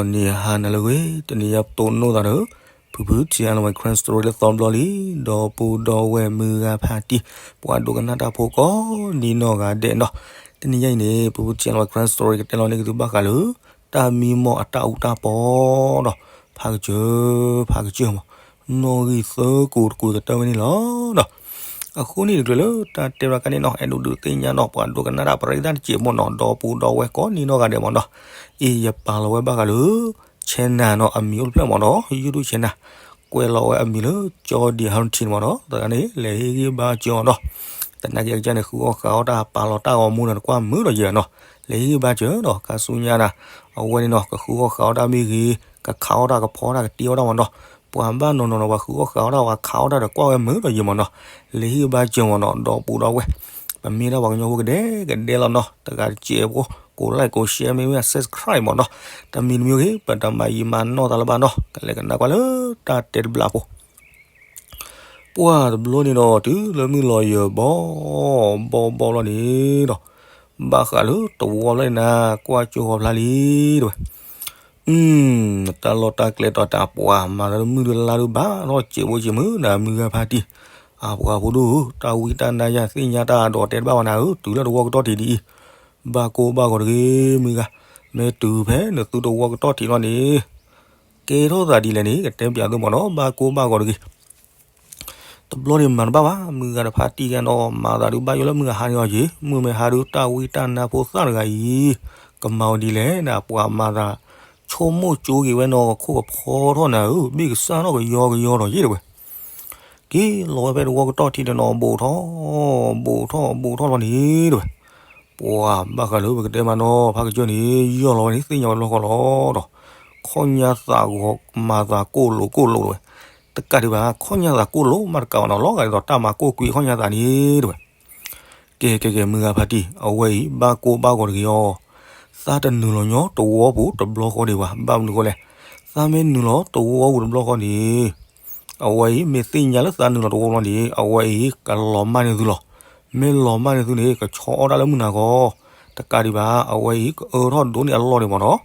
ဂီၤနံၤဟါနၤလၢအဂ့ၤ, တနံၤညါပတိၢ်နီၣ်သးဒီး ဖုဖု ထံအလဝဲ Karen Story လၢသီဘျီလံ, ဒီပုၢ်ဒီဝဲၢ်မုၢ်ဂၤဖါတံၢ် ပှၤဒိကနၣ်တၢ်ဖိကိးဒ်နီၢ်ဂၤဒဲးနီၤ. တနံၤညါအံၤန့ၣ် ဖုဖု ထံအလဝဲ Karen Story ကတဲလီၤန့ၢ်က့ၤသုဘၣ်ဃးလၢ တၢ်မံမီၢ်အတၢ်အူတၢ်ပီဒီး ဖးကစၢၢ် ဖးကစၢၢ်မး နီၣ်ဂံၢ်သၢကိးတကိးကတၢၢ်ဝဲန့ၣ်လီၤနီၤ. အဃိန့ၣ်တချုးလၢတၢ်တဲဘၣ်ကါန့ၣ်နီၤ, အဲၣ်ဒိးဒုးသ့ၣ်ညါနီၤ ပှၤဒိကနၣ်တၢ်ပရၢတၢ်တစဲးဖိနီၤ, ဒီပုၢ်ဒီဝဲၢ်ကိးဒ်နီၢ်ဂၤဒဲးမးနီၤ, အံၤယပာ်လီၤဝဲဘၣ်ဃးလၢ channel နီၤ, အမံၤအိၣ်တဖျၢၣ်မးနီၤ, YouTube channel ကွဲးလီၤဝဲအမံၤလၢ ကၠီဒံး Hunting မးနီၤ. သနာ်က့န့ၣ် လဲၤဟ့ၣ်ဂံၢ်ဘါစၢၤအီၤနီၤ. သနာ်က့အကစၢ်န့ၣ် ဃုအီၣ်ဃးအီၣ်တၢ် ပာ်လီၤတၢ်ဂီၤမူန့ၣ် တကွၢ်မုာ်ဒီးယဲနီၤ, လဲၤဟ့ၣ်ဂံၢ်ဘါစၢၤနီၤ. ခါဆူညါန့ၣ် အဝဲန့ၣ်နီၤ ကဃုအီၣ်ဃးအီၣ်တၢ်မ့ၢ်ဂ့ၤ, ကခးအီၣ်တၢ် ကဖီတၢ် ကတ့အီၣ်တၢ်မးနီၤ. ပှၤဘၣ်နီၤနီၤနီၤ ပှၤဃုအီၣ်ဃးအီၣ်တၢ် ပှၤခးအီၣ်တၢ်ဒီးကွၢ်ဝဲမုာ်ဒီးယဲမးနီၤ, လဲၤဟ့ၣ်ဂံၢ်ဘါစၢၤမးနီၤ. ဒီပုၢ်ဒီဝဲၢ် ပမ့ၢ်ဒၣ်ပှၤကညီဖိကဒဲကဒဲလီၤနီၤ, တဂၤတစဲးဖိ ကိး like ကိး share မ့ၢ်မ့ၢ် subscribe မးနီၤ. တမံၤတမံၤဂ့ၤ ပတမၤယံာ်မၤနီၢ်သးလၢၤဘၣ်နီၤ, ကလဲၤကနၣ်ကွၢ်လၢတၢ်တဲတဘျီဖိ ပှၢ်တဘျီန့ၣ်ဒီး တုၤလၢမုၢ်လီၤယၢၤဘီ ဘီဘီဘျီန့ၣ်ဒီး ဘၣ်ဃးလၢတဝီဘျီန့ၣ်နၤ ကွၢ်ကၠိဃီဖျါလံတဲဝဲ, တၢ်လီၢ်တၢ်ကျဲတီၤတၢ်ပှၤမၤသးလၢမုၢ်တလါဒုးဘၣ်ထီၣ် စဲးဘိစဲးမုၢ်နၤ မုၢ်ဂၤဖါတံၢ်, အပှၤဖိဒိၣ်ဧၢ, တၢ်ဝံတၢ်နါယၤသ့ၣ်ညါတၢ်ဒီးတဲတဘၣ်ဝဲနၤဧၢ, တုၤလၢတဝီကတီၢ်ထံးဒ်အံၤ ဘၣ်ကိၢ်ဘၣ်ဂီၤတဂ့ၤ မုၢ်ဂၤ, မ့ၢ်တုၤဖဲနသုတဝီကတီၢ်ထံးလီၤန့ၣ် ကဲထီၣ်သးဒ်လဲၣ်န့ၣ် ကတဲပၠးသုမးနီၤ, ဘၣ်ကိၢ်ဘၣ်ဂီၤတဂ့ၤ. တဘျီန့ၣ်မၤတဘၣ်ဘၣ်, မုၢ်ဂၤဒီးဖါတံၢ်ဂၤနီၤ မၤသးဒုးဘၣ်ယိၣ်လၢမုၢ်ဂၤဟါန့ၢ်အီၤက့ၤ, မုၢ်မ့ၢ်ဟါဒုး တၢ်ဝံတၢ်နါဖိသၣ်တဂၤအံၤ ကမၤအီၤဒ်လဲၣ်နၤ, ပှၤမၤသး ဆိကမိၣ်ကၠိက့ၤဝဲနီၤ ခိၣ်ကဖီထီၣ်နၤဧၢ, ဘ့ၣ်ကစၢ်ထီၣ်ကယီကယီဒီးယ့ၢ်တဲဝဲ က့ၤလီၤဝဲဖဲတဝီကတီၢ်ထံးန့ၣ်နီၤ ဘူးထီၣ် ဘူးထီၣ် ဘူးထီၣ်လီၤန့ၣ်တဲဝဲ, ပှၤဘၣ်ဃးလၢပကတဲမးနီၤ ဖးကစၢၢ်န့ၣ် ယီၢ်လီၤဝဲန့ၣ် သ့ၣ်ညါဝဲတဘျီဃီလီၤဒီး ခီၣ်ညါသးဂီၤမၤသးကိၢ်လိာ်ကိၢ်လိာ်တဲဝဲ, တကးဒံးဘၣ် ခီၣ်ညါသးကိၢ်လိာ်မးတကးဘၣ်နီၤ လီၤဂာ်ဒ်သိးတၢ်မၤကိၢ်ကွံာ်ခီၣ်ညါသးန့ၣ်တဲဝဲ ကဲ ကဲ ကဲ မုၢ်ဂၤဖါတံၢ် အဝဲအံၤ ဘၣ်ကိၢ်ဘၣ်ဂီၤတဂ့ၤအီၤ, သးတနုာ်လီၤညီတဝီပူၤတဘျီဃီဒံးဘၣ်, ဘၣ်မနုၤဃိလဲၣ်, သးမ့ၢ်နုာ်လီၤတဝီပူၤတဘျီဃီန့ၣ် အဝဲအံၤ မ့ၢ်သ့ၣ်ညါလၢသးနုာ်လီၤတဝီလီၤန့ၣ် အဝဲအံၤ ကလီၤမၢ်န့ၢ်သုလီၤ, မ့ၢ်လီၤမၢ်န့ၢ်သုန့ၣ် ကဆီအီၣ်တၢ်လၢမုၢ်နၤဂီၤ, တကးဒံးဘၣ် အဝဲအံၤ ကအၢထီၣ်ဒိးန့ၢ်အလီၢ်န့ၣ်မးနီၤ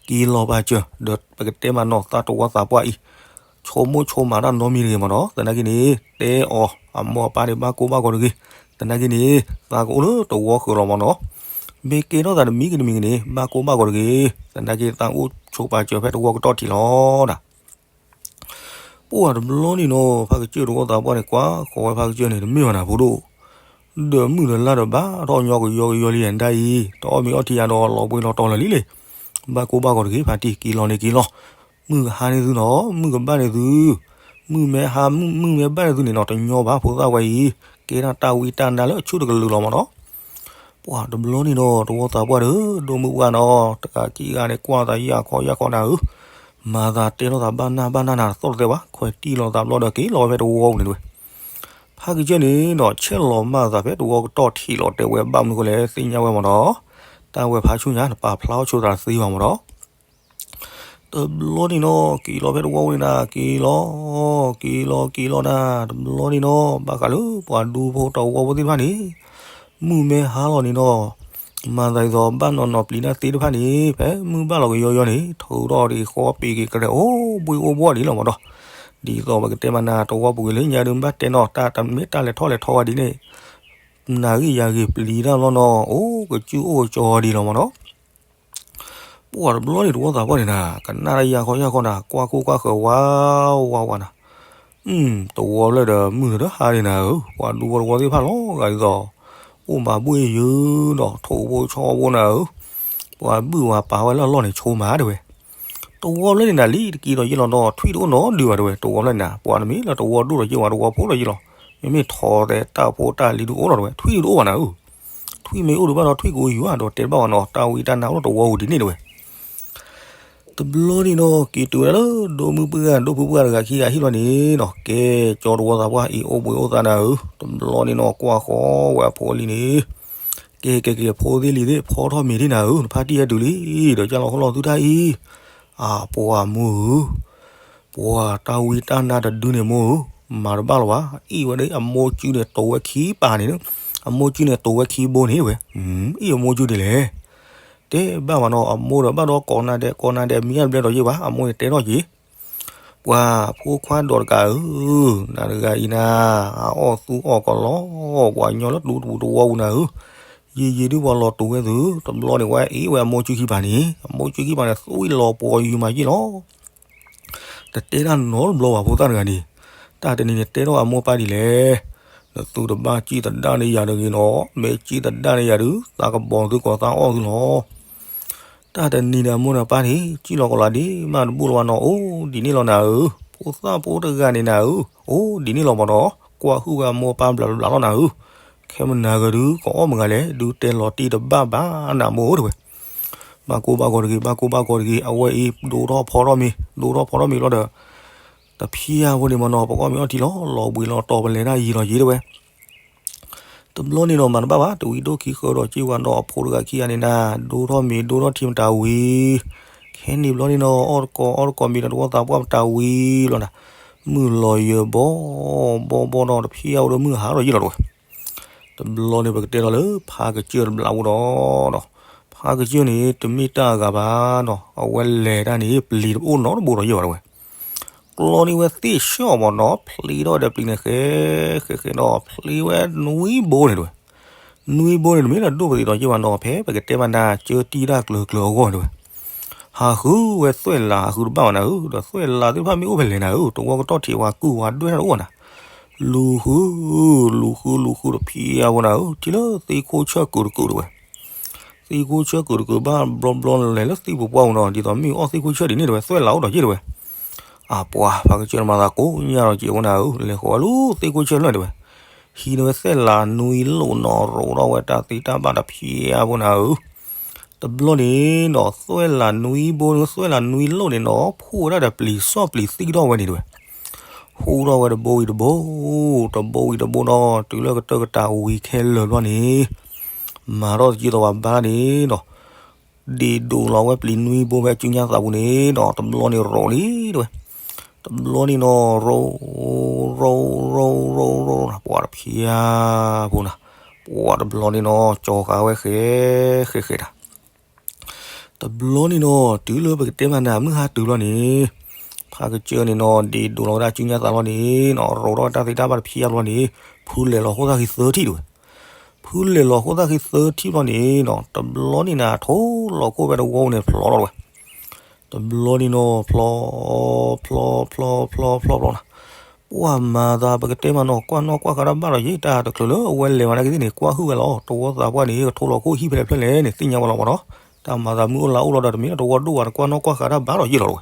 က့ၤလီၤဘၣ်စၢၤ ဒီးပကတဲမးနီၤ သးတဝီသးပှၢ်အံၤ ဆိကမိၣ်ဆိကမးတၢ်နီတမံၤတဂ့ၤမးနီၤ, သနာ်က့န့ၣ် တဲအီၤအမိၢ်အပၢ်န့ၣ် ဘၣ်ကိၢ်ဘၣ်ဂီၤတဂ့ၤ, သနာ်က့န့ၣ် သးကအိၣ်လၢတဝီဃၢၤလီၤမးနီၤ, မ့ၢ်ကဲထီၣ်သးတမံၤဂ့ၤတမံၤဂ့ၤန့ၣ် ဘၣ်ကိၢ်ဘၣ်ဂီၤတဂ့ၤ, သနာ်က့သးအိၣ်ဆိးပာ်စၢၤဖဲတဝီကတီၢ်ထံးလီၤဒၣ် ပှၢ်တဘျီန့ၣ်နီၤ ဖးကစၢၢ်တဝီသးပှၢ်န့ၣ် ကွၢ်ဃီၤဝဲဖးကစၢၢ်န့ၣ် တမ့ၢ်ဘၣ်နၤဖိဒိၣ်, ဒီးမုၢ်ဒီးလါဒီးဘၣ်ထီၣ်ညီကယီကယီလံဒၣ်အံၤ, တအီၣ်မ့ၤအီထံယၤဒီးလီၤဘှံးလီၤတီၤလၢာ်လံလံ, ဘၣ်ကိၢ်ဘၣ်ဂီၤတဂ့ၤ ဖါတံၢ် က့ၤလီၤန့ၣ်က့ၤလီၤ, မုၢ်ကဟါန့ၢ်သုနီၤ မုၢ်ကဘၣ်န့ၢ်သု, မုၢ်မ့ၢ်ဟါမုၢ်မ့ၢ်ဘၣ်န့ၢ်သုန့ၣ်နီၤ တညီဘၣ်ဖိသၣ်ဝဲအံၤ, ကဲထီၣ်တၢ်ဝံတၢ်နါလၢအဆူၣ်တကလုာ်လီၤမးနီၤ ပှၢ်တဘျီန့ၣ်နီၤ တဝီသးပှၢ်ဒီး ဒိၣ်မုၢ်ပှၢ်နီၤ တဂၤခံဂၤန့ၣ် ကွၢ်သးယၢ်ခီယၢ်ခီနၤဧၢ, မၤသးတဲထီၣ်သးဘၣ်နၢ်ဘၣ်နၢ်နၤတသီၣ်တသဲဘၣ်, ခွဲးတံၢ်လီၤသးဘျီဒီးက့ၤလီၤဝဲဖဲတဝီပူၤန့ၣ်တဲဝဲ, ဖးကစၢၢ်န့ၣ်နီၤ ဆဲးလီၤမၢ်သးဖဲတဝီကတီၢ်ထံးလီၤတဲဝဲ ဘၣ်မနုၤဃိလဲၣ် သ့ၣ်ညါဝဲမးနီၤ, တၢ်ဝဲဖးဆူညါ နပာ်ဖျါအီၣ်ဆိသးတသ့ဘၣ်မးနီၤ တဘျီန့ၣ်နီၤ က့ၤလီၤဖဲတဝီပူၤန့ၣ်နၤ က့ၤလီၤ, က့ၤလီၤက့ၤလီၤနၤ တဘျီန့ၣ်နီၤ ဘၣ်ဃးလၢပှၤဒူဖိတဝီဖိသ့ၣ်တဖၣ်န့ၣ် မုၢ်မ့ၢ်ဟါလီၤန့ၣ်နီၤ မၤသးဒ်သိးဘၣ်နီၢ်နီၢ်ပျံၤတၢ်သ့ၣ်တဖၣ်န့ၣ် ဖဲမုၢ်ဘၣ်လီၤကယီယီန့ၣ် ထုးထီၣ်ဒံးဃီပံၤက့ၤကရဲးအိၣ်ဘှံးအိၣ်ဘှီၣ်ဒံးလီၤမးနီၤ, ဒ်သိးပကတဲမးနၤ တဝီပူၤကွံာ်လၢညါဒုးဘၣ်တဲနီၤ တၢ်တမ့ၢ်တၢ်လဲၤထီၣ်လဲၤထီဝဲဒ်န့ၣ် နၤဂ့ၢ်ယၤဂ့ၢ်ပျံၤတၢ်လီၤနီၤ အိၣ်ကစူၣ်အိၣ်ကစီၤဒံးလီၤမးနီၤ ပှၢ်တဘျီန့ၣ် တဝီသးပှၢ်န့ၣ်နၤ ကနၣ်တၢ်ယၢ်ခီယၢ်ခီနၤ ကွၢ်ကိၢ်ကွၢ်ဃၢၤဝါဝါဝါနၤ, တဝီဖျၢၣ်ဒီးမုၢ်နၤဒီးဟါန့ၣ်နၤဧၢ, ပှၤဒူဖိတဝီသ့ၣ်တဖၣ်လီၤဂာ်ဒ်သိး အိၣ်မၤဘူၣ်အ့ၣ်ယုၤဒီး ထိၣ်ဖိဆီဖိနၤဧၢ, ပှၤဘုၣ်ဝဲပာ်ဝဲလၢအလီၢ်န့ၣ် ဆိမးတဲဝဲ, တဝီဖျၢၣ်န့ၣ်နၤ လံတက့ၤဒီးယ့ၢ်လီၤဒီး ထွံၣ်တအိၣ်နီတဒုဘၣ်တဲဝဲ, တဝီဖျၢၣ်န့ၣ်နၤ ပှၤတမ့ၢ်လၢတဝီဒိၣ်ဒီးယ့ၢ်ဝဲ တဝီဖိဒီးယ့ၢ်လီၤ, မ့မ့ၢ်ထီၣ်သဲးတၢ်ဖိတၢ်လံၤဒုးအိၣ်လီၤတဲဝဲ, ထွံၣ်ဒုးတအိၣ်ဘၣ်နၤဧၢ ထွံၣ်မ့ၢ်အိၣ်ဒံးဘၣ်ဒီး ထွံၣ်ကအိၣ်ယူၤဧါ ဒီးတဲတဘၣ်ဝဲနီၤ, တၢ်ဝံတၢ်နါအိၣ်လၢတဝီပူၤဒ်န့ၣ်တဲဝဲ. တဘျီန့ၣ်နီၤ က့ၤတုၤဝဲဒၣ်လၢ ဒိၣ်မုၣ်ပှၢ် ဒိၣ်ဖုပှၢ်တဂၤခံဂၤဟံၣ်လီၤန့ၣ်နီၤ, ကဲ ကၠီတဝီသးပှၢ်အံၤ အိၣ်ဘှံးအိၣ်သါနၤဧၢ, တဘျီန့ၣ်နီၤ ကွၢ်ဃီဝဲအဖိအလံၤန့ၣ်, ကဲ ကဲ ကဲ ဖိသ့ၣ်လံၤသ့ၣ် ဖီထီၣ်မ့ၤဒံးနၤဧၢ, နဖါတံၢ်ဟဲတုၤလံ, ဒီးကၢ်လီၤဟီၣ်လီၤသုတၢ်အံၤ, အပှၤမိၢ်ဧၢ ပှၤတၢ်ဝံတၢ်နါတဒုန့ၣ်မိၢ်ဧၢ, မၤတဘၣ်လၢၤဘၣ်, အံၣ်ဝဲဒၣ်အမိၢ်စုန့ၣ် တိၤဝဲခံပၤန့ၣ်, အမိၢ်စုန့ၣ် တိၤဝဲခံဘိန့ၣ်ဝဲ, အံၣ်အမိၢ်စုဒ်လဲၣ်, တတဲဘၣ်ဘၣ်နီၤ, အမိၢ်ဒီးဘၣ်ဒီးကိးနၤဒဲး ကိးနၤဒဲး မံၤညါတဘျဲၣ်ဒီးယ့ၢ်ဘၣ်, အမိၢ်န့ၣ်တဲထီၣ်က့ၤ ပှၤဖိခွါဒီးတကးဧၢ, နၤတဂၤအံၤနၤ, အအီၣ်သူအီၣ်ကီးလီၤ, ပှၤကညီလၢတူတပူၤတဝီပူၤနၤဧၢ, ယံာ်ယံာ်ဒုးပှၤလီၤတူာ်ဝဲသု, တဘျီန့ၣ်ဝဲအ့ၣ်ဝဲအမိၢ်ကၠူခံပၤန့ၣ်, အမိၢ်ကၠူခံပၤန့ၣ် သွံၣ်လီၤပှီၤယုာ်မးယ့ၢ်လီၤ. တတဲတၢ်နီတဘျီဘၣ်ဖိသၣ်တဂၤန့ၣ်, တၢ်တနံၤန့ၣ်တဲထီၣ်အမိၢ်ပၢ်ဒ်လဲၣ်, နသုတဘၣ်စံၣ်သဒၣ်န့ၢ်ယၤတဂ့ၤနီၤ, မ့ၢ်စံၣ်သဒၣ်န့ၢ်ယၤဒုး သးကဘီၤသုကိးသးအီၣ်သုလီၤ. တၢ်တနံၤန့ၣ်အမိၢ်န့ၣ်ပၢ်န့ၣ် စံၣ်လီၤကီးလီၤဒ့မးတဘူၣ်လီၤဘၣ်နီၤ, အိၣ်ဒ်န့ၣ်လီၤနၤဧၢ, ဖိသၣ်ဖိတဂၤန့ၣ်နၤဧၢ, အိၣ်ဒ်န့ၣ်လီၤဘၣ်နီၤ, ကွၢ်ဟုၣ်ဝဲအမိၢ်ပၢ်ဘျးဘျးလီၤနၤဧၢ, ခဲမုၢ်နၤဂၤဒုး ကအီၣ်မုၢ်ဂၤလဲၣ်, ဒုးတဲလီၤတံၢ်တဘၣ်ဘၣ်နၤမိၢ်ဧၢတဲဝဲ ဘၣ်ကိၢ်ဘၣ်ဂီၤတဂ့ၤ, ဘၣ်ကိၢ်ဘၣ်ဂီၤတဂ့ၤ, အဝဲအံၤ ဒိထီၣ်ဖီထီၣ်မ့ၤ, ဒိထီၣ်ဖီထီၣ်မ့ၤဘျီဒီး တဖျၢၣ်ဖိန့ၣ်မနီၤ ပကအီၣ်မ့ၤအီထံလီၤ, လီၤဘှံးလီၤတီၤ ပလဲၤတၢ်ယံာ်လီၤယံာ်တဲဝဲ. တဘျီန့ၣ်နီၤ မၤတဘၣ်ဘၣ်, တဝံၤဒိၣ်ခံဃၢဒီး က့ၢ်ဝဲဒီးအဖိတဂၤခံဂၤန့ၣ်နၤ, ဒိထီၣ်မ့ၤဒိထီၣ်ထံမတၤဝံၤ, ခဲန့ၣ်ဘျီန့ၣ်နီၤ အီၣ်တကိးအီၣ်တကိးမ့ၤဒီး တဝီသးပှၢ်မတၤဝံၤလီၤနၤ, မုၢ်လီၤယၢၤဘီဘီဘီဒီး တဖျၢၣ်အံၤဒီးမုၢ်ဟါထီၣ်ယံာ်လီၤတဲဝဲ. တဘျီန့ၣ် ပကတဲလီၤလၢဖါကစၢၢ်တဘျးဖိဒီး, ဖါကစၢၢ်န့ၣ် တမ့ၢ်တၢ်အဂၤဘၣ်နီၤ, အဝဲလဲၤတၢ်န့ၣ် ပျံၤတအိၣ်နီတဘိဒီးယဲၢ်ဘၣ်တဲဝဲ. ကျီန့ၢ်ဝဲသ့ၣ်ဆှီၣ်မနီၤ, ဖျ့ထီၣ်ဝဲဒီးပျံၤန့ၣ်ဃဲ ဃဲဃဲဒီး ဖျ့ဝဲနွံဘိန့ၣ်တဲဝဲ. နွံဘိန့ၣ် တမ့ၢ်လၢဒိၣ်ပသံးဒီးယဲၢ်ဘၣ်နီၤ, ဖဲပကတဲမးနၤ ကၢတံၢ်တၢ်ကျၢၤကျၢၤအဂီၢ်တဲဝဲ. ဟးဃုဝဲသွဲၣ်လး ဟးဃုတဘၣ်ဘၣ်နၤဧၢ, ဒီးသွဲၣ်လးသ့ၣ်တဖၣ်မ့ၢ်အိၣ်ဖဲလဲၣ်နၤဧၢ, တဝီကတီၢ်ထံးဝဲကုၢ်ဝဲဒွဲၣ်တအိၣ်နၤ. လူၤဃု လူၤဃု လူၤဃုတဖျၢၣ်ဖိနၤဧၢ, ထံၣ်လၢသ့ၣ်ခိၣ်ဆၢၣ်ကုာ်တကုာ်တဲဝဲ. သ့ၣ်ခိၣ်ဆၢၣ်ကုာ်တကုာ်ဘၣ်ဘျီဘျီလဲၤလၢသ့ၣ်ပူၤပှၢ်ပူၤနီၤ, ဒ်သိးမ့ၢ်အီၣ်သ့ၣ်ခိၣ်ဆၢၣ်ဒ်န့ၣ်တဲဝဲ, သွဲၣ်လးအိၣ်ဒီးယဲၢ်တဲဝဲ. အပှၤဖါကစၢၢ်န့ၣ်မၤသးကိးညါဒီးက့ၤဖိနၤဧၢ, လဲၤဃီၤဝဲလၢသ့ၣ်ခိၣ်ဆၢၣ်လၢာ်တဲဝဲ. ဟံးန့ၢ်ဝဲသွဲၣ်လးနွံလိၣ်နီၤ, ရိးထီၣ်ဝဲတၢ်သ့တၢ်ဘၣ်တဖျၢၣ်ဖိနၤဧၢ. တဘျီန့ၣ်နီၤ သွဲၣ်လးနွံဘိ သွဲၣ်လးနွံလိၣ်န့ၣ်နီၤ ဖှိၣ်ဝဲဒၣ်ဒီးပျံၤစီၣ်ပျံၤသံထီၣ်ဝဲန့ၣ်တဲဝဲ. ဟူးထီၣ်ဝဲတဘိဝံၤတဘိ, တဘိဝံၤတဘိဒီး တုၤလၢကတၢၢ်ကတၢၢ်ဝံၤခဲလၢာ်ဘျီန့ၣ်, မၤထီၣ်တက့ၢ်သးဝဲဘါန့ၣ်နီၤ, ဒ့ၣ်ဒိးလီၤဝဲပျံၤနွံဘိဖဲစုညါသးပူၤန့ၣ်နီၤ, တဘျီန့ၣ်ရိးလံတဲဝဲ. တဘျီန့ၣ်နီၤ ရိး ရိး ရိး ရိး ရိး ပှၤတဖျၢၣ်ဖိနၤ, ပှၤတဘျီန့ၣ်နီၤ ကၠီၤဃာ်ဝဲဃဲ ဃဲ ဃဲတၢ် တဘျီန့ၣ်နီၤ တုၤလၢပကတဲမးနၤ မုၢ်ဟါတုၤဘျီန့ၣ်, ဖါကစၢၢ်န့ၣ်နီၤ ဒ့ၣ်ဒိးလီၤဝဲဒၣ်စုညါသးဘျီန့ၣ်နီၤ, ရိးထီၣ်ဝဲတၢ်သ့တၢ်ဘၣ်တဖျၢၣ်ဘျီန့ၣ်, ဖုလဲၤလီၤဃိၣ်သၣ်ဃံသၢထံၣ်တဲဝဲ. ဖုလဲၤလီၤဃိၣ်သၣ်ဃံသၢထံၣ်ဘျီန့ၣ်နီၤ တဘျီန့ၣ်နၤ ထိၣ်လီၤခိၣ်ဖဲတဝီန့ၣ်ဖျိးလီၤတဲဝဲ. တဘျီန့ၣ်နီၤ ဖျိး ဖျိး ဖျိး ဖျိး ဖျိး ဖျိးနၤ, ပှၤမၤသးပကတဲမးနီၤ ကွၢ်နီၣ်ကွၢ်ဃာ်တၢ်ဘၣ်ဒီးယ့ၢ် တၢ်တချုးလၢအဝဲလဲၤမးနာ်က့သ့ၣ်န့ၣ် ကွၢ်ဟုၣ်ဝဲလီၤ တဝီသးပှၢ်န့ၣ် ကထိလီၤခိၣ်ဟံၣ်ဖဲလဲၣ်ဖျၢၣ်လဲၣ်န့ၣ် သ့ၣ်ညါဝဲလီၤမးနီၤ, တၢ်မၤသးမုၢ်အိၣ်လါအိၣ်လီၤဒီး တမ့ၢ်လၢတဝီဒိၣ်ဘၣ် တကွၢ်နီၣ်ကွၢ်ဃာ်တၢ်ဘၣ်ဒီးယ့ၢ်လီၤတဲဝဲ.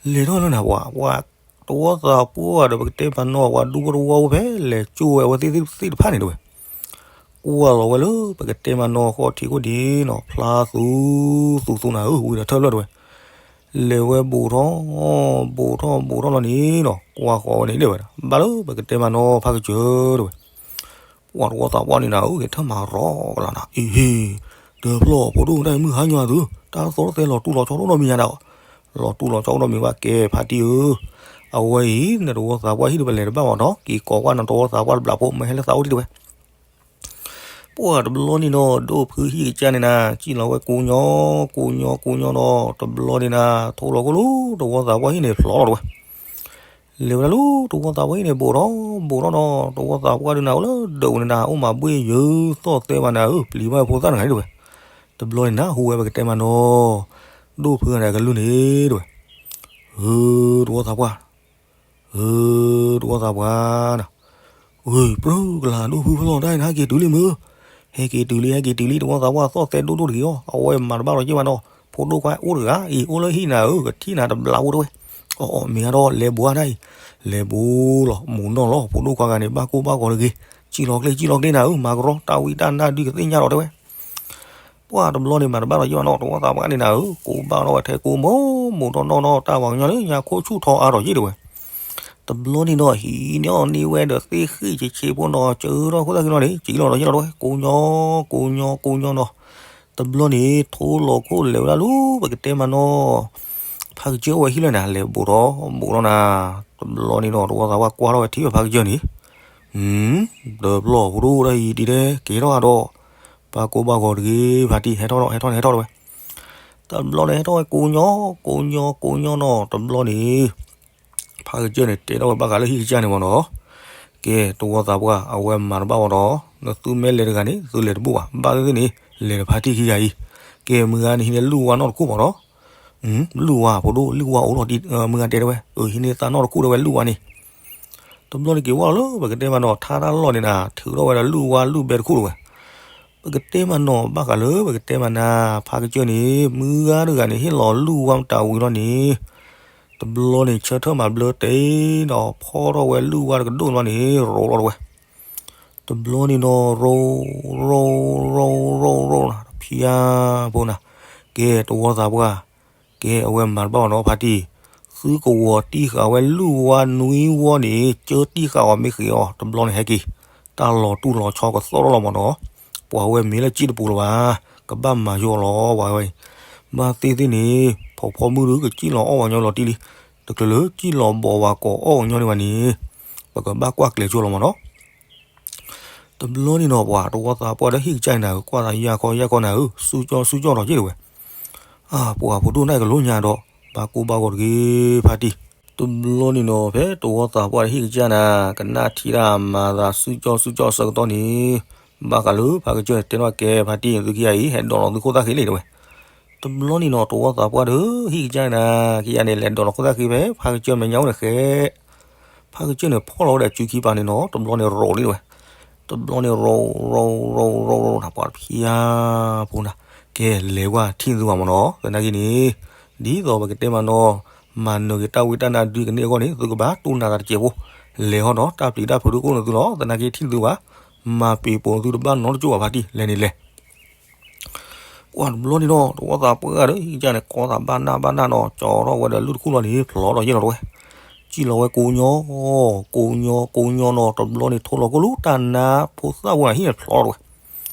လဲၤထီၣ်လၢနၤပှၤ ပှၤ တဝီသးပှၢ်ဒီး ပကတဲမးနီၤ ပှၤဒူဖိတဝီဖိဖဲလဲၣ် ကၠိဝဲအဝဲသ့ၣ်သ့ၣ်တဖၣ်န့ၣ်တဲဝဲ. ကွၢ်လီၤဝဲလၢ ပကတဲမးနီၤ ဃီထံးခိၣ်ဒံးနီၤ ဖျါသူ သူသူနၤဧၢ ဝံၤဒီးထၢၣ်ဖျၢၣ်တဲဝဲ. လဲၤဝဲဘူးထီၣ် ဘူးထီၣ် ဘူးထီၣ်လီၤန့ၣ်နီၤ ကွၢ်ဃီၤဝဲန့ၣ်တဲဝဲဒၣ် ဘၣ်လၢပကတဲမးနီၤ ဖါကစၢၢ်တဲဝဲ. ပှၤတဝီသးပှၢ်န့ၣ်နၤဧၢ ကထၢၣ်မၤရီကလၤနၤ အံၤဟ့ၣ် တဖျီၣ်ဖိဒိၣ်တၢ်အံၤမုၢ်ဟါညါသု တၢ်သီတသဲလီၤတူၢ်လီၤဆီအိၣ်ဒီးမံၤညါဒၣ် လီၤတူၢ်လီၤဆီအိၣ်ဒီးမံၤဘၣ်ကဲဖါတံၢ်ဧၢ, အဝဲအံၤ နတဝီသးပှၢ်ဟံၣ်ဒီးပလဲၤတဘၣ်ဘၣ်နီၤ က့ၤကိးကွၢ်နတဝီသးပှၢ်တဘျးဖိ မ့ၢ်ဟဲလၢသးအိၣ်ဒံးတဲဝဲ. ပှၤတဘျီန့ၣ်နီၤ ဒိၣ်ဖုဟံၣ်ကစၢ်န့ၣ်နၤ စံၣ်လီၤဝဲကိညီ ကိညီ ကိညီဒီး တဘျီန့ၣ်နၤ ထိၣ်လီၤခိၣ်လၢ တဝီသးပှၢ်ဟံၣ်န့ၣ်ဖျိးလီၤတဲဝဲ. လဲၤဝဲဒၣ်လၢတဝီသးပှၢ်ဟံၣ်န့ၣ် ဘူးထီၣ် ဘူးထီၣ်ဒီး တဝီသးပှၢ်ဒုးနၤ အိၣ်လၢဒၢးပူၤန့ၣ်နၤ အိၣ်မၤဘှ့ၣ်ယၢၤသီၣ်သဲဘၣ်နၤဧၢ ပျံၤဘၣ်ဖိသၣ်တဂၤန့ၣ်တဲဝဲ. တဘျီန့ၣ်နၤ ဟူဝဲပကတဲမးနီၤ ဒိၣ်ဖုဂၤန့ၣ်ကလုၢ်န့ၣ်တဲဝဲ. ဧၢ တဝီသးပှၢ် ဧၢ တဝီသးပှၢ်နၤ, ဧၢ ပြၢကလၤဒိၣ်ဖုဖျီၣ်တၢ်အံၤနၤ ဟဲက့ၤတုၤလံမုၢ်, ဟဲက့ၤတုၤလံ ဟဲက့ၤတုၤလံ တဝီသးပှၢ်သီၣ်သဲဒိၣ်ဒိၣ်တဂ့ၤအီၤ အဝဲမၤတဘၣ်ဒီးယဲၢ်ဘၣ်နီၤ ဖိဒိၣ်ခွါအိၣ်တဂၤအံၤ အိၣ်လၢဟံၣ်နၤဧၢ ကထံၣ်နၤတဘျးဖိတဲဝဲ. အီၣ်အီၣ်မ့ၢ်အါဒီးလဲၤဘူးအါတၢ်အံၤ, လဲၤဘူးလီၤ မူးနီၢ်လီၤ ဖိဒိၣ်ခွါဂၤန့ၣ် ဘၣ်ကိၢ်ဘၣ်ဂီၤတဂ့ၤ, စံၣ်လီၤကျဲ စံၣ်လီၤကျဲနၤဧၢ မၤကရီ တၢ်ဝံတၢ်နါဒုးကသ့ၣ်ညါလီၤတဲဝဲ. ပှၤတဘျီန့ၣ် မၤတဘၣ်ဒီးယဲၢ်ဘၣ်နီၤ တဝီသးပှၢ်န့ၣ်နၤဧၢ ကိးဘၣ်ထီၣ်ဝဲထဲကိးမိၢ်မိၢ်နီၢ်နီၢ်နီၤ တၢ်ပှၤကညီလၢညါခိၣ်ဆူၣ်ထီအါထီၣ်ယဲၢ်တဲဝဲ. တဘျီန့ၣ်နီၤ ဟံးန့ၢ်အီၣ်န့ၢ်ဝဲဒီးသ့ၣ်ဃံၣ်ဆံးဆံးဖိနီၤ စၢထီၣ်ခိၣ်သၣ်ခံနီၤန့ၣ် စံၣ်လီၤဒီးယဲၢ်လီၤတဲဝဲ ကိးညီ ကိးညီ ကိးညီနီၤ. တဘျီန့ၣ် ထိလီၤခိၣ်လဲၤဝဲဒၣ်လၢ ပကတဲမးနီၤ ဖးကစၢၢ်အိၣ်ဝဲဟံၣ်လၢနၤ လဲၤဘူးထီၣ်ဘူးထီၣ်နၤ. တဘျီန့ၣ်နီၤ တဝီသးပှၢ်ကွၢ်ထီၣ်ဝဲထံၣ်ဝဲဖးကစၢၢ်န့ၣ် တဖျီၣ်ဖိဒိၣ်တၢ်အံၤဒ်လဲၣ် ကဲထီၣ်အါဒီး ဘၣ်ကိၢ်ဘၣ်ဂီၤတဂ့ၤ ဖါတံၢ် ဟဲထီၣ် ဟဲထီၣ်န့ၣ် ဟဲထီၣ်တဝဲ. တဘျီန့ၣ် ဟဲထီၣ်ဝဲကိးညီ ကိးညီ ကိးညီနီၤ တဘျီန့ၣ် ဖါကစၢၢ်န့ၣ် တဲထီၣ်ဝဲဘၣ်ဃးလၢဟံၣ်ကစၢ်န့ၣ်မ့ၢ်နီၤ, ကဲ တဝီသးပှၢ် အဝဲမၤတဘၣ်ဝဲဒီး နသုမ့ၢ်လဲၤတဂၤန့ၣ် သုလဲၤတဘူၣ်ဘၣ်, ဘၣ်သ့ၣ်သ့ၣ်န့ၣ် လဲၤဒီးဖါတံၢ်ခံဂၤအံၤ, ကဲ မုၢ်ဂၤန့ၣ်ဟံးန့ၢ်လုၢ်ဝါနီတခိၣ်မ့ၢ်နီၤ, လုၢ်ဝါဖိဒိၣ် လုၢ်ဝါအိၣ်လီၤ, မုၢ်ဂၤတဲတဝဲ အဟံးန့ၢ်သးနီတခိၣ်တဝဲလုၢ်ဝါန့ၣ် တဘျီန့ၣ်က့ၤဝဲလီၤလၢ ပကတဲမးနီၤ ထါတၢ်လီၢ်န့ၣ်နၤ ထုးထီၣ်ဝဲဒီးလုၢ်ဝါလုၢ်ဘဲတခိၣ်တဝဲ. ပကတဲမးနီၤ ဘၣ်ဃးလၢပကတဲမးနၤ ဖါကစၢၢ်န့ၣ် မုၢ်ဂၤတဂၤန့ၣ် ဟ့ၣ်လီၤလုၢ်ဝါမတၤဝံၤလီၤန့ၣ် တဘျီန့ၣ် ဆၢထၢၣ်မၤဘျၢတ့ၢ်ဒီး ဖီၣ်ထီၣ်ဝဲလုၢ်ဝါတကဒိၣ်လီၤန့ၣ် ရိးလီၤတဝဲ. တဘျီန့ၣ်နီၤ ရိး ရိး ရိး ရိး ရိး ရိးနၤ တဖျါဖိနၤ, ကဲ တဝီသးပှၢ် ကဲ အဝဲမၤတဘၣ်ဘၣ်နီၤ ဖါတံၢ်, သုကဝီၤတံၢ်ဃာ်ဝဲလုၢ်ဝါနွံဝီန့ၣ် ကၢတံၢ်ဃာ်အီၤမ့ၢ်ဃ့ၤအီၤ တဘျီန့ၣ်ဟဲက့ၤ, တၢ်လီၤတူၢ်လီၤဆီကသီၣ်ထီၣ်လီၤမ့ၢ်နီၤ, ပှၤဝဲမ့ၢ်လၢကံၣ်တပူၤလၢၤဘၣ်, ကဘၣ်မၤယိာ်လီၤ ပှၤဝဲအံၤ, ဘၣ်သ့ၣ်သ့ၣ်န့ၣ် ဖီဖီမုၢ်ဒုကစံၣ်လီၤအီၣ်ဝဲညီလီၤတံၢ်လံ, တချုးလၢကံၣ်လီၤဘီးဝဲကိးအီၣ်ဝဲညီန့ၣ်ဘၣ်န့ၣ် ပကဘၣ်ကွၢ်ကျဲၤဆိလီၤမ့ၢ်နီၤ. တဘျီန့ၣ်နီၤ ပှၤတဝီသးပှၢ်ဒီးဟံၣ်ကစၢ်န့ၣ်နၤဧၢ ကွၢ်သးယၢ်ခီယၢ်ခီနၤဧၢ စူၢ်ကၠီၣ်စူၢ်ကၠီၣ်ဒီးက့ၢ်တဝဲ, အၢ်ပှၤဖိဒိၣ်န့ၣ်ကလိညါဒီး ဘၣ်ကိၢ်ဘၣ်ဂီၤတဂ့ၤ ဖါတံၢ်. တဘျီန့ၣ်နီၤ ဖဲတဝီသးပှၢ်ဒီးဟံၣ်ကစၢ်နၤ ကနၣ်ထံၣ်တၢ်မၤသးစူၢ်ကၠီၣ်စူၢ်ကၠီၣ်အဆၢကတီၢ်န့ၣ် ဘၣ်ဃးလၢဖါကစၢၢ်န့ၣ်တဲထီၣ်ကဲ ဖါတံၢ် သုခံဂၤအံၤ ဟဲဒိးလီၤသုခိၣ်သၣ်ဃ့လံတဝဲ. တဘျီန့ၣ်နီၤ တဝီသးပှၢ်ဒီးဟံၣ်ကစၢ်နၤ ခံဂၤန့ၣ် လဲၤဒိးလီၤခိၣ်သၣ်ဃ့ဖဲဖါကစၢၢ်မဲာ်ညါအိၣ်န့ၣ်ဃဲ ဖါကစၢၢ်န့ၣ်ဖီၣ်လီၤဝဲဒီးစုခံပၤန့ၣ်နီၤ တဘျီန့ၣ်ရိးလံတဝဲ. တဘျီန့ၣ်ရိး ရိး ရိး ရိး ရိးနၤ ပှၤတဖျါဖိနၤ, ကဲလဲၤကွၢ်ထံၣ်သုဘၣ်မ့ၢ်နီၤ သနာ်က့န့ၣ် ဒ်သိးပကတဲမးနီၤ မၤနၢၤက့ၤတၢ်ဝံတၢ်နါဒုကန့ၢ်အဂီၢ်န့ၣ် သုကဘၣ်တိၢ်နၤသးတစဲးဖိ, လဲၤဟီဒီးတၢ်ပျံၤတၢ်ဖုးဒုကအိၣ်နသုလီၤ သနာ်က့ထံၣ်သုဘၣ်, မၤပ့ၤပိာ်သုတဘၣ်နီတကၠိၢ်ဘၣ် ဖါတံၢ် လဲၤန့ၣ်လဲၤ ကွၢ်တဘျီန့ၣ်နီၤ တဝီသးပှၢ်ဒီးဟံၣ်ကစၢ်န့ၣ် ကီသးဘၣ်နၢ်ဘၣ်နၢ်နီၤ ကၠီထီၣ်ဝဲဒီးလုၢ်တခိၣ်လီၤန့ၣ် ဖျိးထီၣ်ယဲၢ်လီၤတဝဲ, စံၣ်လီၤဝဲကိးညီ ကိးညီ ကိးညီနီၤ တဘျီန့ၣ် ထိၣ်လီၤကိၢ်လူၤတၢ်နါဖိသၣ်ဝဲနၤဟံၣ်န့ၣ်ဖျိးထီၣ်တဝဲ,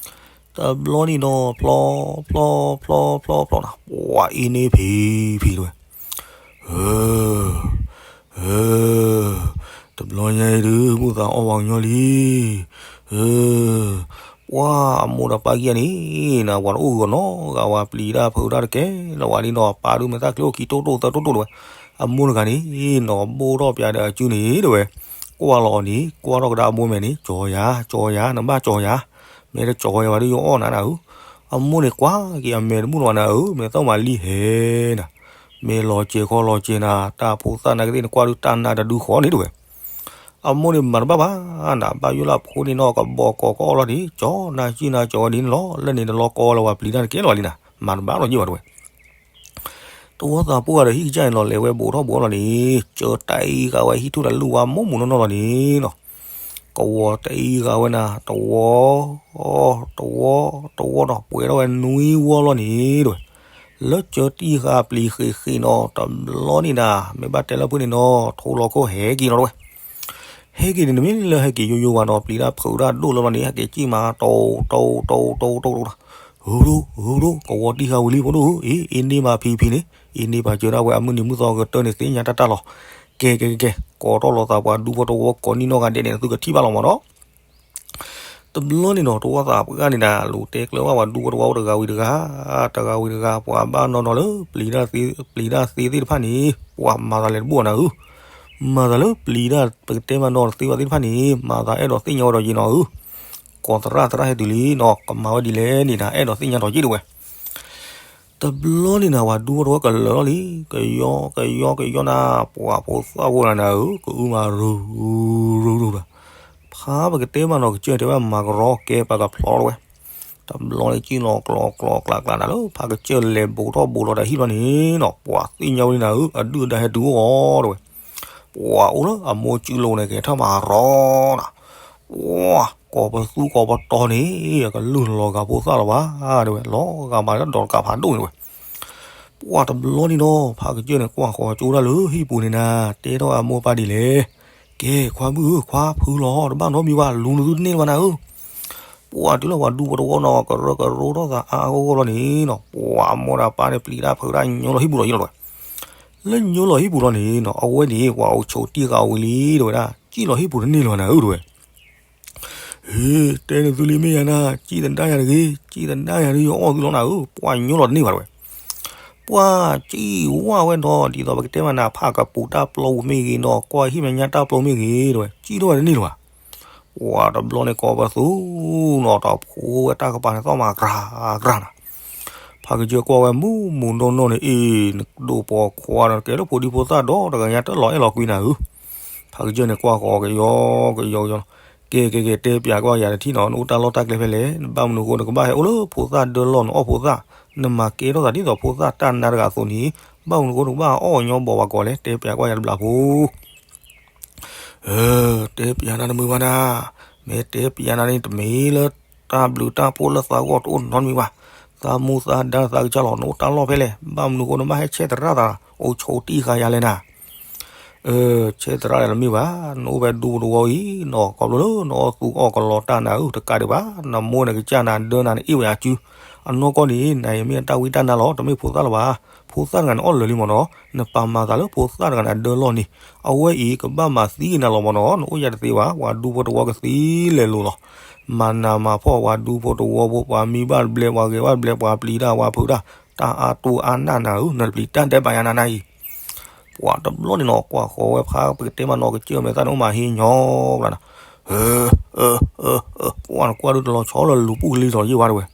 တဘျီန့ၣ်နီၤ ဖျိး ဖျိး ဖျိး ဖျိး ဖျိးနၤ ပှၤအ့န့ၣ်ဖံး ဖံးတဝဲ ဧၢ တဘျီညါအံၤဒုး မုၢ်သးအီၣ်ဝဲကညီလံ, ပှၤအမိၢ်ဒီးပၢ်ခံဂၤန့ၣ် နပှၤတအိၣ်ဂၢၢ်နီတဂၤဝဲ ပျံၤတၢ်ဖုးတၢ်တကဲလၢၤဝဲလံနီၤ ပၢ်ဒုးမဲာ်သၣ်ချ့အိၣ်ခံတိၢ်တိၢ်သၢတိၢ်တိၢ်တဝဲ, အမိၢ်တဂၤန့ၣ်နီၤ ဘိၣ်ထီၣ်ပၠးဒီးအစုန့ၣ်တဝဲ, ကွၢ်လီၤအီၤန့ၣ် ကွၢ်ထီၣ်ကဒါအမိၢ်မဲာ်န့ၣ် ကၠီၤယၤ ကၠီၤယၤ နဘၣ်ကၠီၤယၤ, မ့ၢ်တကၠီၤယၤဘၣ်ဒုးယအီၣ်နၤနၤဧၢ, အမိၢ်န့ၣ်ကွၢ်က့ၤအမဲာ်တဘူၣ်လီၤနၤဧၢ မ့ၢ်သီၣ်မၤလံဟဲနၤ, မ့ၢ်လီၤစဲၤခီလီၤစဲၤနၤ တၢ်ဖိသၣ်နာ်က့သ့ၣ်နကွၢ်ဒုးတၢ်နါတဒုဃီန့ၣ်တဝဲ, အမိၢ်န့ၣ်မၤတဘၣ်ဘၣ်နၤ ဘၣ်ယိၣ်လၢအဖိန့ၣ်နီၤ ကဘီကီးကအီၣ်လီၤန့ၣ် ကၠီၤနၤကံၣ်နၤကၠီၤဝဲဒ်န့ၣ်လီၤ လၢန့ၣ်တလီၤကီလၢၤဝဲပျံၤတၢ်တကဲလၢၤဝဲလံနၤ မၤတဘၣ်လီၤယ့ၢ်ဘၣ်တဝဲ တဝီသးပှၢ်ဒီးဟံၣ်ကစၢ်န့ၣ်လီၤ လဲၤဝဲဘူးထီၣ်ဘူးအီၣ်လီၤန့ၣ် ကၢတၢ်အံၤဃာ်ဝဲဟံၣ်ထူၣ်ဒီးလုၢ်ဝါမိၢ်မူးနီၢ်နီၢ်လီၤန့ၣ်နီၤ, ကဝီၤတၢ်အံၤဃာ်ဝဲနၤ တဝီ တဝီ တဝီဒီး ပှဲၤထီၣ်ဝဲနွံဝီလီၤန့ၣ်တဝဲ, လၢကၢတံၢ်ဃာ်ပျံၤဃ့းဃ့းနီၤ တဘျီန့ၣ်နၤ မ့ၢ်ဘၣ်တဲလၢဖုန့ၣ်နီၤ ထိၣ်လီၤခိၣ်ဟဲက့ၤနီၤတဝဲ ဟဲက့ၤန့ၣ် နမ့ၢ်လၢဟဲက့ၤယိယိဝဲနီၤ ပျံၤတၢ်ဖုးတၢ်ဒိၣ်လၢလီၤန့ၣ် ဟဲက့ၤစံၣ်မး တိ တိ တိ တိ တိ တိ တိ ဟူဒိၣ် ဟူဒိၣ် ကဝီၤတံၢ်ဃာ်ဝံၤလံ ဖိဒိၣ်ဧၢ အ့ အ့န့ၢ်မးဖံဖံန့ၣ် အ့န့ၢ်ပာ်စၢၤဒၣ်ဝဲအမုၢ်နံၤမုၢ်သီကတၢၢ်န့ၣ် သ့ၣ်ညါတၢ်တၢ်လီၤ. ကဲ ကဲ ကဲ ကဲ ကိးထီၣ်လီၤသးပှၤဒူဖိတဝီကိးနံၣ်နီၢ်ဂၤဒဲးန့ၣ် သုကထံၣ်ဘၣ်လီၤမးနီၤ တဘျီန့ၣ်နီၤ တဝီသးပှၢ်န့ၣ်ဒၣ် လူၤတဲကျၢၤဘၣ်ပှၤဒူဖိတဝီတဂၤဝံၤတဂၤ တဂၤဝံၤတဂၤ ပှၤဘၣ်နီၢ်နီၢ်လၢ ပျံၤတၢ်သ့သ့ၣ်တဖၣ်န့ၣ် ပှၤမၤသးလဲၤတဘူၣ်အီၤနၤဧၢ, မၤသးလၢပျံၤတၢ် ပကတဲမးနီၤ တသ့ဝဲသ့ၣ်တဖၣ်န့ၣ် မၤသးအဲၣ်ဒိးသ့ၣ်ညါဝဲဒီးယံာ်နီၤဧၢ, ကိးသရၣ်သရၣ်ဟဲတုၤလံနီၤ ကမၤဝဲဒ်လဲၣ်န့ၣ်ဒၣ် အဲၣ်ဒိးသ့ၣ်ညါဒီးယံာ်တဝဲ တဘျီန့ၣ်နၤ ပှၤဒူဖိတဝီကလၢာ်လီၤလံ, ကယီကယီကယီနၤ, ပှၤဖိသၣ်ဖိနၤနၤဧၢ, ကအုမၤရူၤရူၤရူၤဒီး, ဖါပကတဲမးနီၤ ကစၢၢ်တဲဝဲမၤကရီကဲပှၤကဖျီထီၣ်ဝဲ, တဘျီန့ၣ် ကံၣ်လီၤကျီကျီကျးကျးနၤလၢ ဖါကစၢၢ်လဲၤဘူးထီၣ်ဘူးလီၤဒီးဟံၣ်လီၤန့ၣ်နီၤ, ပှၤသ့ၣ်ညါဝဲလံနၤဧၢ, အဒုၣ်အဒါဟဲတုၤအိၣ်အီၤတဝဲ, ပှၤအိၣ်လၢအမိၢ်စုလိၤန့ၣ် ကဟဲထီၣ်မၤရီနၤ, ပှၤ ကိးပသူကိးပတီၤန့ၣ် ကလုၢ်လီၤဂာ်ဖိသၣ်လီၤဘၣ်, တဲဝဲ လီၤဂာ်မးလၢဒီးတကးဖးဒိၣ်န့ၣ်ဝဲ. ပှၤတဘျီန့ၣ်နီၤ ဖါကစၢၢ်န့ၣ် ကွၢ်ဃီၤကၠိတၢ်လၢဟံၣ်ပူၤန့ၣ်နၤ, တဲထီၣ်အမိၢ်ပၢ်ဒ်လဲၣ်, ကဲ ခွါမုၣ်ဧၢ ခွါဖုလီၤ တဘၣ်နီတမံၤဘၣ် လူၤနသုတန့ၢ်လၢၤဘၣ်နၤဧၢ. ပှၤတုၤလၢပှၤဒူဖိတဝီနီၤ ကရၢကရိထီၣ်သးအါအါဂီၢ်ဂီၢ်လီၤန့ၣ်နီၤ, ပှၤအမိၢ်ဒီးပၢ်န့ၣ် ပျံၤတၢ်ဖုးတၢ်ညိလီၤဟံၣ်ပူၤလီၤယံလီၤတဝဲ. လၢညိလီၤဟံၣ်ပူၤလီၤန့ၣ်နီၤ အဝဲန့ၣ် ပှၤအိၣ်ဆိးတံၢ်ဃာ်ဝံၤလံ တဲဝဲဒၣ် ကံၣ်လီၤဟံၣ်ပူၤတန့ၢ်လၢၤဘၣ်နၤဧၢ တဲဝဲ. ဟ့ၣ် တဲန့ၢ်သုလံမ့ၢ်ယၤနၤ, စံၣ်သဒါယၤတဂ့ၤ, စံၣ်သဒါယၤဒုး ယအီၣ်သုလီၤနၤဧၢ, ပှၢ်ညိလီၤတန့ၢ်ဘၣ်တဝဲ. ပှၢ်စံၣ်ဝၣ်ဝဲဒီး ဒ်သိးပကတဲမးနၤ ဖးကပူၤတၢ်ပျီပူၤမ့ၢ်ဂ့ၤနီၤ, ကွၢ်ဟံၣ်မဲာ်ညါတၢ်ပျီမ့ၢ်ဂ့ၤတဝဲ စံၣ်ထီၣ်ဝဲတန့ၢ်လၢၤဘၣ်. ပှၢ်တဘျီန့ၣ် ကိးပသူနီၤ တဖိဝဲတၢ်ကပၤန့ၣ် သီၣ်မၤကြၤကြၤနၤ. ဖးကစၢၢ်ကွၢ်ဝဲမူးမူးနီၢ်နီၢ်န့ၣ် အ့ၣ် နဒိၣ်ပိာ်ခွါဒီး ကဲလၢဖိဒံဖိသၣ်ဒီး တဂၤညါတလီၤအဲၣ်လီၤကွံနၤဧၢ. ဖးကစၢၢ်န့ၣ် ကွၢ်ဃီကယီကယီကယီ, ကဲကဲကဲ တဲပၠးကွၢ်ယၤတထံၣ်နီၤ, နအိၣ်တၢ်လီၢ်တၢ်ကျဲဖဲလဲၣ်, ဘၣ်မနုၤအဃိ နကဘၣ်ဟဲအိၣ်လၢဖိသၣ်ဒၢလီၢ် နအီၣ်ဖိသၣ်, နမၤကဲထီၣ်သးဒ်သိးဖိသၣ်တၢ်နါတဂၤအသိးန့ၣ်, ဘၣ်မနုၤအဃိ နကဘၣ်အီၣ်ညီဘီးဘၣ်ကီးလဲၣ်, တဲပၠးကွၢ်ယၤတဘျီဖိ တဲပၠးနၤတမုာ်ဘၣ်နၤ, မ့ၢ်တဲပၠးနၤန့ၣ် တမ့ၢ်လၢတၢ်ဘျုးတၢ်ဖှိၣ်လၢသးဂီၢ်တအိၣ်နီတမံၤဘၣ်. သးမူသးဒါသးကစၢ်လီၤ, နအိၣ်တၢ်လီၢ်ဖဲလဲၣ်, ဘၣ်မနုၤအဃိ နဘၣ်ဟဲဆဲးသရၣ်သး အိၣ်ဆိးတံၢ်ဃာ်ယၤလဲၣ်နၤ. ဆဲးသရၣ်လဲၣ်တမ့ၢ်ဘၣ်, နအိၣ်ဖဲဒူဖိတဝီအံၤနီၤ, ခီဖျိလၢနအီၣ်သူအီၣ်ကလီတၢ်နၤဧၢ, တကးဒံးဘၣ်, နမိၢ်နကစၢ်နၤဒၢနၤန့ၣ် အ့ၣ်ဝဲအစု, အနီၢ်ကီၢ်န့ၣ် နၤအံၤမ့ၢ်တၢ်ဝံတၢ်နါလီၤ, တမ့ၢ်ဖိသၣ်လၢၤဘၣ်. ဖိသၣ်တဂၤန့ၣ်အီၣ်လၢာ်လံမ့ၢ်နီၤ, နပာ်မၤသးလၢဖိသၣ်တဂၤန့ၣ်အဒၢလီၢ်န့ၣ်, အဝဲအံၤကဘၣ်မၤသံက့ၤနၤလီၤမ့ၢ်နီၤ, နအိၣ်ယၤတသ့ဘၣ်, ပှၤဒူဖိတဝီကသံလဲၤလိၤလီၤ. မၤနးမၤဖှီၣ်ပှၤဒူဖိတဝီဖိ, ပှၤမံဘၣ်တဘျဲး, ပှၤဂဲၤဘၣ်တဘျဲး, ပှၤပျံၤတၢ်ပှၤဖုးတၢ်, တၢ်အါတိၢ်အါနၢ်နၤဧၢ, နတပျံၤတၢ်ဒဲးဘးယၤနၤနၤအံၤ. ပှၤတဘျီန့ၣ်နီၤ, ကွၢ်ဃီဝဲဖးပကတဲမးနီၤ, ကစၢၢ်မဲာ်သၣ်န့ၣ် အိၣ်မးဟ့ၣ်ညီဘျီနၤ, ပှၢ်နကွၢ်ဒုးတလီၤဆီလၢလူၤပူၤကလံၤလီၤယံၢ်ဝဲတဝဲ.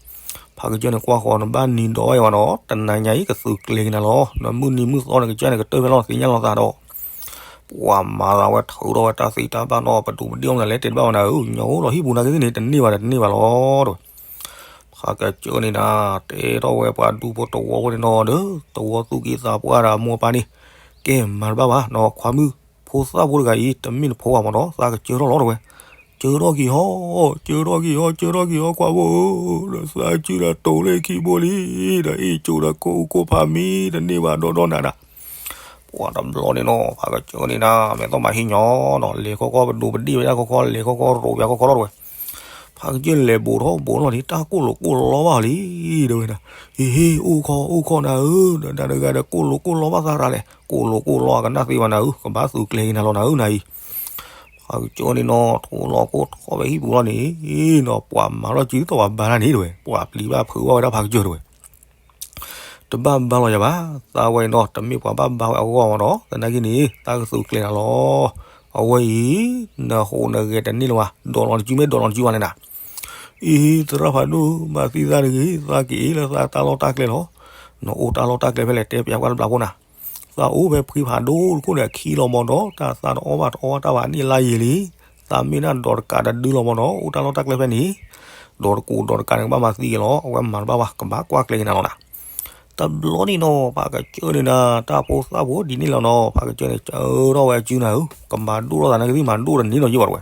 ဖးကစၢၢ်န့ၣ် ကွၢ်ဃီနဘၣ်နံၤဒီးဝဲယဝဲနီၤ, တနၤညါအံၤကသုးကျဲၤက့ၤနၤလီၤ, နမုၢ်နံၤမုၢ်သီန့ၣ် ကစၢၢ်န့ၣ် ကတၢၢ်ဖဲလီၤသ့ၣ်ညါလီၤသးဒီး ပှၤမၤသးဝဲထုးထီၣ်ဝဲတၢ်သ့တၢ်ဘၣ်နီၤ, ပဒူပဒ့ၣ်အီၣ်မနုၤလဲၣ်, တဲတဘၣ်ဝဲနၤဧၢ, ညီအိၣ်လီၤဟံၣ်ပူၤနာ်က့သ့ၣ်န့ၣ် တန့ၢ်ဘၣ်ဒီးတန့ၢ်ဘၣ်လီၤတဝဲ. ဖးကစၢၢ်န့ၣ်နၤ, တဲထီၣ်ဝဲပှၤဒူဖိတဝီဖိန့ၣ်နီၤ, ဒီးသဝီသူၣ်က့သးပှၢ်ဒီးအမိၢ်အပၢ်န့ၣ်, ကဲမၤတဘၣ်ဘၣ်နီၤ, ခွါမုၣ်ဖိသၣ်ဖိတဂၤအံၤ တမ့ၢ်နဖိဘၣ်မ့ၢ်နီၤ, သးကစၢၢ်ထီၣ်လီၤတဝဲ. စၢၢ်ထီၣ်က့ၤဟီ, စၢၢ်ထီၣ်က့ၤဟီ, စၢၢ်ထီၣ်က့ၤဟီ, ကွၢ်ဖိဧၢ, ဒီးသးစုဒီးတိၤလၢခံဘိလံ, ဒီးအ့ၣ်ကၠိဒီးကိၢ်အူကိၢ်ဖးမံတန့ၢ်ဘၣ်ဒီဒီနၤနၤ. ပှၤတဘျီန့ၣ်နီၤ, ဖးကစၢၢ်န့ၣ်နၤ, မဲာ်သီမးဟ့ၣ်ညီနီၤ, လဲၤခီခီပဒူပဒ့ၣ်ဝဲဒၣ်ခီခီ, လဲၤခီခီရိးပၠးခီခီလီၤတဝဲ. ဖးကစၢၢ်န့ၣ်လဲၤဘူးထီၣ်ဘူးထီၣ်န့ၣ် တၢ်ကိၢ်လိာ်ကိၢ်လီဘၣ်လံ, တဲဝဲဒၣ်, ဟ့ၣ်ဟ့ၣ် အိၣ်ခီအိၣ်ခီနၤဧၢ, ဒီးနၤတဂၤဒီးကိၢ်လိာ်ကိၢ်လီဘၣ်သးရၤလဲၣ်, ကိၢ်လိာ်ကိၢ်လီအကနၣ်သ့ဘၣ်နၤဧၢ, ကဘၣ်သုးကျဲၤက့ၤနၤလီၤနၤဧၢနၤအံၤ. ဖးကစၢၢ်န့ၣ်နီၤ, ထိလီၤကိၢ်ထီၣ်ဝဲဟံၣ်ပူၤလီၤန့ၣ်နီၤ, ပှၤမၤထီၣ်စုသီၣ်ပှၤဘါတၢ်န့ၣ်တဝဲ, ပှၤပျံၤဘၣ်ဖုးဘၣ်ဝဲဒၣ်ဖးကစၢၢ်တဝဲ. တဘၣ်ဘါလီၤယၤဘၣ်, သးဝဲအံၤနီၤ, တမ့ၢ်ပှၤဘၣ်ဘါဝဲအဂီၢ်မ့ၢ်နီၤ, သနာ်က့န့ၣ် သးကသုးကျဲၤနၤလီၤ. အဝဲအံၤ နဟူးနဂဲၤတန့ၢ်လၢၤဘၣ်, ဒိးလီၤနစုမ့ၢ်ဒိးလီၤနစုဘၣ်န့ၣ်နၤ. အံၤ သရၣ်ဖးဒိၣ် မၤသံသးတဂ့ၤ, သးက့ၤအ့ၣ်လၢသးတၢ်လီၢ်တၢ်ကျဲလီၤ. နအိၣ်တၢ်လီၢ်တၢ်ကျဲဖဲလဲၣ် တဲပၠးကွၢ်တဘျီဖိနၤ. သးအိၣ်ဖဲဖှံဖးဒိၣ်တခိၣ်န့ၣ် အခံလီၤမ့ၢ်ဒီး တၢ်သးတအီၣ်ဘၣ်တအီဘၣ်တၢ်ဘၣ်န့ၣ်လါယံာ်လံ. သးမ့ၢ်ဒၣ်ဒိးတကးတဒုလီၤမ့ၢ်ဒီး အိၣ်တၢ်လီၢ်တၢ်ကျဲဖဲန့ၣ် ဒိးတကိးဒိးတကးန့ၣ် ကဘၣ်မၤသံက့ၤလီၤ. အဝဲမၤတဘၣ်ဘၣ် ကဘၣ်ကွၢ်ကျဲက့ၤနၤလီၤနၤ. တဘျီန့ၣ်နီၤ ဖးကစၢၢ်န့ၣ်နၤ တၢ်ဖိသၣ်ဖိဒ်န့ၣ်လီၤနီၤ. ဖးကစၢၢ်န့ၣ် စၢထီၣ်ဝဲအစုနၤဧၢ, ကမၤဒိၣ်ထီၣ်သးနာ်က့သ့ၣ် မၤဒိၣ်တန့ၢ်ဒီးယံာ်ဘၣ်တဝဲ.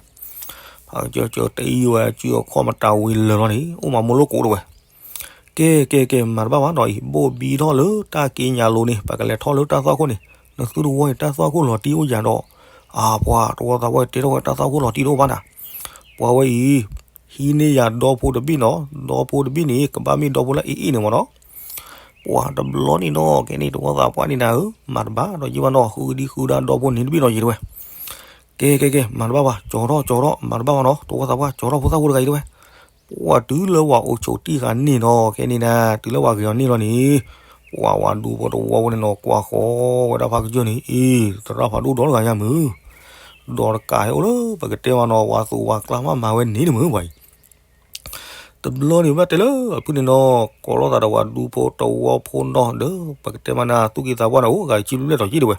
ဖးကစၢၢ်စၢတ့ဝဲအစုအခီၣ်မတၤဝံၤလၢာ်လီၤန့ၣ် အိၣ်မၤမိၢ်လိၣ်ကိးတဝဲ. ကဲကဲကဲ မၤတဘၣ်ဘၣ်နီၤအံၤ, ဘိၣ်ဘံထီၣ်လၢတၢ်က့ညါလိၤန့ၣ် ပကလဲၤထီၣ်လၢတၢ်သွၣ်ခိၣ်န့ၣ်, နသုတဝီန့ၣ် တၢ်သွၣ်ခိၣ်လီၤတံၢ်အိၣ်ယၤဒီး, အပှၤတဝီသးပှၢ်တဲထီၣ်ဝဲတၢ်သွၣ်ခိၣ်လီၤတံၢ်တအိၣ်ဘၣ်နၤ. ပှၤဝဲအံၤ ဟံးန့ၢ်ယၤဒီဖိတဘ့ၣ်နီၤ, ဒီဖိတဘ့ၣ်န့ၣ် ကဘၣ်မ့ၢ်ဒီဖိလၢအ့ၣ်အ့ၣ်န့ၣ်မ့ၢ်နီၤ. ပှၤတဘျီန့ၣ်နီၤ ကဲန့ၣ်တဝီသးပှၢ်န့ၣ်နၤဧၢ, မၤတဘၣ်ဒီးယံာ်ဘၣ်နီၤ, ဃုဒံဃုဒါဒီဖိန့ၣ်တဘ့ၣ်နီၤယံာ်တဝဲ. ကဲကဲကဲ မၤတဘၣ်ဘၣ်, ကၠီထီၣ်ကၠီထီၣ် မၤတဘၣ်ဘၣ်နီၤ, တဝီသးပှၢ် ကၠီထီၣ်ဖိသၣ်ဖိတဂၤအံၤတဝဲ. ပှၤတုၤလၢပှၤအိၣ်ဆိးတံၢ်ဃာ်န့ၣ်နီၤ, ခဲန့ၣ်နၤ တုၤလၢပှၤဂ့ၤအီၤန့ၣ်လီၤန့ၣ်, ပှၤဝၤဒူဖိတဝီဖိန့ၣ်နီၤ ကွၢ်ဃီဝဲဒၣ်ဖးကစၢၢ်န့ၣ်, အ့ သရၣ်ဖးဒိၣ်ဒီတဂၤညါမုၢ်, ဒီးတကးဟဲအိၣ်လၢပကတဲမးနီၤ ပှၤသူၣ်ပှၤကျါမးမၤဝဲန့ၣ်တမုၢ်ပှၤအံၤ. တဘျီန့ၣ်ဘၣ်တဲလၢအဖုၣ်န့ၣ်နီၤ, ကိးလိာ်သးဒီးပှၤဒူဖိတဝီဖိနီၤဒီး ပကတဲမးနၤ သူၣ်က့သးပှၢ်န့ၣ် အိၣ်ဂၤအံၤ ကံဘျဲၣ်တီၤကံတဝဲ.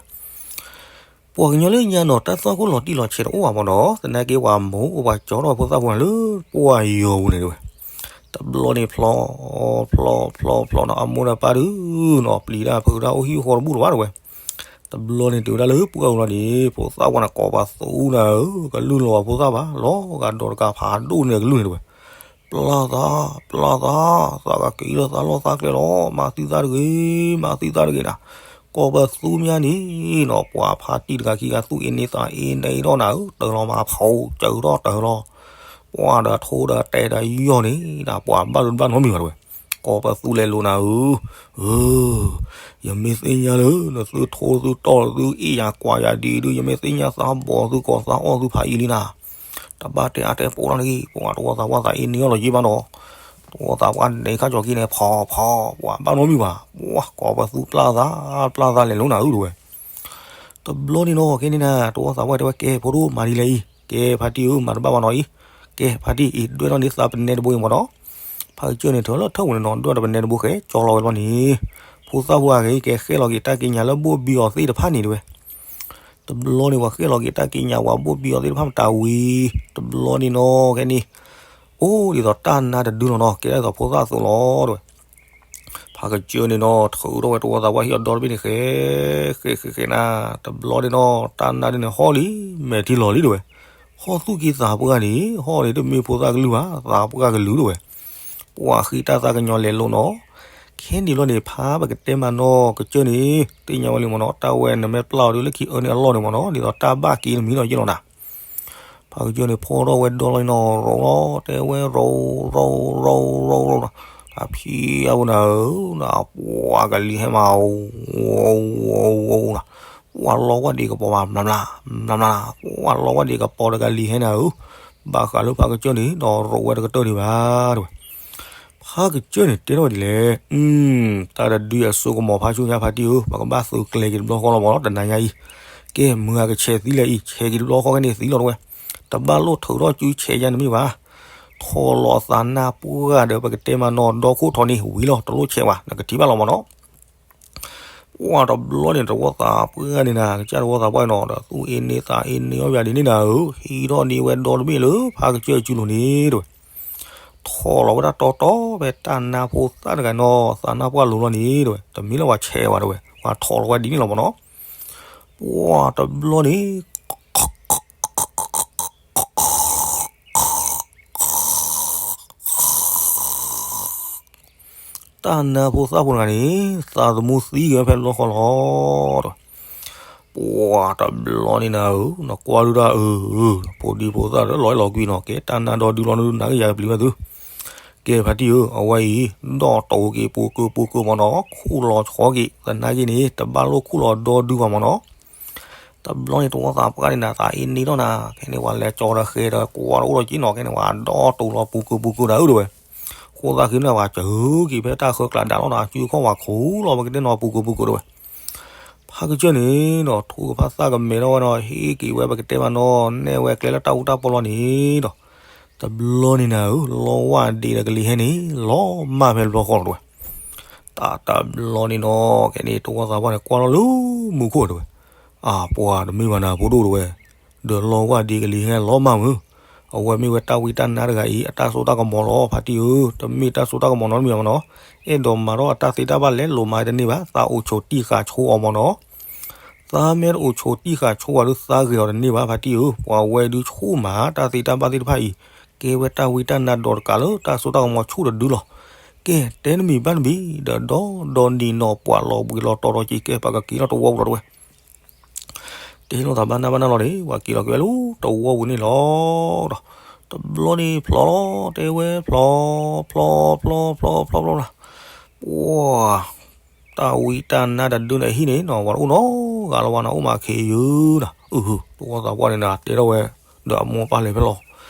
ပှၤကညီလၢညါနီၤ တၢ်သွၣ်ခိၣ်လီၤတံၢ်လီၤဆဲးတအိၣ်ဘၣ်မ့ၢ်နီၤ, သနာ်က့ပှၤမိၢ်အိၣ်ပှၤကၠီထီၣ်ဖိသၣ်ဖိန့ၣ်လၢပှၤယီၤပူၤန့ၣ်တဝဲ. တဘျီန့ၣ်ဖျီ ဖျီ ဖျီ ဖျီနီၤ အမိၢ်ဒီးပၢ်ဒုးနီၤ ပျံၤတၢ်ဖုးတၢ်အိၣ်ဟံၣ်အိၣ်ဃီတဘူၣ်လၢၤဘၣ်တဝဲ. တဘျီန့ၣ်တုၤဝဲဒၣ်လၢပှၢ်ပူၤလီၤန့ၣ် ဖိသၣ်ပှၢ်န့ၣ် ကိးပသူနၤဧၢ, ကလုၢ်လီၤပှၤဖိသၣ်ဘၣ်, လီၤဂာ်ဒီးတကးဖးဒိၣ်န့ၣ်ကလုၢ်န့ၣ်တဝဲ. ပျၢ်သး ပျၢ်သး, သးကက့ၤလၢသးလီၢ်သးကျဲလီၤ, မၤသံသးတဂ့ၤ, မၤသံသးတဂ့ၤနၤ. ကိးပသူမးန့ၣ်နီၤ ပှၤဖးတံၢ်တဂၤခံဂၤသူၣ်အ့န့သးအ့န့ထီၣ်နၤဧၢ, တၢၢ်လီၤမၤဖီး စၢၤထီၣ်တၢၢ်လီၤ. ပှၤဒီးထိဒီးတဲာ်ဒီးယီၢ်န့ၣ် ဒၣ်ပှၤဘၣ်ဒိဘၣ်နီတမံၤဘၣ်တဝဲ. ကိးပသူလဲၤလိၤနၤဧၢ, အၢ ယမ့ၢ်သ့ၣ်ညါလၢ နသုထိသုတီၢ်သုအ့ၣ်ယၤကွၢ်ယၤဒ်ဒုး ယမ့ၢ်သ့ၣ်ညါသးဘီၣ်သုကီၢ်သးအီၣ်သုဖးအံၤလံနၤ. တဘၣ်တဲအါတဲပိာ်လီၤန့ၣ်ဂံၢ် ပှၤတဝီသးပှၢ်သးအ့န့ၢ်အီၤလီၤယံၢ်ဘၣ်နီၤ, တဝီသးပှၢ်န့ၣ်ခါကၠီၤက့ၤန့ၣ် ဖီဖီ ပှၤဘၣ်နီတမံၤဘၣ်, ပှၤကိးပသူပျၢ်သး ပျၢ်သးလဲၤလိၤနၤဧၢတဝဲ. တဘျီန့ၣ်နီၤ ခဲန့ၣ်နၤ တဝီသးပှၢ်တဲဝဲ ကဲဖိဒိၣ်မၤဒ်လဲၣ်အံၤ, ကဲဖါတံၢ်ဧၢ မၤတဘၣ်ဘၣ်နီၤအံၤ, ကဲဖါတံၢ်အံၤ ဒွဲၣ်ထီၣ်န့ၢ်သးပနဲတဘိအံၤမ့ၢ်နီၤ. ဖါကစၢၢ်န့ၣ် ထၢလၢထၢဝဲန့ၣ်နီၤ ဒွဲၣ်တပနဲတဘိဃဲကၠီလီၤဝဲတဘျီန့ၣ်, ဖိသၣ်ဖိအဂ့ၤ ကဲဃဲလီၤက့ၤတၢ်ကံးညာ်လၢဘိၣ်ဘံအီၤသ့ၣ်တဖၣ်န့ၣ်တဝဲ. တဘျီန့ၣ် ပှၤဃဲလီၤက့ၤတၢ်ကံးညာ် ပှၤဘိၣ်ဘံအီၤသ့ၣ်တဖၣ်မတၤဝံၤ တဘျီန့ၣ်နီၤ ခဲန့ၣ် အိၣ်ဒ်သိးတၢ်နါတဒုလီၤနီၤ ကဲဒ်သိးဖိသၣ်အသိးလီၤတဝဲ. ဖါကစၢၢ်န့ၣ်နီၤ ထုးထီၣ်ဝဲတဝီသးပှၢ်ဟံၣ်အဒီတဘ့ၣ်န့ၣ် ဃဲ ဃဲ ဃဲ ဃဲနၤ, တဘျီန့ၣ်နီၤ တၢ်နါဒုန့ၣ်ဟီၣ်လံ မဲာ်ထံလီၤလံတဝဲ. ဟီၣ်သူၣ်က့သးပှၢ်န့ၣ် ဟီၣ်န့ၣ်တမ့ၢ်ဖိသၣ်ကလုၢ်ဘၣ် သးပှၢ်ကလုၢ်တဝဲ. ပှၤဃ့တၢ်သးကညီၤလဲၤလိၤနီၤ. ခဲန့ၣ်လီၤန့ၣ် ဖါပကတဲမးနီၤ ကစၢၢ်န့ၣ် သ့ၣ်ညါဝဲလံမ့ၢ်နီၤ တၢ်ဝဲနမ့ၢ်ပျၢ်အီၤဒုလၢခံအၢန့ၢ်အလီၢ်န့ၣ်မ့ၢ်နီၤ ဒ်သိးတၢ်ဘၣ်က့ၤနမံၤနီၤယ့ၢ်လီၤနၤ. ဖါကစၢၢ်န့ၣ် ဖီထီၣ်ဝဲဒီလီၤနီၤ ရိးလီၤ တဲဝဲရိး ရိး ရိး ရိး ရိးနီၤ, တၢ်ဖံးအဝဲနၤဧၢ, ပှၤကလံၤဟဲမးဧိၤ ဧိၤ ဧိၤ ဧိၤနီၤ, ပှၤလီၤဝဲဒံးကပီၤမး မျးမျး မျးမျး, ပှၤလီၤဝဲဒံးကပီၤတကလံၤဟဲနၤဧၢ, ဘၣ်ဃးလၢဖါကစၢၢ်န့ၣ် ဒီးရိးဝဲတကတၢၢ်ဒံးဘၣ်တဝဲ. ဖါကစၢၢ်န့ၣ် တဲထီၣ်ဝဲဒ်လဲၣ်, တၢ်တဒုအစိကမီၤဖါဆူညါဖါတံၢ်ဧၢ, ပကဘၣ်သုးကျဲၤက့ၤတဘျီဃီလီၤမ့ၢ်နီၤ တနၤညါအံၤ, ကဲမုၢ်ဂၤကဆဲးသံလဲၣ်အံၤ ဆဲးက့ၤတဘျီဃီခဲန့ၣ်သံလီၤတဝဲ, တဘၣ်လိၣ်ထုးထီၣ်စုဆဲးယါနမ့ၢ်ဘၣ်, ထီၣ်လီၤအသးနၢ်ပှၢ်ဒီးပကတဲမးနီၤ ဒီခိၣ်ထီၣ်န့ၣ်ဝံၤလီၤ တလိၣ်ဆဲးဘၣ် နကထံၣ်ဘၣ်လီၤမ့ၢ်နီၤ. ပှၤတဘျီန့ၣ် တဝီသးပှၢ်န့ၣ်နၤ ကစၢ်တဝီသးပှၢ်နီၤ ဒီးသူၣ်အ့န့သးအ့န့အီၣ်ယၤဒ်န့ၣ်နၤဧၢ, ဟံးထီၣ်န့ၢ်ဝဲဒီတဘ့ၣ်လၢဖါကစၢၢ်အစုလိၤန့ၣ်တဝဲ, ထီၣ်လီၤဝဲဒၣ်တီတီဖဲတၢ်နါဖိသၣ်တဂၤနီၤ သးနါပှၢ်လိၤလီၤန့ၣ်တဝဲ, တမ့ၢ်လၢပှၤဆဲးဝဲတဝဲ ပှၤထီၣ်လီၤဝဲဒ်န့ၣ်လီၤမ့ၢ်နီၤ. ပှၤတဘျီန့ၣ် တၢ်နါဖိသၣ်ဖိတဂၤန့ၣ် သးသမူသံက့ၤဝဲဖဲတဘျီဃီလီၤ. ပှၤတဘျီန့ၣ်နၤဧၢ, နကွၢ်ဒုဒၣ်အၢ, ဖိဒံဖိသၣ်ဒီးလီၤအဲၣ်လီၤကွံနီၤ, ကဲတၢ်နါဒီဒုလီၤနဒုနၤကယၤကပျံၤဝဲသု, ကဲဖါတံၢ်ဧၢ, အဝဲအံၤ ဒီၣ်တိာ်က့ၤပူၤကၢၤပူၤကၢၤမ့ၢ်နီၤ, ခူၣ်လီၤဆီက့ၤ သနာ်က့န့ၣ် တဘၣ်လိၣ်ခူၣ်လီၤဒီဒုဘၣ်မ့ၢ်နီၤ. တဘျီန့ၣ် တဝီသးပှၢ်န့ၣ်နၤ သးအ့န့ထီၣ်နၤ, ခဲန့ၣ်ပှၤလဲၤကၠီၤဒီးဃဲဒီးကွၢ်ဒီးအိၣ်လီၤက့နီၤ, ခဲန့ၣ်ပှၤဒီၣ်တိာ်လီၤပူၤကၢၤပူၤကၢၤဒၣ်အုၣ်တဝဲ, ဃိသးဃ့န့ၣ်ပှၤစၢၤက့ၤဖဲတၢ်ဃၢကျးဒၣ်လီၤနၤ, စုခီၣ်ဝဲခိၣ်လီၤ ပကတဲနီၤပူၤကၢၤပူၤကၢၤတဝဲ. ဖါကစၢၢ်န့ၣ်ဒီး ထိၣ်ကဖၣ်သၣ်ကမဲာ်ထီၣ်ဝဲနီၤ, ဟ့ၣ်က့ၤဝဲပကတဲမးနီၤ, နဲၣ်ဝဲကျဲလၢတၢ်အူတၢ်ပီလီၤန့ၣ်ဒီး တဘျီန့ၣ်နၤဧၢ, လီဝၢ်ဒ့ဒီးကလံၤဟဲန့ၣ် လီၤမၢ်ဖဲတဘျီဃီလီၤတဝဲ. တၢ်တဘျီန့ၣ်နီၤ, ခဲန့ၣ် တဝီသးပှၢ်န့ၣ် ကွၢ်ထီၣ်လၢမူခိၣ်တဝဲ, အပှၤတမ့ၢ်ဘၣ်နၤဖိဒိၣ်တဝဲ, ဒီးလီဝၢ်ဒ့ကလံၤဟဲလီၤမၢ်မုၢ်, အဝဲမ့ၢ်ဝဲတၢ်ဝံတၢ်နါတဂၤအံၤ အတၢ်စိတၢ်ကမီၤလီၤ ဖါတံၢ်ဧၢ, တမ့ၢ်တၢ်စိတၢ်ကမီၤနီတမံၤဘၣ်မ့ၢ်နီၤ, အဲၣ်ဒိးမၤထီၣ်အတၢ်သ့တၢ်ဘၣ်လဲၤလိၤမးတန့ၢ်ဘၣ်, သးအိၣ်ဆိးတံၢ်ဃာ်ဆိအီၤမ့ၢ်နီၤ. သးမ့ၢ်တအိၣ်ဆိးတံၢ်ဃာ်ဆိအီၤဒီးသးဂ့ၤအီၤတန့ၢ်ဘၣ် ဖါတံၢ်ဧၢ, ပှၤဝဲဒုဆိမးတၢ်သ့တၢ်ဘၣ်သ့ၣ်တဖၣ်အံၤ, ကဲဝဲတၢ်ဝံတၢ်နါဒီးတကးလၢတၢ်စိတၢ်ကမီၤဆိတဒုလီၤ. ကဲတဲနမံၤဘၣ်နမံၤ, ဒီးဒီဒီနံၤနီၤ ပှၤလီၤဘှံးလီၤတီၤဒီးက့ၤကဲပှၤကက့ၤလီၤတဝီပူၤလီၤတဝဲ. တဲလိာ်သးဘၣ်နၢ်ဘၣ်နၢ်လီၤန့ၣ် ပှၤက့ၤလီၤက့ၤဝဲလၢတဝီပူၤန့ၣ်လီၤ. ဒီးတဘျီန့ၣ်ဖျီလီၤ တဲဝဲဖျီ, ဖျီ ဖျီ ဖျီ ဖျီ ဖျီ ပှၤ တၢ်ဝံတၢ်နါတဒုန့ၣ်ဟံၣ်န့ၣ်နီၤ ပှၤတအိၣ်နီတဂၤလၢၤဘၣ်နီၤ, အိၣ်မးခ့ယုၢ်နီၤ, အု တဝီသးပှၢ်န့ၣ်နၤ တဲထီၣ်ဝဲ, ဒီးအမိၢ်ပၢ်လဲၤဖဲလီၤ.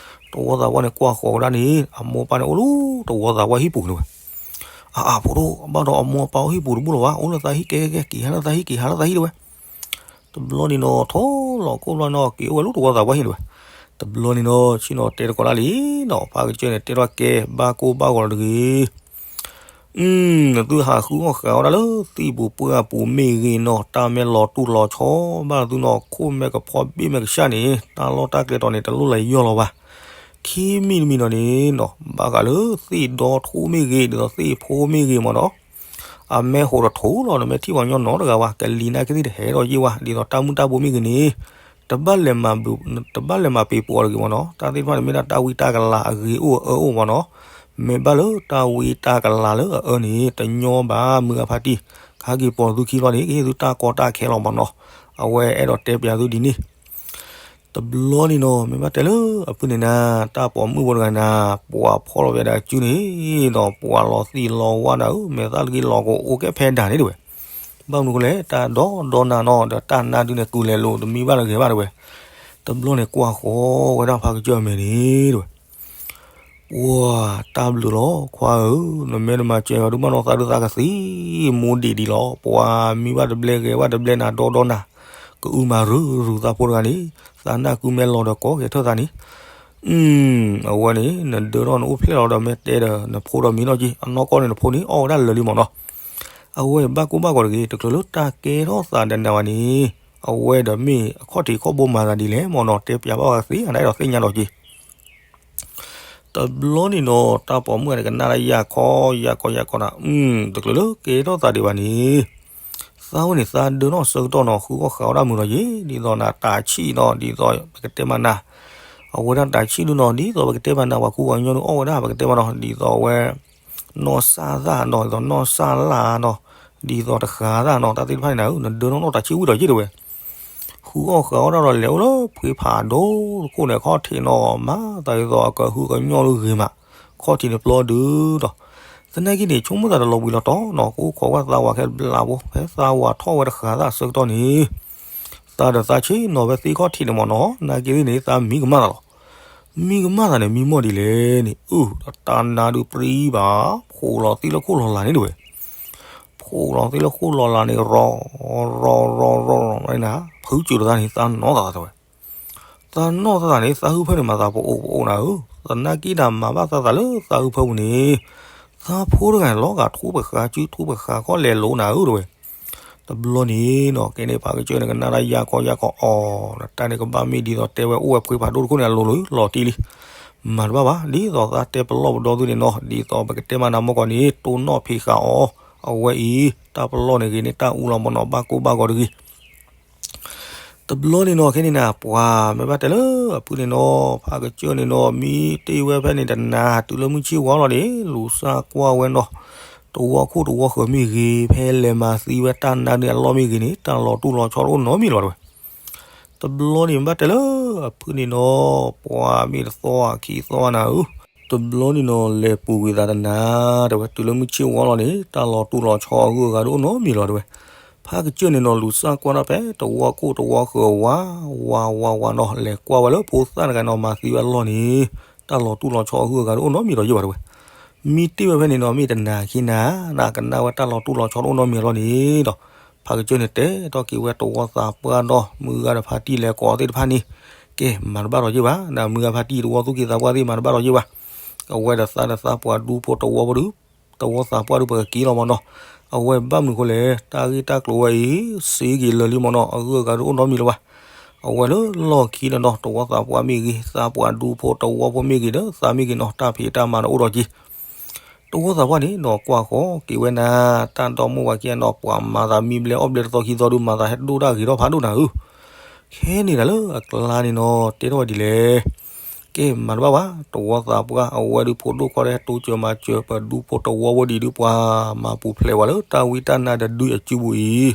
တဝီသးပှၢ်န့ၣ်ကွၢ်ဃီၤကဒါန့ၣ် အမိၢ်ပၢ်န့ၣ်အိၣ်လၢတဝီသးပှၢ်ဟံၣ်ပူၤန့ၣ်ဝဲ. အါအါဖိဒိၣ် ဘၣ်ဒီးအမိၢ်အပၢ်အိၣ်ဟံၣ်ပူၤတဘူၣ်လၢၤဘၣ်, အိၣ်လၢသးဟံၣ်ကဲကဲကဲ က့ၤဟးလၢသးဟံၣ် က့ၤဟးလၢသးဟံၣ်တဝဲ. တဘျီန့ၣ်နီၤ ထီၣ်လီၤကိၣ်ဘျီနီၤ က့ၤအိၣ်ဝဲလၢတဝီသးပှၢ်ဟံၣ်တဝဲ. တဘျီန့ၣ်နီၤ ဆ့ၣ်နီၤတဲတကိးဒၣ်လံနီၤ ဖါကစၢၢ်န့ၣ် တဲထီၣ်ကဲ ဘၣ်ကိၢ်ဘၣ်ဂီၤတဂ့ၤ သုဟးဃုအီၣ်ဃာ်ဝဲဒၣ်လၢသ့ၣ်ပူၤပှၢ်ပူၤမ့ၢ်ဂ့ၤနီၤ တၢ်မ့ၢ်လီၤတူၢ်လီၤဆီဘၣ်သုနီၤ ခိၣ်မဲာ်ကဖီဘ့ၣ်မဲာ်ကဆှၣ်န့ၣ် တၢ်လီၢ်တၢ်ကျဲတီၤန့ၣ် တလိၣ်လၢယီၢ်လီၤဘၣ်. ခံမံၤတမံၤနီၤန့ၣ်နီၤ ဘၣ်ဃးလၢသ့ၣ်ဒီထိၣ်မ့ၢ်ဂ့ၤ ဒ်သိးသ့ၣ်ဖိမ့ၢ်ဂ့ၤမ့ၢ်နီၤ အမဲာ်ဟိးတထိးလီၤ နမ့ၢ်ထံၣ်ပှၤညီနီတဂၤဝဲ ကလံၤနာ်က့သ့ၣ်တဟဲဒီးယ့ၢ်ဝဲ ဒ်သိးတၢ်မုၢ်တၢ်ဘိမ့ၢ်ဂ့ၤန့ၣ် တဘၣ်လဲၤမၤ တဘၣ်လဲၤမၤပ့ၤပိာ်အီၤတဂ့ၤမ့ၢ်နီၤ တၢ်သ့ၣ်တဖၣ်န့ၣ်မ့ၢ်ဒၣ်တၢ်ဝံတၢ်ကလၤအဂ့ၤအိၣ်အအၢအိၣ်မ့ၢ်နီၤ မ့ၢ်ဘၣ်လၢတၢ်ဝံတၢ်ကလၤလၢအအၢန့ၣ် တညီဘၣ်မုၢ်ဂၤဖါတံၢ် ခါက့ၤပိာ်သုခံဘျီန့ၣ် ကဟ့ၣ်သုတၢ်ကီတၢ်ခဲလီၤမ့ၢ်နီၤ အဝဲအဲၣ်ဒိးတဲပျးသုဒ်န့ၣ် တဘျီန့ၣ်နီၤ မ့ၢ်ဘၣ်တဲလၢအဖုၣ်န့ၣ်နၤ တၢ်ပိာ်မုၣ်ဖိတဂၤနၤ ပှၤဖီၣ်လီၤဝဲဒၣ်အစုန့ၣ်ဒီး ပှၤလီၤသံလီၤဝါဒၣ်ဧၢ မဲာ်သၣ်လၢက့ၤလီၤကအိၣ်ကဲဖဲဒၣ်န့ၣ်တဝဲ ဘၣ်မနုၤအဃိလဲၣ် တၢ်ဒီဒီနၤနီၤ ဒီးတၢ်နါဒုန့ၣ် ကုၢ်လဲၤလိာ်တမံဘၣ်တဂ့ၤဘၣ်တဝဲ တဘျီန့ၣ်ကွၢ်ဃီဝဲဒၣ်ဖးကစၢၢ်အမဲာ်န့ၣ် တဲဝဲ, ပှၤတၢ်ဘျုးလီၤ ခွါဧၢ, နမ့ၢ်တမၤစၢၤယၤဒုးမးနီၢ်သးဒုးသးကသံ မိၢ်ဒံးဒံးလီၤ, ပှၤမံဘၣ်တဘျဲဂဲၤဘၣ်တဘျဲနၤဒီဒီနၤ, ကအုမၤရုရုသးဖိတဂၤန့ၣ်, သးနၢ်ကုမဲလီၤဒီးကိးကဲထၢၣ်သးန့ၣ်, အဝဲန့ၣ် နဒၢထီၣ်နအိၣ်ဖျဲၣ်လီၤဒီးမ့ၢ်တဲဒီးနဖိဒီးမံနီၢ်က့, အနီၢ်ကီၢ်န့ၣ်နဖိန့ၣ် အီၣ်ဝဲဒၣ်လၢာ်လံမ့ၢ်နီၤ. အဝဲဘၣ်ကိၢ်ဘၣ်ဂီၤတဂ့ၤ တချုးလၢတၢ်ကဲထီၣ်သးဒီးနၤဝဲန့ၣ်, အဝဲဒီးမ့ၢ်အခီၣ်ထံးခီၣ်ဘိမၤသးဒ်လဲၣ်မ့ၢ်နီၤ, တဲပျးဘၣ်ဝဲကသ့ အနအဲၣ်ဒိးသ့ၣ်ညါဒီးက့ တဘျီန့ၣ်နီၤ တၢ်ပိာ်မုၣ်န့ၣ်ကနၣ်ဒၣ်ယၢ်ခီယၢ်ခီယၢ်ခီနၤ, တချုးလၢကဲထီၣ်သးဒံးဘၣ်န့ၣ်, သးဝဲန့ၣ်သးဒၢထီၣ်ဆၢကတီၢ်နီၤ ဃုအီၣ်ဃးအီၣ်ဒၣ်မုာ်လီၤယ့ၣ်, ဒ်သိးနၤတၢ်ဆံၣ်နီၤ ဒ်သိးပကတဲမးနၤ, အဝဲဒၣ်တၢ်ဆံၣ်ဒုနီၤ ဒ်သိးပကတဲမးနၤ ပှၤကူပှၤကညီဒုးအီၣ်ဝဲဒၣ် ပကတဲမးနီၤ ဒ်သိးအဝဲ နီၢ်စၢ်သၣ်နီၤ ဒ်သိးနီၢ်စၢ်လၢ်နီၤ, ဒ်သိးတဃၤသၣ်နီၤ တၢ်သ့ၣ်တဖၣ်န့ၣ်နၤဧၢ နဒၢထီၣ်နီၢ်တၢ်ဆံၣ်ဝံၤဒီးယ့ၣ်တဲဝဲ ဃုအီၣ်ဃးအီၣ်ဒၣ်ဒီးလဲၤအိၣ်လၢဖှ့ဖးဒိၣ်တခိၣ်န့ၣ် ခီၣ်ထံးနီၤ မၤသးဒ်သိးအကဟုကညီၢ်လၢဂ့ၤမး, ခီၣ်ထံးန့ၣ်ပျီဒုဒီး, သနာ်က့န့ၣ် ဆိကမိၣ်သးတလီၤဘှံးလီၤတီၤနီၤ ကအိၣ်ခိးကွၢ်သးဝးခဲဘျးဖိ ဖဲသးဝးထီၣ်ဝဲတဃၤသၣ်အဆၢကတီၢ်န့ၣ်, သးဒီးသးဆ့ၣ်နီၤဖဲသ့ၣ်ခီၣ်ထံးန့ၣ်မ့ၢ်နီၤ နာ်က့သ့ၣ်န့ၣ် သးမံကမၣ်သးလီၤ. မံကမၣ်သးန့ၣ် မံမီၢ်ဒ်လဲၣ်န့ၣ် အၢၣ်ဒီးတၢ်နါဒုးပြံဘၣ်, ဖိးလီၤသ့ၣ်လၢခိၣ်လီၤလးန့ၣ်တဲဝဲ ဖိးလီၤသ့ၣ်လၢခိၣ်လီၤလးန့ၣ် ရီၤ ရီၤ ရီၤ ရီၤ ရီၤ နၤ, ဖုကၠူၤဒီးသးန့ၣ် သးနီၢ်သးသးတဲဝဲ, သးနီၢ်သးသးန့ၣ် သးဟုၣ်ဖၢၣ်န့ၣ်မၤသးပအိၣ်ပအိၣ်နၤဧၢ, သနာ်က့ဒၣ်မၤဘၣ်သးသးလၢသးဟုၣ်ဖၢၣ်ပူၤန့ၣ်, သးဖိတဂၤန့ၣ် လီၤဂာ်ထူပဃာ်စုထူပဃာ်ခီၣ်လဲၤလိၤနၤဧၢ တဲဝဲ တဘျီန့ၣ်နီၤ ကဲန့ၣ်ဖးကစၢၢ်န့ၣ် ကနၣ်ဒၣ်ယၢ်ကီယၢ်ကီအီၤ, တၢ်န့ၣ်ကဘၣ်မ့ၢ်ဒ်သိးတဲဝဲအိၣ်ဝဲဖှ့ဖးဒိၣ်တခိၣ်န့ၣ် အလိၤလီၤတံၢ်လံ, မၤတဘၣ်ဘၣ်, ဒ်သိးသးတဲပလီၢ်ပဒီသုန့ၣ်နီၤ ဒ်သိးပကတဲမးနၤမ့ၢ်ကီးန့ၣ် တိၢ်နီၣ်ဖံးဃာ်အီၤ, အဝဲအံၤ တၢ်ပလီၢ်န့ၣ်ဂ့ၤန့ၢ်တၢ်အူလီၤမ့ၢ်နီၤ ဘၣ်ကိၢ်ဘၣ်ဂီၤတဂ့ၤ တဘျီန့ၣ်နီၤ ခဲန့ၣ်နၤ ပှၤမ့ၢ်ဘၣ်တဲလၢအဖုန့ၣ်နီၤ ဖးကစၢၢ်န့ၣ်နီၤ မံတ့ၢ်ဝဲဖဲန့ၣ်တနၤ တုၤလၢမုၢ်ဆ့ၣ်ဝါလီၤန့ၣ် လူၤစၢ်ကွၢ်ဝဲနီၤ, တဝီခိၣ်တဝီဃၢၤမ့ၢ်ဂ့ၤ ဖဲလဲၤမၤသံဝဲတၢ်နါဒုးအလီၢ်မ့ၢ်ဂ့ၤန့ၣ် တၢ်လီၤတူၢ်လီၤဆီတအိၣ်နီတမံၤလီၤတဲဝဲ တဘျီန့ၣ်မ့ၢ်ဘၣ်တဲလၢအဖုန့ၣ်နီၤ ပှၤမ့ၢ်တသီခံသီနၤဧၢ, တဘျီန့ၣ်နီၤ လဲၤပူၤကွံာ်သးတနၤ တဲဝဲ တုၤလၢမုၢ်ဆ့ၣ်ဝါလီၤန့ၣ် တၢ်လီၤတူၢ်လီၤဆီအဂုၤအဂၤဒုးအိၣ်နီတမံၤလီၤတဲဝဲ, ဖးကစၢၢ်န့ၣ်နီၤ လူၤစၢ်ကွၢ်ဒၣ်ဖဲတဝီခိၣ်တဝီဃၢၤဝါ, ဝါဝါဝါနီၤ လဲၤကွၢ်ဝဲလၢဖိသၣ်တဂၤနီၤ မၤသံဝဲအလီၢ်န့ၣ် တၢ်လီၤတူၢ်လီၤဆီအဂုၤအဂၤဒုးအိၣ်နီတမံၤလီၤယဲၢ်ဘၣ်တဲဝဲ, မံတ့ၢ်ဝဲဖဲန့ၣ်နီၤ မ့ၢ်တနၤခံနၤ နကနၣ်ဝဲတၢ်လီၤတူၢ်လီၤဆီတအိၣ်နီတမံၤလီၤန့ၣ်ဒီး, ဖးကစၢၢ်န့ၣ်တဲထီၣ်က့ၤဝဲတဝီသးပှၢ်ဒီး မုၢ်ဂၤဒီးဖါတံၢ်လဲၤကိးသ့ၣ်တဖၣ်န့ၣ်, ကဲ မၤတဘၣ်ဒီးယဲၢ်ဘၣ်, နမုၢ်ဂၤဖါတံၢ်တဝီသူၣ်က့သးပှၢ်သ့ၣ်မၤတဘၣ်ဒီးယဲၢ်ဘၣ်, အဝဲဒီးသးဒီးသးပှၤဒူဖိတဝီဖိဒုး, တဝီသးပှၢ်ဒုးပကက့ၤလီၤမ့ၢ်နီၤ, အဝဲဘၣ်မနုၤအဃိလဲၣ် တၢ်ဂ့ၢ်တၢ်ကျိၤဝဲအံၤ စ့က့ၤလၢာ်လံမ့ၢ်နီၤ အဂုၤအဂၤဒုးအိၣ်နီတမံၤလၢၤဘၣ် အဝဲလၢလီၢ်ခံဒီးနီၤ တဝီသးပှၢ်မ့ၢ်ဂ့ၤ သးပှၢ်ဒူဖိတဝီဖိမ့ၢ်ဂ့ၤဒီး သးမ့ၢ်ဂ့ၤနီၤ တၢ်ဖံးတၢ်မၤန့ၣ်အိၣ်ဒီးက့ၤ, တဝီသးပှၢ်န့ၣ်နီၤ ကွၢ်ဃီၤက့ၤဝဲနၤ တၢ်ဒီမိၢ်ဝၤခံဂၤနီၤ ပှၤမၤသးမံဘျဲအီၣ်ဘျဲတသီခံသီဒုး မၤသးဟဲဒိၣ်တၢ်ဂ့ၤထီၣ်ဖးဒိၣ်နၤဧၢ, ခဲန့ၣ်ဒၣ်လၢအကျါန့ၣ်နီၤ တဲထီၣ်ဝဲဒ်လဲၣ် ကဲ မၤတဘၣ်ဘၣ်, တဝီသးပှၢ် အဝဲဒုးဖိဒိၣ်ခီၣ်ဒဲး ဟဲတိစၢၤမၤစၢၤ ပဒူဖိတဝီဖိဒံးဒုး ပှၤမၤပူၤဖျဲးဝဲလၢတၢ်ဝံတၢ်နါတဒုအစုပူၤအံၤ,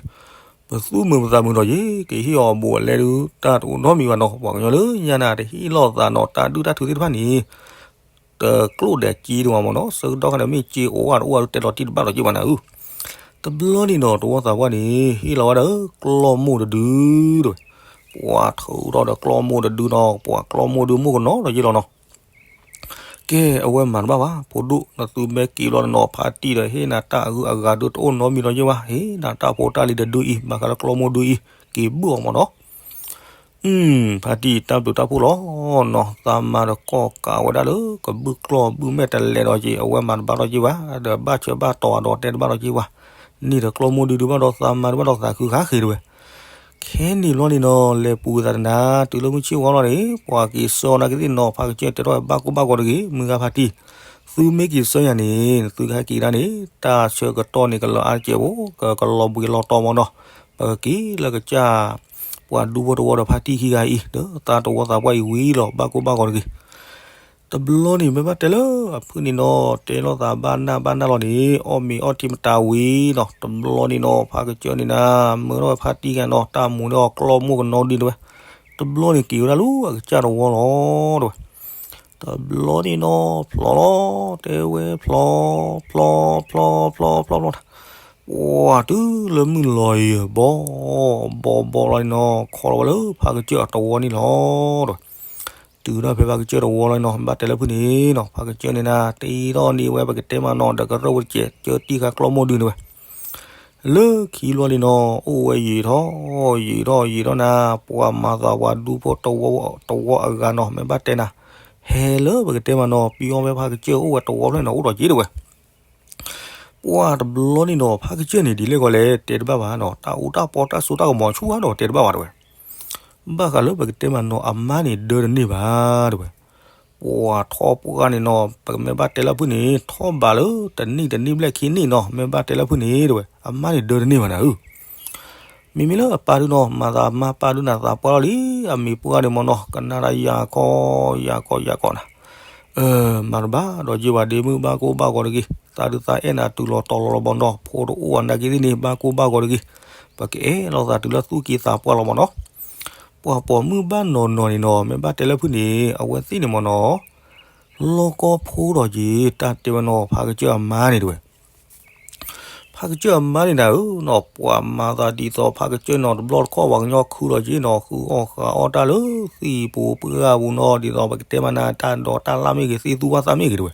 ပသူၣ်မုာ်ပသးမုာ်ဒီးယ့ၣ် ကဟ့ၣ်အီၤဘူးအလဲဒုး တၢ်တအိၣ်နီတမံၤဘၣ်နီၤ ပှၤကညီလၢညါနၤ တဟ့ၣ်လီၤသးနီၤ တၢ်ဒုၣ်တၢ်ထုးသ့ၣ်တဖၣ်န့ၣ် တကျိၣ်ဒီးစ့တဝီမ့ၢ်နီၤ ဆၢကတီၢ်ခါန့ၣ် မ့ၢ်စ့အိၣ်ဝဲတအိၣ်ဝဲဒုး တဲလီၤတံၢ်တဘၣ်ဒီးယ့ၣ်ဘၣ်နၤဧၢ တဘျီန့ၣ်နီၤ တဝီသးပှၢ်န့ၣ် ဟ့ၣ်လီၤဝဲဒၣ် ကျီၢ်မိၢ်တဒုဒီး, ပှၤထုးထီၣ်ဒီးကျီၢ်မိၢ်တဒုနီၤ ပှၤကျီၢ်မိၢ်ဒုးမိၢ်ကနီၤဒီးယ့ၣ်လီၤနီၤ, ကဲ အဝဲမၤတဘၣ်ဘၣ် ဖိဒိၣ် နသုမ့ၢ်က့ၤဘျီတနီၤ ဖါတံၢ်ဒီးဟ့ၣ်နၤတၢ်အဂုၤအဂၤဒုးတအိၣ်နီတမံၤလီၤယ့ၣ်ဘၣ် ဟ့ၣ်နၤတၢ်ဖိတၢ်လံၤတဒုအံၤ ဘၣ်ဃးလၢကျီၢ်မိၢ်ဒုးအံၤ က့ၤဘုၣ်အီၤမ့ၢ်နီၤ ဖါတံၢ်တၢ်ဘျုးတၢ်ဖှိၣ်လီၤနီၤ သးမၤဒီးကီၢ်ကးဝဲဒၣ်လၢကဘုၣ်ကျီၢ်ဘုၣ်မဲာ်တလဲၤဒီးက့ၤ အဝဲမၤတဘၣ်ဒီးယ့ၣ်ဘၣ် ဒီးဘၣ်ဆၢဘၣ်တီၤအဒီးတဲတဘၣ်ဒီးယ့ၣ်ဘၣ် န့ၣ်ဒီးကျီၢ်မိၢ်ဒုးဒုးဘၣ်ဒီးသးမၤတဘၣ်ဒီးသးခုခါဃ့တဲဝဲ ခဲန့ၣ်ဘျီန့ၣ်နီၤ လဲၤပူၤသးတနၤ တုၤလၢမုၢ်ဆ့ၣ်ဝါလီၤန့ၣ် ပှၤက့ၤဆှၢအီၤနာ်က့သ့ၣ်နီၤ ဖးကစၢၢ်တဲထီၣ်ဝဲဘၣ်ကိၢ်ဘၣ်ဂီၤတဂ့ၤ မုၢ်ဂၤဖါတံၢ် သုမ့ၢ်က့ၤဆှၢယၤန့ၣ် နသုကဟဲက့ၤဒၣ်န့ၣ် တၢ်ဆၢကတီၢ်န့ၣ် ကလၢအါတစဲးဖိ ကကလီၤဘှံးလီၤတီၤမ့ၢ်နီၤ ပကက့ၤလၢကစၢ် ပှၤဒူဖိတဝီဒီးဖါတံၢ်ခံဂၤအံၤ ဒီးသးတဝီသးပှၢ်အံၤဝံၤလီၤ ဘၣ်ကိၢ်ဘၣ်ဂီၤတဂ့ၤ တဘျီန့ၣ် မ့ၢ်ဘၣ်တဲလၢအဖုန့ၣ်နီၤ တဲလိာ်သးဘၣ်နၢ်ဘၣ်နၢ်လီၤန့ၣ် အီၣ်မ့ၤအီထံမတၤဝံၤနီၤ တဘျီန့ၣ်နီၤ ဖးကစၢၢ်န့ၣ်နၤ မၢထီၣ်ဝဲဖါတံၢ်ဂၤနီၤ တၢ်မူၤန့ၢ်အီၤကျီၢ်မိၢ်ကနီဒုတဲဝဲ တဘျီန့ၣ်က့ၤဝဲဒၣ်လၢအကစၢ်တဝီလီၤတဲဝဲ တဘျီန့ၣ်နီၤ ဖျီလီၤ တဲဝဲဖျီ ဖျီ ဖျီ ဖျီ ဖျီ ဖျီ ဖျီ ပှၤတုၤလၢမုၢ်လီၤယံၤဘီ, ဘီဘီလီၤန့ၣ်နီၤ ခီလီၤဝဲလၢဖးကစၢၢ်အတဝီန့ၣ်လီၤဒီး, တုၤဒၣ်ဖဲဖးကစၢၢ်တဝီလီၤနီၤ ဘၣ်တဲလၢဖုန့ၣ်နီၤ ဖးကစၢၢ်န့ၣ်နၤ တ့ထီၣ်န့ၢ်ဝဲပကတဲမးနီၤ ဒီးကရၢၢ်ဝဲတစဲး ကၢတံၢ်ဃာ်ကျီမိၢ်ဒုန့ၣ်ဝဲ လၢခံလီၤန့ၣ်နီၤ အိၣ်ဝဲယံာ်ထီၣ်ယံာ်ထီၣ်ယံာ်ထီၣ်နၤ ပှၤမၤသးပှၤဒူဖိတဝီအဂၤနီၤ မ့ၢ်ဘၣ်တဲနၤ, ဟဲလၢပကတဲမးနီၤ ပယီၤဝဲဖးကစၢၢ်အိၣ်ဝဲတဝီဖျၢၣ်နီၤ အိၣ်ဒီးက့တဝဲ ပှၤတဘျီန့ၣ်နီၤ ဖးကစၢၢ်န့ၣ်ဒ်လဲၣ်ဂီၤလဲၣ် တဲတဘၣ်ဘၣ်နီၤ တၢ်အူတၢ်ပီတၢ်စိတၢ်ကမီၤဆူၣ်ဘၣ်ဒီးတဲတဘၣ်ဘၣ်တဝဲ, ဘၣ်ဃးလၢပကတဲမးနီၤ အမါန့ၣ်ဒၢတန့ၢ်ဘၣ်တဝဲ, ပှၤထီၣ်ပှၢ်န့ၣ်နီၤ ပကမ့ၢ်ဘၣ်တဲလၢဖုန့ၣ် ထီၣ်ဘးလၢတနံၣ်တနံၣ်ဘျဲၣ်ခံနံၣ်နီၤ မ့ၢ်ဘၣ်တဲလၢဖုန့ၣ်တဝဲ အမါန့ၣ်ဒၢတန့ၢ်ဘၣ်နၤဧၢ မ့မ့ၢ်လၢအပၢ်ဒုနီၤ မၤသးမါပၢ်ဒုနၤသးပှၢ်လီၤလံ အမံၤပှၢ်န့ၣ်မ့ၢ်နီၤ ကနၣ်တၢ်ယၢ်ခီယၢ်ခီယၢ်ခီနၤ, မၤတဘၣ်ဒီးယ့ၢ်ဝဲဒ့မုၣ် ဘၣ်ကိၢ်ဘၣ်ဂီၤတဂ့ၤ, သးဒုသးအဲၣ်နၤတုၤလီၤတီၤလီၤလီၤဘီနီၤ ဖိတအိၣ်အနာ်က့သ့ၣ်န့ၣ် ဘၣ်ကိၢ်ဘၣ်ဂီၤတဂ့ၤ, ပကအဲၣ်လိာ်သးတုၤလၢသူၣ်ကံၢ်သးပှၢ်လီၤမ့ၢ်နီၤ, ပှၤပိာ်မုၣ်ဘၣ်နီၤနီၤန့ၣ်နီၤ မ့ၢ်ဘၣ်တဲလၢဖုန့ၣ် အဝဲသ့ၣ်န့ၣ်မ့ၢ်နီၤ လီၢ်ကီၢ်ဖိဒီးက့ၤ တၢ်တဲဝဲနီၤ ဖးကစၢၢ်အမါန့ၣ်တဝဲ ဖးကစၢၢ်အမါန့ၣ်နၤဧၢနီၤ ပှၤမၤသးဒ်သိးဖးကစၢၢ်နီၤ တဘျီတခီၣ်ပှၤကညီခုလီၤက့ၤနီၤ ဃုအီၣ်ဃးအီၣ်တၢ်လၢသံၣ်ပူၤပှၢ်ပူၤနီၤ ဒ်သိးပကတဲမးနၤ တၢ်ဒိးတၢ်လၣ်မ့ၢ်ဂ့ၤ သ့ၣ်သူဝၣ်သၣ်မ့ၢ်ဂ့ၤတဝဲ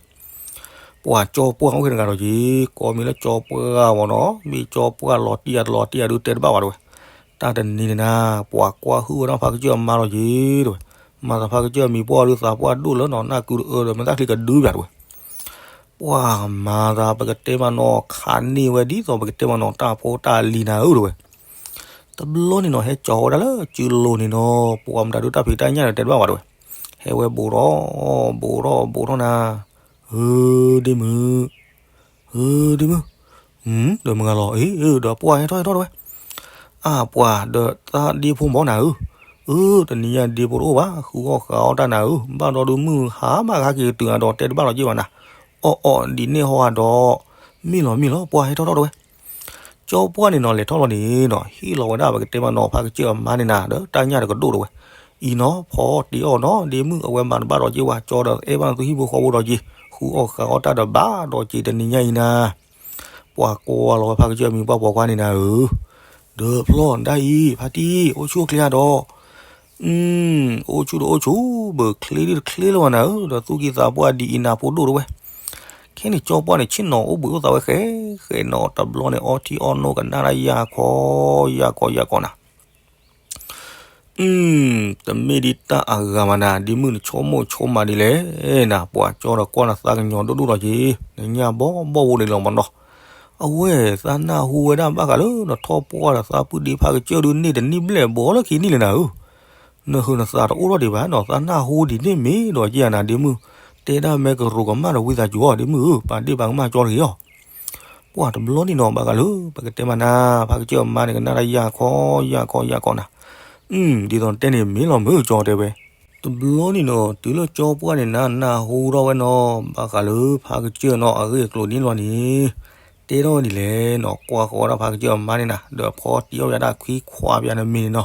ပှၤကၠီပှၢ်အိၣ်ခဲတဂၤဒီးက့ၤ ကိးမံၤလၢကၠီပှၢ်မ့ၢ်နီၤ မ့ၢ်ကၠီပှၢ်လီၤတံၢ်ယၤတလီၤတံၢ်ယၤဒုတဲတဘၣ်ဝဲတဝဲ, တၢ်တနံၤန့ၣ်နၤ ပှၤကွၢ်ဟုၣ်ဝဲဒၣ်ဖးကစၢၢ်အမါလီၤက့ၤတဝဲ, မၤသးဖးကစၢၢ်အမံၤပှၢ်ဒုသးပှၢ်ဒိၣ်လၢနီၤ နၢ်ကုတအၢဒီးမဲာ်သၣ်ချံကဒုပၠးတဝဲ ပှၤမၤသးပကတဲမးနီၤ ခးန့ၢ်ဝဲဒ်သိးပကတဲမးနီၤ တၢ်ဖိတၢ်လံၤနၤဧၢတဝဲ, တဘျီန့ၣ်နီၤ ဟဲကၠီဝဲဒၣ်လၢစုလိၤန့ၣ်နီၤ ပှၤမတၤဒုတၢ်ဖံးတၢ်ညၣ်ဒီးတဲတဘၣ်ဝဲတဝဲ, ဟဲဝဲဘူးထီၣ်ဘူးထီၣ်ဘူးထီၣ်နၤ, ဧၢ ဒ့မုၣ်, ဧၢ ဒ့မုၣ်, ဒီးမုၢ်ဂၤလီၤ အ့ ဒီးပှၢ်ဟဲထီၣ်ဟဲထီၣ်တဝဲ အါပှၤဒီးသးဒ့ဖိမ့ၢ်နၤဧၢ, အၢ တနံၤညါဒ့ဖိတအိၣ်ဘၣ် ဃုအီၣ်ဃးအီၣ်တၢ်နၤဧၢ, ဘၣ်ဒီးဒုးမုၢ်ဟါမးကဟဲက့ၤကတုၤအဒီးတဲတဘၣ်လီၤက့ၤဘၣ်နၤ, အီၣ်အီၣ်ဒ်န့ၣ်ဟီအဒီး, မ့ၢ်လီၤမ့ၢ်လီၤ ပှၢ်ဟဲထီၣ်ထီၣ်တဝဲ, ကၠီပှၢ်န့ၣ်နီၤ လဲၤထီၣ်လီၤန့ၣ်နီၤ ဟ့ၣ်လီၤဝဲဒၣ်ပကတဲမးနီၤ ဖးကစၢၢ်အမါန့ၣ်နၤ ဒီးတၢ်ညၣ်တကဒိၣ်တဝဲ, အံၤနီၤ ဖီတ့အီၣ်နီၤ ဒ့မုၣ်အဝဲမၤတဘၣ်ဒီးက့ၤဝဲ ကၠီဒီးအဲၣ်ဘၣ်နသုဟံၣ်ဖိဃီဖိဒီးက့ၤ, ဃုအီၣ်ဃးအီၣ်တၢ်ဒီးဘၣ်ဒီးက့ၤတနံၤညါအံၤနၤ ပှၤကိးဝဲလီၤဝဲဖးကစၢၢ်အမံၤပှၢ်ပိာ်ခွါန့ၣ်နၤဧၢ, ဒီးဖျီၣ်ဒၣ်အံၤ ဖါတံၢ် အိၣ်ဆူၣ်အိၣ်ချ့ဧါဒီး, အိၣ်ဆူၣ်တအိၣ်ဆူၣ် ဘၣ်ချ့ဒုတချ့လၢၤဘၣ်နၤဧၢ, ဒီးသူၣ်ကံၢ်သးပှၢ်ဒ်အံၤနၤဖိဒိၣ်တဝဲ, ခဲန့ၣ်ကၠီပှၢ်န့ၣ် ဆ့ၣ်နီၤအိၣ်ဘှံးအိၣ်သးဝဲဃဲဃဲနီၤ တဘျီန့ၣ် အီထံအီနိကနၣ်တၢ်ယၢ်ခီယၢ်ခီယၢ်ခီနၤ တမ့ၢ်ဒ်တၢ်အဂၤမးနၤ ဒ့မုၣ်နဆိကမိၣ်ဆိကမးဒ်လဲၣ်နၤ ပှၤကၠီဒီးကွၢ်နသးကညီၤဒိၣ်ဒိၣ်လီၤက့ၤ, နညၣ်ဘီဘီဝဲန့ၣ်လီၤမးနီၤ, အဝဲသးနၢ်ဟူဝဲဒၣ်ဘၣ်ဃးလၢနထီၣ်ပှၢ်ဒီးသးပုၢ်ဒ့ဖးကစၢၢ်ဒုန့ၢ်တနံၣ်ဘျဲၣ်ဘီလၢခံနံၣ်လၢနၤဧၢ, နဟုးနသးတအိၣ်ထီၣ်ဒံးဘၣ်နီၤ သးနၢ်ဟူဒ်န့ၣ်မ့ၢ်ဒီးက့ၤနၤဒ့မုၣ်, တဲဒၣ်မ့ၢ်ကရူးကမၣ်ဒီးဝံသးစူၤအီၤဒ့မုၣ်ဧၢ, ပာ်ဒ့ၣ်ပာ်ကမၣ်ကၠီတဂ့ၤအီၤ ပှၤတဘျီန့ၣ်နီၤ ဘၣ်ဃးလၢ ပကတဲမးနၤ ဖးကစၢၢ်အမါန့ၣ် ကနၣ်တၢ်ယၢ်ခီယၢ်ခီယၢ်ခီနၤ, ဒ်သိးနတဲန့ၣ်မ့ၢ်လီၤမုၢ်ကၠီတဲဝဲ, တဘျီန့ၣ်နီၤ တုၤလၢကၠီပှၢ်န့ၣ်နၤ နၢ်ဟူထီၣ်ဝဲနီၤ ဘၣ်ဃးလၢဖးကစၢၢ်နီၤ အဂ့ၢ်အကျိၤန့ၣ်လီၤန့ၣ်, တဲထီၣ်ဝဲဒ်လဲၣ်နီၤ ကွၢ်ဃီဝဲဒၣ်ဖးကစၢၢ်အမါန့ၣ်နၤ ဒီးဖီတ့အီၣ်ဝဲဒၣ်ခွံခွါပၠးနမံၤန့ၣ်နီၤ,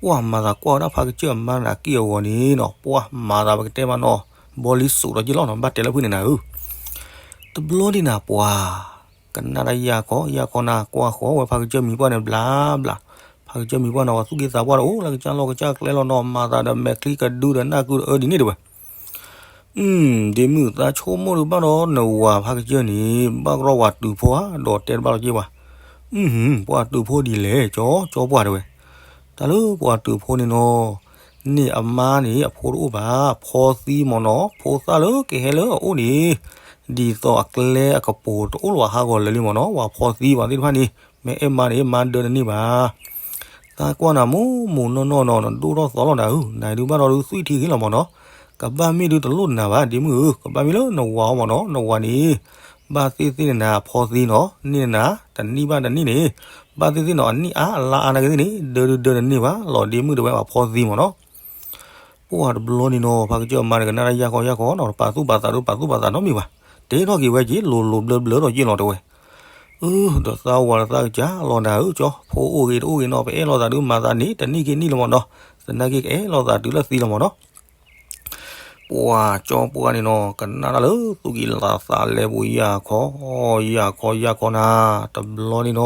ပှၤမၤသးကွၢ်ဝဲဒၣ်ဖးကစၢၢ်အမါန့ၣ်နၤ က့ၢ်အဂီၤန့ၣ်နီၤ ပှၤမၤသးပကတဲမးနီၤ ဘီလံစိးဒီးက့ၢ်လီၤနီၤ ဘၣ်တဲလၢဖုန့ၣ်နၤဧၢ တဘျီန့ၣ်နၤပှၤ ကနၣ်တၢ်ယၢ်ခီယၢ်ခီနၤ ကွၢ်ဃီဝဲဖးကစၢၢ်မံၤပှၢ်န့ၣ်ဘျးဘျး, ဖးကစၢၢ်မံၤပှၢ်န့ၣ် ပှၤသူၣ်က့သးပှၢ်ဒီးအိၣ်လၢကစၢ်လီၢ်ကစၢ်ကျဲလီၤနီၤ မၤသးဒီးမဲာ်ချံကဒုဒီးနၢ်ကုတအၢဒ်န့ၣ်တဝဲ, ဒ့မုၣ်သးဆိကမိၣ်ဒုးဘၣ်ဒီးနဝၤဖးကစၢၢ်န့ၣ် ဘၣ်ကရီဝၤတုာ်ဖိဧါ ဒီးတဲတဘၣ်လီၤက့ၤဝဲ, ပှၤတုာ်ဖိဒ်လဲၣ် ကၠီ ကၠီပှၢ်တဝဲ, တၢ်လၢပှၤတုာ်ဖိန့ၣ်နီၤ န့ၢ်အမါန့ၣ် အဖိတအိၣ်ဘၣ် ဖီသံမ့ၢ်နီၤ ဖိသၣ်လၢကဟဲလၢအအိၣ်န့ၣ် ဒ်သိးအကျဲအကပိၤတအိၣ်လၢၤဘၣ်ဟးဂီၤလၢာ်လံမ့ၢ်နီၤ ပှၤဖီသံပှၤသ့ၣ်တဖၣ်န့ၣ် မ့ၢ်အဲၣ်မါန့ၣ် မါဒၢတန့ၢ်ဘၣ် သးကွၢ်နၤမိၢ်မိၢ်နီၢ်နီၢ်နီၤ နဒိၣ်ထီၣ်သီလီၤနၤဧၢ နဒုးဘၣ်ဒီးဒုးသွံၣ်ထံဂ့ၤလီၤမ့ၢ်နီၤ ကဘၣ်မ့ၢ်ဒုးတလိၣ်နၤဘၣ် ဒ့မုၣ်ဧၢ ကဘၣ်မ့ၢ်လၢနဝၤအီၤမ့ၢ်နီၤ နဝၤန့ၣ် ဘၣ်သ့ၣ်သ့ၣ်နၤ ဖီသံနီၤ န့ၢ်နၤ တနံၣ်ဘၣ်တနံၣ်န့ၣ် ဘၣ်သ့ၣ်သ့ၣ်နီၤ အနံၣ်အါအလါအါနာ်က့သ့ၣ်န့ၣ် ဒၢဒုးဒၢတန့ၢ်ဘၣ်လီၤ ဒ့မုၣ်တဝဲပှၤဖီသံမ့ၢ်နီၤ ပှၤတဘျီန့ၣ်နီၤ ဖးကစၢၢ်အမါန့ၣ် ကနၣ်တၢ်ယၢ်ခီယၢ်ခီနီၤ ပာ်သူၣ်ပာ်သးဒုးပာ်သူၣ်ပာ်သးနီတမံၤဘၣ် တဲထီၣ်က့ၤဝဲက့ၤ လိၤလိၤဘျၢဘျၢထီၣ်က့ၤလီၤတဲဝဲ အၢ ဒီးသးဝၤဒီးသးကစၢ်လီၤနၤဧၢ ကၠီ ဖိအိၣ်ဂ့ၤတအိၣ်ဂ့ၤနီၤ ပအဲၣ်လိာ်သးဒုးမၤသးန့ၣ်တနံၣ်က့ၤနံၣ်လီၤမ့ၢ်နီၤ သနာ်က့ကအဲၣ်လိာ်သးတုၤလၢသံလီၤမ့ၢ်နီၤ ပှၤကၠီပှၢ်န့ၣ်နီၤ ကနၣ်တၢ်လၢသူၣ်ကံၢ်သးလဲပူၤ ယၢ်ခီ ယၢ်ခီ ယၢ်ခီနၤ, တဘျီန့ၣ်နီၤ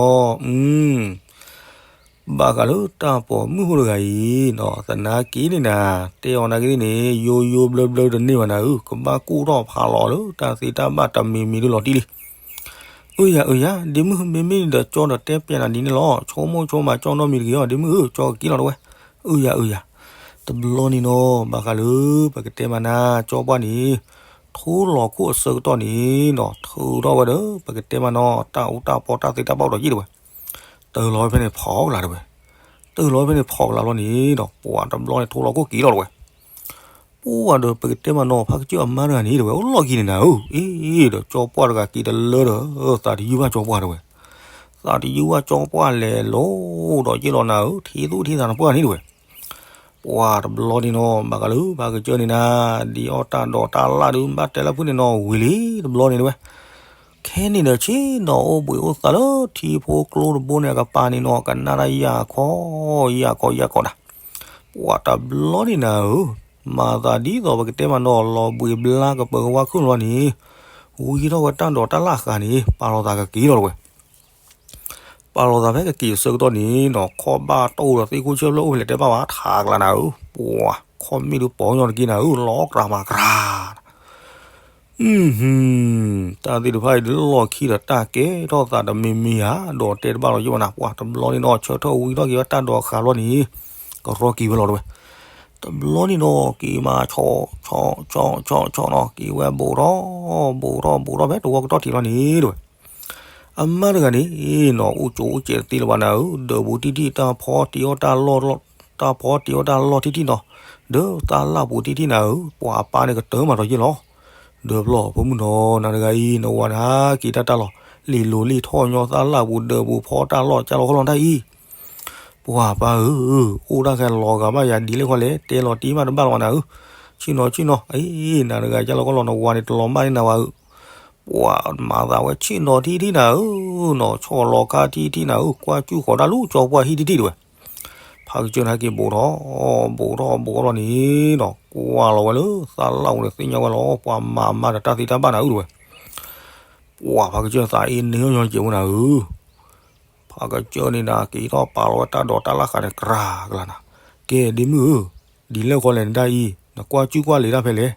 ဘၣ်ဃးလၢတၢ်ပိာ်မုၣ်ဖိတဂၤအံၤနီၤ သနာ်က့န့ၣ်နၤ တဲအီၤနာ်က့န့ၣ် ယိယိဘျၢဘျၢတန့ၢ်ဘၣ်နၤဧၢ, ကဘၣ်ကူၣ်ထီၣ်ဖးလီၤလၢတၢ်သ့တၢ်ဘၣ်တမံၤမံၤဒုလီၤတံၢ်လံ. အၢယၤအၢယၤ ဒ့မုၣ် မ့မ့ၢ်ဒီးကၠီဒီးတဲပျဲနၤဒ်န့ၣ်လီၤ, ဆိကမိၣ်ဆိကမးကၠီနီတမံၤတဂ့ၤအီၤ ဒ့မုၣ်ဧၢ, ကၠီကက့ၤလီၤတဝဲ. အၢယၤအၢယၤ တဘျီန့ၣ်နီၤ ဘၣ်ဃးလၢပကတဲမးနၤ ကၠီပှၢ်န့ၣ် ထိလီၤခိၣ်အဆၢကတီၢ်န့ၣ်နီၤ ထုးထီၣ်ဝဲဒီး ပကတဲမးနီၤ တၢ်အူတၢ်ပီတၢ်သ့တၢ်ဘၣ်အိၣ်ဒီးယံာ်တဝဲ. တၢၢ်လီၤဝဲဖဲန့ၣ်ဖီကလၤတဝဲ. တၢၢ်လီၤဝဲဖဲန့ၣ်ဖီကလၤလီၤန့ၣ်ဒီး ပှၤတဘျီန့ၣ် ထိလီၤခိၣ်က့ၤလီၤတဝဲ. ပှၤဒီးပကတဲမးနီၤ ဖးကစၢၢ်အမါတဂၤန့ၣ်တဝဲ အိၣ်လီၢ်ခံန့ၣ်နၤဧၢ, အ့ ဒီးကၠီပှၢ်တဂၤက့ၤတလၢဒီး သးတယုၢ်ဘၣ်ကၠီပှၢ်တဝဲ. သးတယုၢ်ဘၣ်ကၠီပှၢ်လဲၤလိၤဒီးယ့ၢ်လီၤနၤဧၢ, ထံသူၣ်ထံသးနပှၢ်န့ၣ်တဝဲ. ပှၤတဘျီန့ၣ်နီၤ ဘၣ်ဃးလၢဖးကစၢၢ်န့ၣ်နၤ ဒ်အီၣ်တၢ်ဒိးတၢ်လၣ်ဒုး ဘၣ်တဲလၢဖုၣ်န့ၣ်နီၤ ဝံၤလံတဘျီန့ၣ်တဝဲ. ခဲန့ၣ်ဒီးဆ့ၣ်နီၤအိၣ်ဘှံးအိၣ်သါလၢထံဖိကျိတဘိန့ၣ် အကပၤန့ၣ်နီၤ ကနၣ်တၢ်ယၢ်ခီ ယၢ်ခီ ယၢ်ခီနၤ. ပှၤတဘျီန့ၣ်နၤဧၢ, မၤသးဒ်သိးပကတဲမးနီၤ လီၤဘှံးဘျါကပၢၤကဝါခုၣ်လီၤန့ၣ်, ဝံထီၣ်ဝဲတၢ်ဒိးတၢ်လၣ်ဃာ်န့ၣ် ပာ်လီၤသးကက့ၤလီၤတဝဲ. ပာ်လီၤသးဖဲကက့ၤအဆၢကတီၢ်န့ၣ်နီၤ ခီၣ်ဘၣ်တအိၣ်ဒီးသ့ၣ်ခိၣ်ဆၢဖျၢၣ်အိၣ်ဖဲလဲၣ်တဲဘၣ်ဘၣ် ထးကလၤနၤဧၢ, ပှၤခီၣ်မ့ၣ်ဒုးပီညီတက့ၢ်နၤဧၢ, လီၤကြၤမၤကြၤ တၢ်သ့ၣ်တဖၣ်အံၤဒုးလီၢ်ခံဒီးတၢ်ကဲထီၣ်သးတမံၤမံၤဧါ, ဒီးတဲတဘၣ်လီၤယိၣ်နၤ, ပှၤတဘျီန့ၣ်နီၤ ဆၢထၢၣ်ဝံထီၣ်က့ၤဝဲတၢ်ဒိးဃာ်လီၤန့ၣ် ကရီက့ၤဝဲလီၤတဝဲ. တဘျီန့ၣ်နီၤ က့ၤမးဆီဆီဆီဆီနီၤ က့ၤဝဲဘူးထီၣ် ဘူးထီၣ်ဘူးထီၣ်ဖဲတဝီကတီၢ်ထံးလီၤန့ၣ် တဝဲ. အမါတဂၤန့ၣ်နီၤ အိၣ်ကၠိအိၣ်စဲးတသ့လၢၤဘၣ်နၤဧၢ, ဒၢးပူၤထံထံၣ် တၢ်ဖီတ့အီၣ်တၢ်လီၢ် တၢ်ဖီတ့အီၣ်တၢ်လီၢ်ထံထံၣ်နီၤ, ဒီးတၢ်လၣ်ပူၤထံထံၣ်နၤဧၢ, ပှၤအပၢ်န့ၣ်ကတၢၢ်မးဒီးယ့ၢ်လီၤ. ဒီးဖျီၣ်ဖိမုၣ်နီၤ နၤတဂၤအံၤ နဝၤန့ၣ်ဟးက့ၤတၢ်တၢ်လီၤ လ့ၤလိၤလ့ၤထီၣ်ညီသၣ်လၣ်ပူၤဒၢးပူၤဖီတၢ်လီၢ်ကၢ်လီၤခီလီၤတၢ်အံၤ ပှၤပၢ်ဧၢ, အိၣ်တၢ်ခဲလီၤဂာ်ဘၣ်ယၤဒ်လဲၣ်ဃီလဲၣ်, တဲလီၤတံၢ်မးတဘၣ်လီၤနၤဧၢ, ဆ့ၣ်နီၤဆ့ၣ်နီၤ, အ့ နၤတဂၤကၢ်လီၤခီလီၤ နဝၤန့ၣ်တလီၤမၢ်န့ၢ်နၤဝၤဧၢ, ပှၤမၤသးဝဲဆ့ၣ်နီၤထံထံၣ်နၤဧၢနီၤ, ဆီၣ်လီၤခါထံထံၣ်နၤဧၢ, ကွၢ်စူၣ်ဃီၤတၢ်လူၤကၠီပှၢ်ဟံၣ်ထံထံၣ်တဝဲ. ဖးကစၢၢ်န့ၣ်ဟဲက့ၤဘူးထီၣ် ဘူးထီၣ်ဘူးထီၣ်လီၤန့ၣ်နီၤ ကွၢ်လီၤဝဲလၢသၣ်လၣ်ပူၤန့ၣ် သ့ၣ်ညါဝဲလီၤ ပှၤမၤမၤဒီးတၢ်သ့တၢ်ဘၣ်နၤဧၢတဝဲ. ပှၤဖးကစၢၢ်သးအ့န့ၢ်ညီညီကဲးဝဲနၤဧၢ, ဖးကစၢၢ်န့ၣ်နၤ က့ၤထီၣ်ပာ်လီၤဝဲတၢ်ဒိးတၢ်လၣ်ဃာ်န့ၣ် ကြၤကြၤနၤ, ကဲဒ့မုၣ်ဧၢ, ဒ်လဲၣ်ဃီလဲၣ်နတၢ်အံၤ နကွၢ်စူၣ်ကွၢ်လ့ၤတၢ်ဖဲလဲၣ်,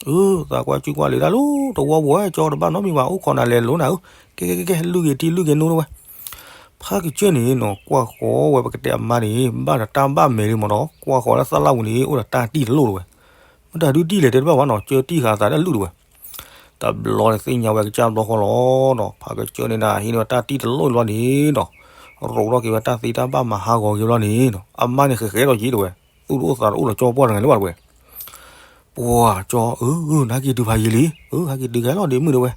အၢ သးကွၢ်စူၣ်ကွၢ်လ့ၤတၢ်လၢတဝီပူၤဝဲ ကၠီတဘၣ်နီတမံၤဘၣ် အိၣ်ခိးနၤလဲၤလိၤနၤဧၢ, ကဲကဲကဲ လုၢ်ဂ့ၤထံလုၢ်ဂ့ၤနိတဝဲ. ဖးကစၢၢ်န့ၣ်နီၤ ကွၢ်ဃီၤဝဲပကတဲအမါန့ၣ် ဘၣ်ဒီးတၢ်ဘၣ်မဲာ်လံမ့ၢ်နီၤ ကွၢ်ဃီၤလၢသၣ်လၣ်ပူၤန့ၣ် အိၣ်ဒီးတၢ်တံၢ်တလိၣ်တဝဲ, မတၤဒုးတံၢ်လဲၣ်တဲတဘၣ်ဘၣ်နီၤ ကၢတံၢ်ဃာ်သးတၢ်လုၢ်တဝဲ. တဘျီန့ၣ်သ့ၣ်ညါဝဲကစၢ်ဘျီဃီလီၤနီၤ ဖးကစၢၢ်န့ၣ်နၤ ဟံးန့ၢ်ဝဲတၢ်တံၢ်တလိၣ်လီၤန့ၣ်နီၤ, ရိးထီၣ်က့ၤဝဲတၢ်သ့တၢ်ဘၣ်မၤဟးဂီၤက့ၤဘျီန့ၣ်နီၤ အမါန့ၣ်ဃဲးဃဲးဒီးယံာ်တဝဲ, သူၣ်တအိၣ်သးတအိၣ်ဒီးကၠီပှၢ်တဂၤလၢၤဘၣ်တဝဲ. ပှၤကၠီဧၢ နဟဲက့ၤတုၤဖးယံာ်လံ, အၢ ဟဲက့ၤတုၤခဲလီၤဒ့မုၣ်တဝဲ.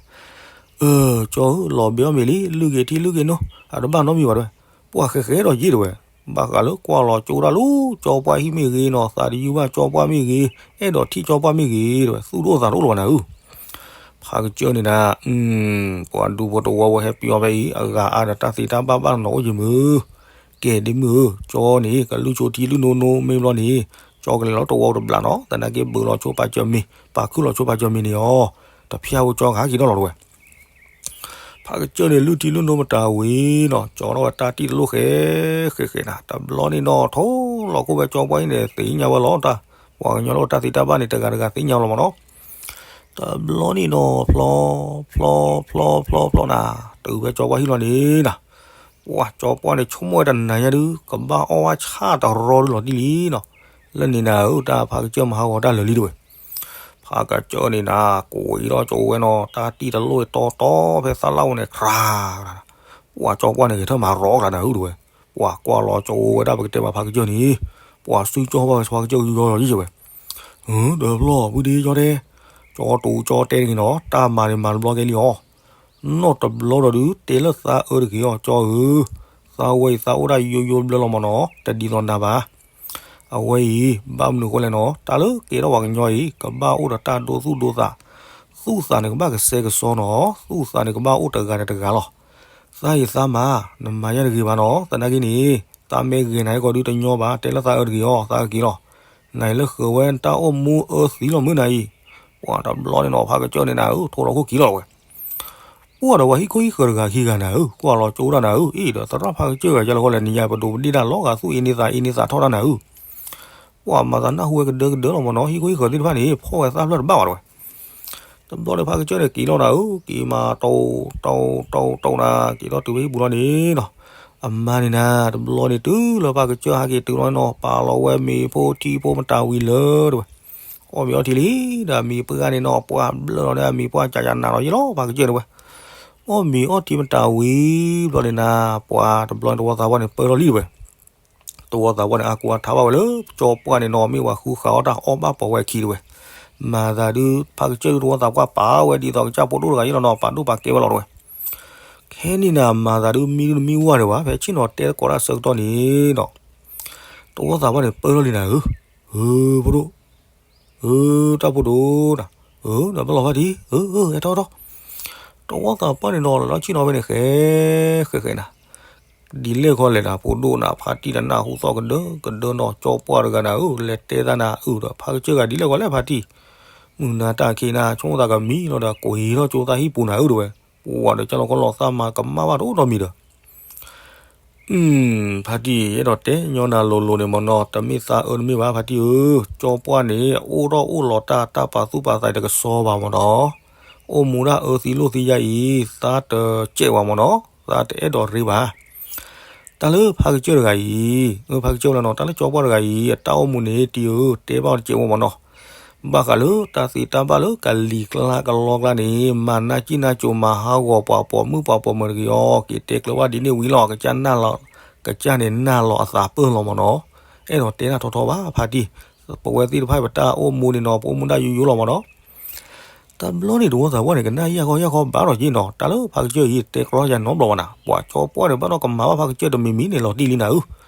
အၢ ကၠီဧၢ လီၤဘဲအီၣ်မ့ၤလံ လုၢ်ဂ့ၤထံလုၢ်ဂ့ၤနိ အတဘၣ်နီတမံၤဘၣ်တဝဲ. ပှၤဃဲးဃဲးဒီးယံာ်တဝဲ, ဘၣ်ဃးလၢကွၢ်လီၤကၠိတၢ်လူၤကၠီပှၢ်ဟံၣ်မ့ၢ်ဂ့ၤနီၤ သးတယုၢ်ဘၣ်ကၠီပှၢ်မ့ၢ်ဂ့ၤ, အဲၣ်ဒိးထံၣ်ကၠီပှၢ်မ့ၢ်ဂ့ၤတဝဲ သူၣ်တအိၣ်သးတအိၣ်လၢၤဘၣ်နၤဧၢ. ဖးကစၢၢ်န့ၣ်နၤ ပှၤဒူဖိတဝီဖိဟဲပျီဖဲအံၤ အဂၤအါဒီးတၢ်သ့တၢ်ဘၣ်ဘၣ်နီၤအိၣ်ယမုၢ်, ကဲဒ့မုၣ်ဧၢ ကၠီန့ၣ် ကလုၢ်ဆိထံလုၢ်နိနိမ့ၢ်ဘျီန့ၣ် ကၠီကလဲၤလီၤတဝီတဘျးနီၤ သနာ်က့ဘုးလီၤဆိပာ်စၢၤမ့ၤ ပာ်ခုၣ်လီၤဆိပာ်စၢၤမ့ၤန့ၣ်အီၤ တဖၠၣ်ဖိကၠီကဟဲက့ၤထီၣ်လီၤတဝဲ. ဖးကစၢၢ်န့ၣ် လုၢ်ထံလုၢ်နိမတၤဝံၤနီၤ ကၠီထီၣ်ဝဲတၢ်တံၢ်တလိၣ်ဃဲဃဲဃဲနၤ တဘျီန့ၣ်နီၤ ထိလီၤခိၣ်ဝဲကၠီပှၢ်အံၤန့ၣ် သ့ၣ်ညါဝဲလီၤတၢ် ပှၤကညီလၢတၢ်သ့တၢ်ဘၣ်န့ၣ် တဂၤတဂၤသ့ၣ်ညါလီၤမးနီၤ. တဘျီန့ၣ်နီၤ ဖျီ ဖျီ ဖျီ ဖျီ ဖျီနၤ တုၤဖဲကၠီပှၢ်ဟံၣ်လီၤန့ၣ်နၤ ပှၤကၠီပှၢ်န့ၣ် ဆိကမိၣ်ဝဲတနၤညါဒုး ကဘၣ်အီၣ်ဝဲဆၣ်တရီဒုးလီၤတံၢ်လံနီၤ. လၢန့ၣ်နၤဧၢ တၢ်ဖးကစၢၢ်မၤဟးဂီၤတၢ်လၢာ်လံတဝဲ. ဖးကစၢၢ်န့ၣ်နၤ ကိးအံၤထီၣ်ကၠိဝဲနီၤ တၢ်တံၢ်တလိၣ်တီတီဖဲသၣ်လၣ်ဝဲန့ၣ် ကြၤ ပှၤကၠီပှၢ်န့ၣ် ဂဲၤထၢၣ်မၤရီကလၤနၤဧၢတဝဲ. ပှၤကွၢ်လီၤကၠိဝဲဒၣ်ပကတဲမးဖးကစၢၢ်န့ၣ် ပှၤစုကၠီဘၣ်ဝဲဖးကစၢၢ်ကယီယီယံၤဝဲ ဒီးဖျီၣ်ဖုဒ့ကၠီတဲ ကၠီတူၤကၠီတဲတဂ့ၤနီၤ တၢ်မၤန့ၣ်မၤတဘျီကဲလံအီၤ နီၢ်တဘျီဒီးဒုး တဲလၢသးအၢတဂ့ၤအီၤ ကၠီဧၢ, သးဝဲအံၤသးအိၣ်ဒၣ်ယိယိဘျၢလီၤမးနီၤ တဒ်သိးနၤဘၣ်. အဝဲအံၤ ဘၣ်မနုၤအဃိလဲၣ်နီၤ တၢ်လၢကဲထီၣ်ပှၤကညီအံၤ ကဘၣ်အိၣ်ဒီးတၢ်ဒိသူၣ်ဒိသး, သူၣ်သးန့ၣ်ကဘၣ်ကဆှဲကဆှီနီၤ, သူၣ်သးန့ၣ်ကဘၣ်အိၣ်တဂၤဒီးတဂၤလီၤ. သးအံၤသးမၤ နမၤယၤတဂ့ၤဘၣ်နီၤ သနာ်က့န့ၣ် သးမ့ၢ်ဂ့ၤနၤဟဲကီးဒုးတညီဘၣ် တဲလၢသးအၢတဂ့ၤအီၤ သးအၢက့ၤလီၤ. နၤအံၤလၢဃုာ်ဝဲတၢ်အိၣ်မူအၢသံလီၤမုၢ်နၤအံၤ ပှၤတဘျီန့ၣ်နီၤ ဖးကစၢၢ်န့ၣ်နၤဧၢ ထိလီၤခိၣ်က့ၤလီၤဝဲ ပှၢ်ဒီးပှၤဟံၣ်ခိၣ်ဟံၣ်ဃၢၤတဂၤခံဂၤနၤဧၢ ကွၢ်လီၤကၠိတၢ်နၤဧၢ အ့ၣ်ဒီးသရၣ်ဖးကစၢၢ်ဂၤကလီၤဃီလဲၣ် နံၤညါပဒိးပဒ့ၣ်တၢ်လီၤဂာ်သူၣ်အ့န့သး အ့န့သးထီၣ်တၢ်နၤဧၢ ပှၢ်မၤသးနၢ်ဟူဝဲကဒၢကဒၢလီၤမၢ်နီၤ ဟံၣ်ခိၣ်ဟံၣ်ဃၢၤသ့ၣ်တဖၣ်န့ၣ် ဖီၣ်ဝဲသၣ်ဖျၢၣ်တဘၣ်ဘၣ်တဝဲ တဘျီန့ၣ်ဖးကစၢၢ်န့ၣ်က့ၤလီၤနၤဧၢ က့ၤမး တိ တိ တိ တိနၤ က့ၤထီၣ်တုၤဖဲဟံၣ်ပူၤလီၤန့ၣ်နီၤ အမါန့ၣ်နၤ တဘျီန့ၣ်တုၤလၢဖးကစၢၢ်ဟးက့ၤတုၤလီၤနီၤ ပာ်လီၤဝဲမ့ၤဖိထံဖိမတၤဝံၤလၢတဝဲ အီၣ်မ့ၤအီထံလံဒီးအမံၤပှၢ်န့ၣ်နီၤ ပှၢ်ဘျၢလီၤန့ၣ် အမံၤပှၢ်ကကနးလီၤယ့ၣ်လီၤ ဖးကစၢၢ်န့ၣ်ဝဲ အီၣ်မ့ၤအီထံမတၤဝံၤဘျီန့ၣ်နၤ ပှၤတဘျီန့ၣ်တဝီသးပှၢ်န့ၣ်ပၢလီၤလံတဝဲ တဝီသးပှၢ်န့ၣ် အါကူအထါဘၣ်ဝဲလၢ ကၠီပှၢ်န့ၣ်နီၤ မ့ၢ်ဝဲဃုဃာ်အီၣ်တၢ်အီၣ်ဘၣ်ပှၤဝဲအခံတဝဲ မၤသးဒုး ဖးကစၢၢ်ဒုးတဝီသးပှၢ်ပာ်ဝဲဒ်သိးကစၢ်ဖိဒိၣ်တဂၤယ့ၣ်လီၤနီၤ ပာ်ဒိၣ်ပာ်ကဲဝဲလီၤတဝဲ ခဲန့ၣ်နၤ မၤသးဒုးမံဒုးတမံဝဲတဝဲ ဖဲဆ့ၣ်နီၤတဲသကိးတၢ်ဆၢကတီၢ်န့ၣ်နီၤ တဝီသးပှၢ်န့ၣ်ပၢလီၤလံနၤဧၢ ဧၢ ဖိဒိၣ် ဧၢ တၢ်ဖိဒိၣ်နၤ ဧၢ ဒီးပလီၤဖးတံၢ် ဧၢ ဧၢ ဟဲထီၣ်ထီၣ် တဝီသးပှၢ်န့ၣ်နီၤ လီၤဆ့ၣ်နီၤဝဲန့ၣ် ဃဲ ဃဲ ဃဲနၤ ဒ်လဲၣ်ခီလဲၣ်နၤ ဖိဒိၣ်နၤ ဖါတံၢ်တနၢ်ဟူသီၣ်ကဒၢကဒၢနီၤ ကၠီပှၢ်တဂၤနၤဧၢ လဲၤတဲသးနၤအုၣ်ဒီး ဖးကစၢၢ်ဂၤဒ်လဲၣ်ခီလဲၣ်ဖါတံၢ် မုၢ်နၤတၢ်ခံးနၤ ဆိသးကမံလီၤဒီး ကွံာ်ထီၣ်ကၠိသးဟံၣ်ပူၤနၤအုၣ်တဝဲ ပှၤဒီးကၢ်လီၤကီလီၤသးမၤကမၣ်ဘၣ်တအိၣ်ဒီးမံၤဒီး ဖါတံၢ် ယအဲၣ်ဒိးတဲညီနၤလိၤလိၤန့ၣ်မ့ၢ်နီၤ တမ့ၢ်သးအၢတမ့ၢ်ဘၣ် ဖါတံၢ်ဧၢ, ကၠီပှၢ်န့ၣ် အအိၣ်ထီၣ်အိၣ်လီၤတၢ် တၢ်ပာ်သူၣ်ပာ်သးတကဆှီဘၣ်မ့ၢ်နီၤ, အိၣ်မူဒၣ်အၢသံလိၣ်သံယါအံၤ သးတကဲးဘၣ်မ့ၢ်နီၤ, သးတအဲၣ်ဒိးရ့ဘၣ်. တၢ်လၢဖါကစၢၢ်တဂၤအံၤ, ဖါကစၢၢ်ဝဲလီၤနီၤ, တၢ်လၢကၠီပှၢ်တဂၤအံၤ အတၢ်အိၣ်မူန့ၣ် တံၤဧၢ တဲဘၣ်အီၤတကဲးဝဲမ့ၢ်နီၤ, ဘၣ်ဃးလၢတၢ်သ့တၢ်ဘၣ်လၢကလံၤကျါကလီကျါန့ၣ် မၤနၢ်ကံၣ်နၢ်ကိၤ မၤဟးဂီၤပှၤပိာ်မုၣ်ပှၤပိာ်မၢၤတဂ့ၤအီၤ က့ၤတဲကျၢၤဘၣ်ဒ်န့ၣ်ဝံၤလီၤ, ကစၢ်န့ၣ်နၢ်လီၤအသးပၢၢ်လီၤမ့ၢ်နီၤ, အဲၣ်ဒိးတဲနၢ်ထီထီဘၣ်ဖါတံၢ်, ပဝဲသ့ၣ်တဖၣ်ပတၢ်အိၣ်မူန့ၣ်နီၤ ပအိၣ်မူဒၣ်ယိယိလီၤမ့ၢ်နီၤ. တဘျီန့ၣ်တဝီသးပှၢ်န့ၣ် ကနၣ်ယၢ်ခီယၢ်ခီဘၣ်ဒီးက့ၤနီၤ, တၢ်လၢဖါကစၢၢ်အံၤ တဲကျီယၤနီတဘျီဘၣ်နၤ, ပှၤကၠီပှၢ်န့ၣ် ဘၣ်ဒီးကမၤဘၣ်ဖါကစၢၢ်တမံၤမံၤန့ၣ်လီၤတံၢ်လံနၤဧၢ,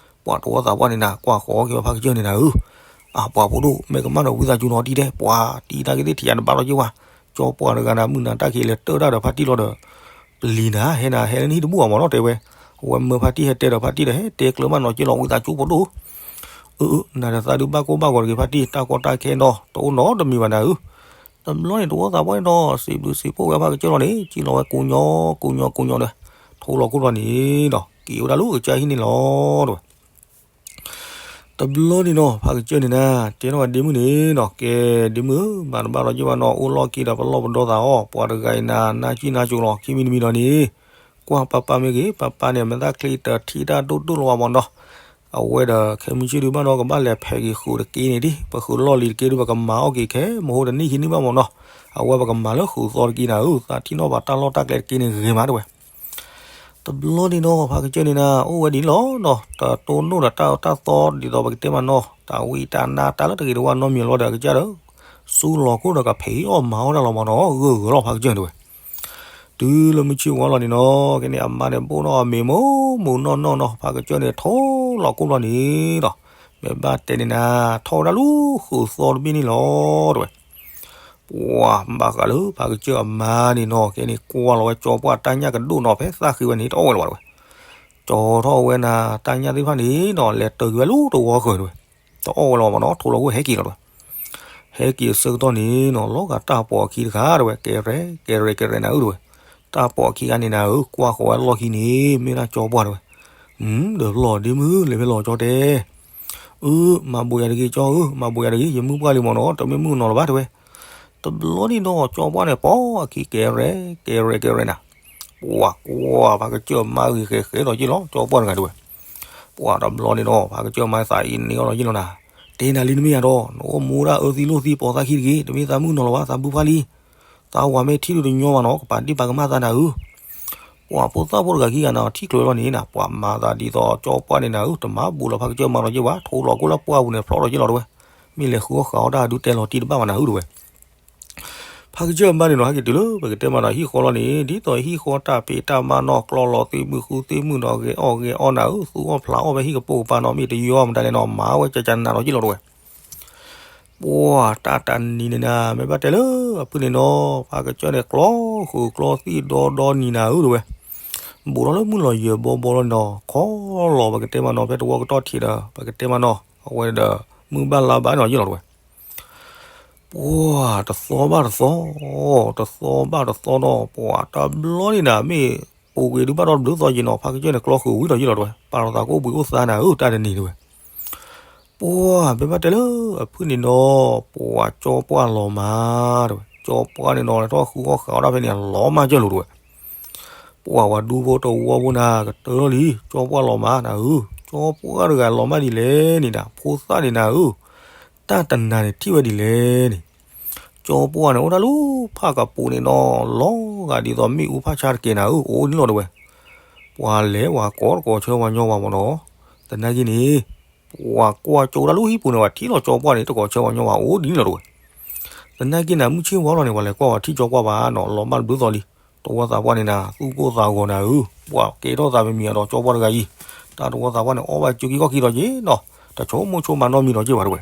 ပှၤတဝီသးပှၢ်န့ၣ်နၤ ကွၢ်ဃီက့ၤဖါကစၢၢ်န့ၣ်နၤဧၢ, အပှၤဖိဒိၣ် မ့ၢ်ကမၣ်ဒီးဝံသးစူၤနီၤတံၢ်တဲ, ပှၤတံၢ်တၢ်ကသ့ၣ်ထံးယၤတဘၣ်ဒီးက့ၤဝဲ, ကၠီပှၢ်တဂၤနၤ မုၢ်နၤတၢ်ခံးလဲၤတၢၢ်တၢ်ဒီးဖါတံၢ်လီၤဒီး ပျံၤနၤ ဟဲနၤ ဟဲလၢနဟံၣ်တဘူၣ်အမ့ၢ်နီၤတဲဝဲ, အဝဲမၢဖါတံၢ်ဟဲတဲဒီးဖါတံၢ်ဒီး ဟဲတဲကျၢၤမးနီၤက့ၤလီၤ ဝံသးစူၤဖိဒိၣ်ဧၢ, အၢ အၢ နၤဒီးသးဒုးဘၣ်ကိၢ်ဘၣ်ဂီၤတဂ့ၤဖါတံၢ် တၢ်ကီတၢ်ခဲဒီး တအိၣ်နီတမံၤဘၣ်နၤဧၢ, တဘျီန့ၣ်တဝီသးပှၢ်န့ၣ်ဒီး စံးဘျုးစံးဖှိၣ်ဝဲဖါကစၢၢ်လီၤန့ၣ် က့ၤလီၤဝဲကိညိ ကိညိ ကိညိဒီး ထိလီၤကိၢ်ဘျီန့ၣ်ဒီး က့ၤဝဲဒၣ်လၢကစၢ်ဟံၣ်န့ၣ်လီၤတဲဝဲ တဘျီန့ၣ်နီၤ ဖါကစၢၢ်န့ၣ်နၤ တဲထီၣ်ဝဲဒ့မုၣ်န့ၣ်နီၤ ကဲ ဒ့မုၣ်ဧၢ မၤတဘၣ်လီၤက့ၤဘၣ်နီၤ အိၣ်လီၢ်ခံဒီးပလီၢ်ပဒီသးအီၤ ပှၤတဂၤအံၤနၤ နၢ်ကံၣ်နၢ်ကိၤလီၤ ခံမံၤတမံၤဒီးန့ၣ် ကွၢ်ပၢ်ပၢ်မ့ၢ်ဂ့ၤ ပၢ်ပၢ်န့ၣ် မဲာ်သၣ်ချံတထံၣ်တၢ်ဒိၣ်ဒိၣ်လီၤဘၣ်မ့ၢ်နီၤ, အဝဲဒီးခဲမုၢ်ဆ့ၣ်ဒုးဘၣ်ဒီးကဘၣ်လဲၤဖဲးက့ၤဃုာ်တက့ၢ်န့ၣ်ဒံး ပဃုာ်လီၢ်လံၤတက့ၢ်ဒုး ပကမၤအီၣ်က့ၤခဲမဟိတနံၣ်ခံနံၣ်ဘၣ်မ့ၢ်နီၤ, အဝဲပကမၤလၢဃုာ်သီတက့ၢ်နၤဧၢ သးထံၣ်နီၣ်ဘၣ်တၢ်လီၢ်တၢ်ကျဲတက့ၢ်န့ၣ်ဂ့ၤမးတဲဝဲ တဘျီန့ၣ်နီၤ ဖါကစၢၢ်န့ၣ်နၤ အိၣ်ဝဲဒ်လီၤနီၤ တတိၢ်နီၣ်ဒီးတၢ်အၢတၢ်သီဒ်သိးပကတဲမးနီၤ တၢ်ဝံတၢ်နါတၢ်လၢတဂ့ၤတဝါနီတမံၤလီၤဒီးအကစၢ်ဒီး စူၤလီၤကိၢ်ဒီးကဖံးအီၣ်မၤအီၣ်တၢ်လီၤမ့ၢ်နီၤ ဂၢၢ်ဂၢၢ်လီၤဖါကစၢၢ်တဲဝဲ, တုၤလၢမုၢ်ဆ့ၣ်ဝါလီၤန့ၣ်နီၤ ကဲန့ၣ်အမါန့ၣ်ဘိၣ်နီၣ်အမ့ၤမိၢ်မိၢ်နီၢ်နီၢ်နီၤ ဖါကစၢၢ်န့ၣ်ထိလီၤကိၢ်ဘျီန့ၣ်နီၤ မ့ၢ်ဘၣ်တဲန့ၣ်နၤ ထီၣ်ဝဲဒၣ်လၢဃုာ်သီတဘ့ၣ်န့ၣ်လီၤတဲဝဲ ပှၤဘၣ်ဃးလၢဖါကစၢၢ်အမါန့ၣ်နီၤ ကဲန့ၣ်ကွၢ်လီၤဝဲကၠီပှၢ်တၢ်ညၣ်ကဒိၣ်နီၤ ဖဲသၣ်ဃ့ဝဲန့ၣ် တအီၣ်ဝဲလၢၤဘၣ်တဲဝဲ, ကၠီထီၣ်ဝဲနၤ တၢ်ညၣ်သ့ၣ်တဖၣ်န့ၣ်နီၤ လဲၤတၢၤက့ၤဝဲလၢတဝီဃၢၤတဲဝဲ, တအီၣ်ဝဲလၢၤဘၣ်မ့ၢ်နီၤ ထိလီၤဝဲဟဲက့ၤလီၤတဲဝဲ, ဟဲက့ၤအဆၢကတီၢ်န့ၣ်နီၤ လီၤဂာ်တၢ်ပိာ်အခံတခါတဲဝဲ ကဲရဲၣ် ကဲရဲၣ် ကဲရဲၣ်နၤဧၢတဲဝဲ, တၢ်ပိာ်အခံဂၤန့ၣ်နၤဧၢ ကွၢ်ဃီၤဝဲလီၢ်ခံန့ၣ် မ့ၢ်ဒၣ်ကၠီပှၢ်တဲဝဲ, ဒီးလီၤဒ့မုၣ် လဲၤဖဲလီၤကၠီတဲ အၢ မၤဘိးယၤတဂ့ၤကၠီဧၢ မၤဘိးယၤတဂ့ၤ ယမုၢ်ပှၢ်လံမ့ၢ်နီၤ တမ့ၢ်မုၢ်နီၤလၢၤဘၣ်တဲဝဲ, တဘျီန့ၣ်နီၤ ကၠီပှၢ်န့ၣ် ပိာ်အခံကဲရဲၣ် ကဲရဲၣ် ကဲရဲၣ်နၤ, ပှၤကွၢ်ဖါကစၢၢ်မါဂ့ၤဃဲၤဃဲၤလီၤက့ၤလီၤ ကၠီပှၢ်တဂၤတဲဝဲ, ပှၤတဘျီန့ၣ်နီၤ ဖါကစၢၢ်မါသးအံၤန့ၢ်အီၤလီၤက့ၤလီၤနၤ, တဲနၤလံနမ့ၢ်ယၤဒီး နအိၣ်မူဒၣ်အၢသံလိၣ်သံပိာ်သးခံတဂ့ၤ တမ့ၢ်သးမုၢ်နီၤလၢၤဘၣ် သးဘုဖၣ်လံ သးဝၤမ့ၢ်ထံၣ်ဒုးတညီဘၣ်နီၤ ကပာ်ဒံးပာ်ကမၣ်သးနၤဧၢ, ပှၤဖိသၣ်ဖိတဂၤခံဂၤနၤ ထံၣ်ကျၢၤလီၤန့ၣ်နၤ ပှၤမၤသးဒ်သိးကၠီပှၢ်န့ၣ်နၤဧၢ တမၤဘူးလီၤဖါကစၢၢ်မါလီၤက့ၤဘၣ် ထိလီၤကိၢ်လၢပှၢ်ပူၤန့ၣ် ဖျီလီၤက့ၤလီၤတဲဝဲ, မ့ၢ်လဲၤဃုအီၣ်ဃုအီတၢ်ဒုးတဲလီၤတံၢ်တဘၣ်ဘၣ်နၤဧၢတဲဝဲ ဖါကစၢၢ်မါန့ၣ်နီၤ ဟဲက့ၤတုၤလၢပကတဲမးနီၤ ဟံၣ်ဃီလီၤန့ၣ် ဒ်သိးဟံၣ်ဃီတၢ်ဖံးတၢ်မၤနီၤ ကျီလီၤသ့ၣ်မုၢ်ဃုသ့ၣ်မုၢ်ဒီး ဂဲၤအီၣ်ဂဲၤအီနၤဧၢ သူအီၣ်ဖျးအီၣ်ဖဲဟံၣ်ကပိာ်ကပၤနီၤ မ့ၢ်တယီမတၤလဲၣ်နီၤ မၤဝဲကကနးလီၤက့ၤလီၤတဲဝဲ, ပှၤတၢ်တနံၤန့ၣ်နၤ မ့ၢ်ဘၣ်တဲလၢအဖုၣ်န့ၣ်နီၤ ဖါကစၢၢ်န့ၣ် ကျီဃုာ်ကျီသံၣ်ဒီဒီနံၤနၤဧၢတဲဝဲ, ဘူးထီၣ်လၢမုၢ်လီၤယၢၤဘီဘီလီၤန့ၣ်နီၤ ခီလီၤပကတဲမးနီၤ ဖဲတဝီကတီၢ်ထံးဒီး ပကတဲမးနီၤ အဝဲဒီး မုၢ်ဘၣ်လါဘၣ်နီၤယ့ၢ်လီၤတဲဝဲ ပှၤတသီဘၣ်တသီ, တသီဘၣ်တသီဒီး ပှၤတဘျီန့ၣ်နၤ မ့ၢ်ပိာ်ကွံာ်ဒုးဘၣ်ဒီးဘျုးသီယံၤနီၤ ဖးကစၢၢ်န့ၣ် ကျီဃုာ်ဝံၤဒီးယံၤလီၤတဝဲ ပာ်လီၤသးကအိၣ်ဘှံးအိၣ်သါနၤဧၢ တၢ်တနံၤတဝဲ ပှၤဘဲဘၣ်တဲလၢအဖုၣ်န့ၣ်ဒီး ပှၤကၠီပှၢ်လီၤမၢ်တဝဲ ကၠီပှၢ်န့ၣ်ဒီး လဲၤထီၣ်ဃုအီၣ်ဃးအီၣ်တၢ်ဖဲန့ၣ် လီၤမၢ်ကၢၢ်လိာ်တဝဲ ပှၤဝဲဒူဖိတဝီဖိနၤ ကတၢၢ်လီၤလံ ကၠီပှၢ်လီၤမၢ်နၤဧၢ, ကၠီပှၢ်တဂၤလီၤမၢ်ဒ်လဲၣ်န့ၣ်နၤ ဖိသၣ်န့ၣ်နၤဧၢ, တၢ်တနၤန့ၣ်ထံၣ်ဝဲဒ်လဲၣ်န့ၣ်, ကၠီပှၢ်န့ၣ် အိၣ်တၢ်လၢဖၣ်ကပူၤန့ၣ်နီၤ လီၤဂာ်ဒ်သိးမ့ၣ်အူဖၣ်ဆါတကဲနၤဧၢ, အိၣ်ဒ်လီၤတဝဲ, ပှၤလဲၤဝဲကိးတကိးဆၢဝဲညီဝဲမ့ၢ်နီၤ, သနာ်က့န့ၣ် ပှၤကွၢ်ကၠိတၢ်လၢဟံၣ်ပူၤန့ၣ် ပှၤထံၣ်လီၤကၠီပှၢ်န့ၣ် တကိးဆၢဝဲညီဝဲ အိၣ်ဒ်န့ၣ်လီၤတဝဲ သနာ်က့နၤ မုၢ်ဆ့ၣ်ဝါလီၤန့ၣ် ပှၤလဲၤကွၢ်ဝဲထံၣ်ကၠီပှၢ်ဘၣ်နီၤ လီၤမၢ်တဘျုးသီလံ, တဝီသးပှၢ်န့ၣ်နၤ သူၣ်ကိၢ်သးဂီၤနၤဧၢ, ပှၤကဲထီၣ်သးမံၤမံၤအဒီးကၠီပှၢ်တဂၤအံၤ, တၢ်တဝီသးပှၢ်န့ၣ် အီၣ်ဘၣ်ကၠိက့ၤခီၣ်က့ၤဒီးက့ၤနီၤ, တဆိကမိၣ်ဆိမၤနီတမံၤဒီးက့ၤဘၣ်တဝဲ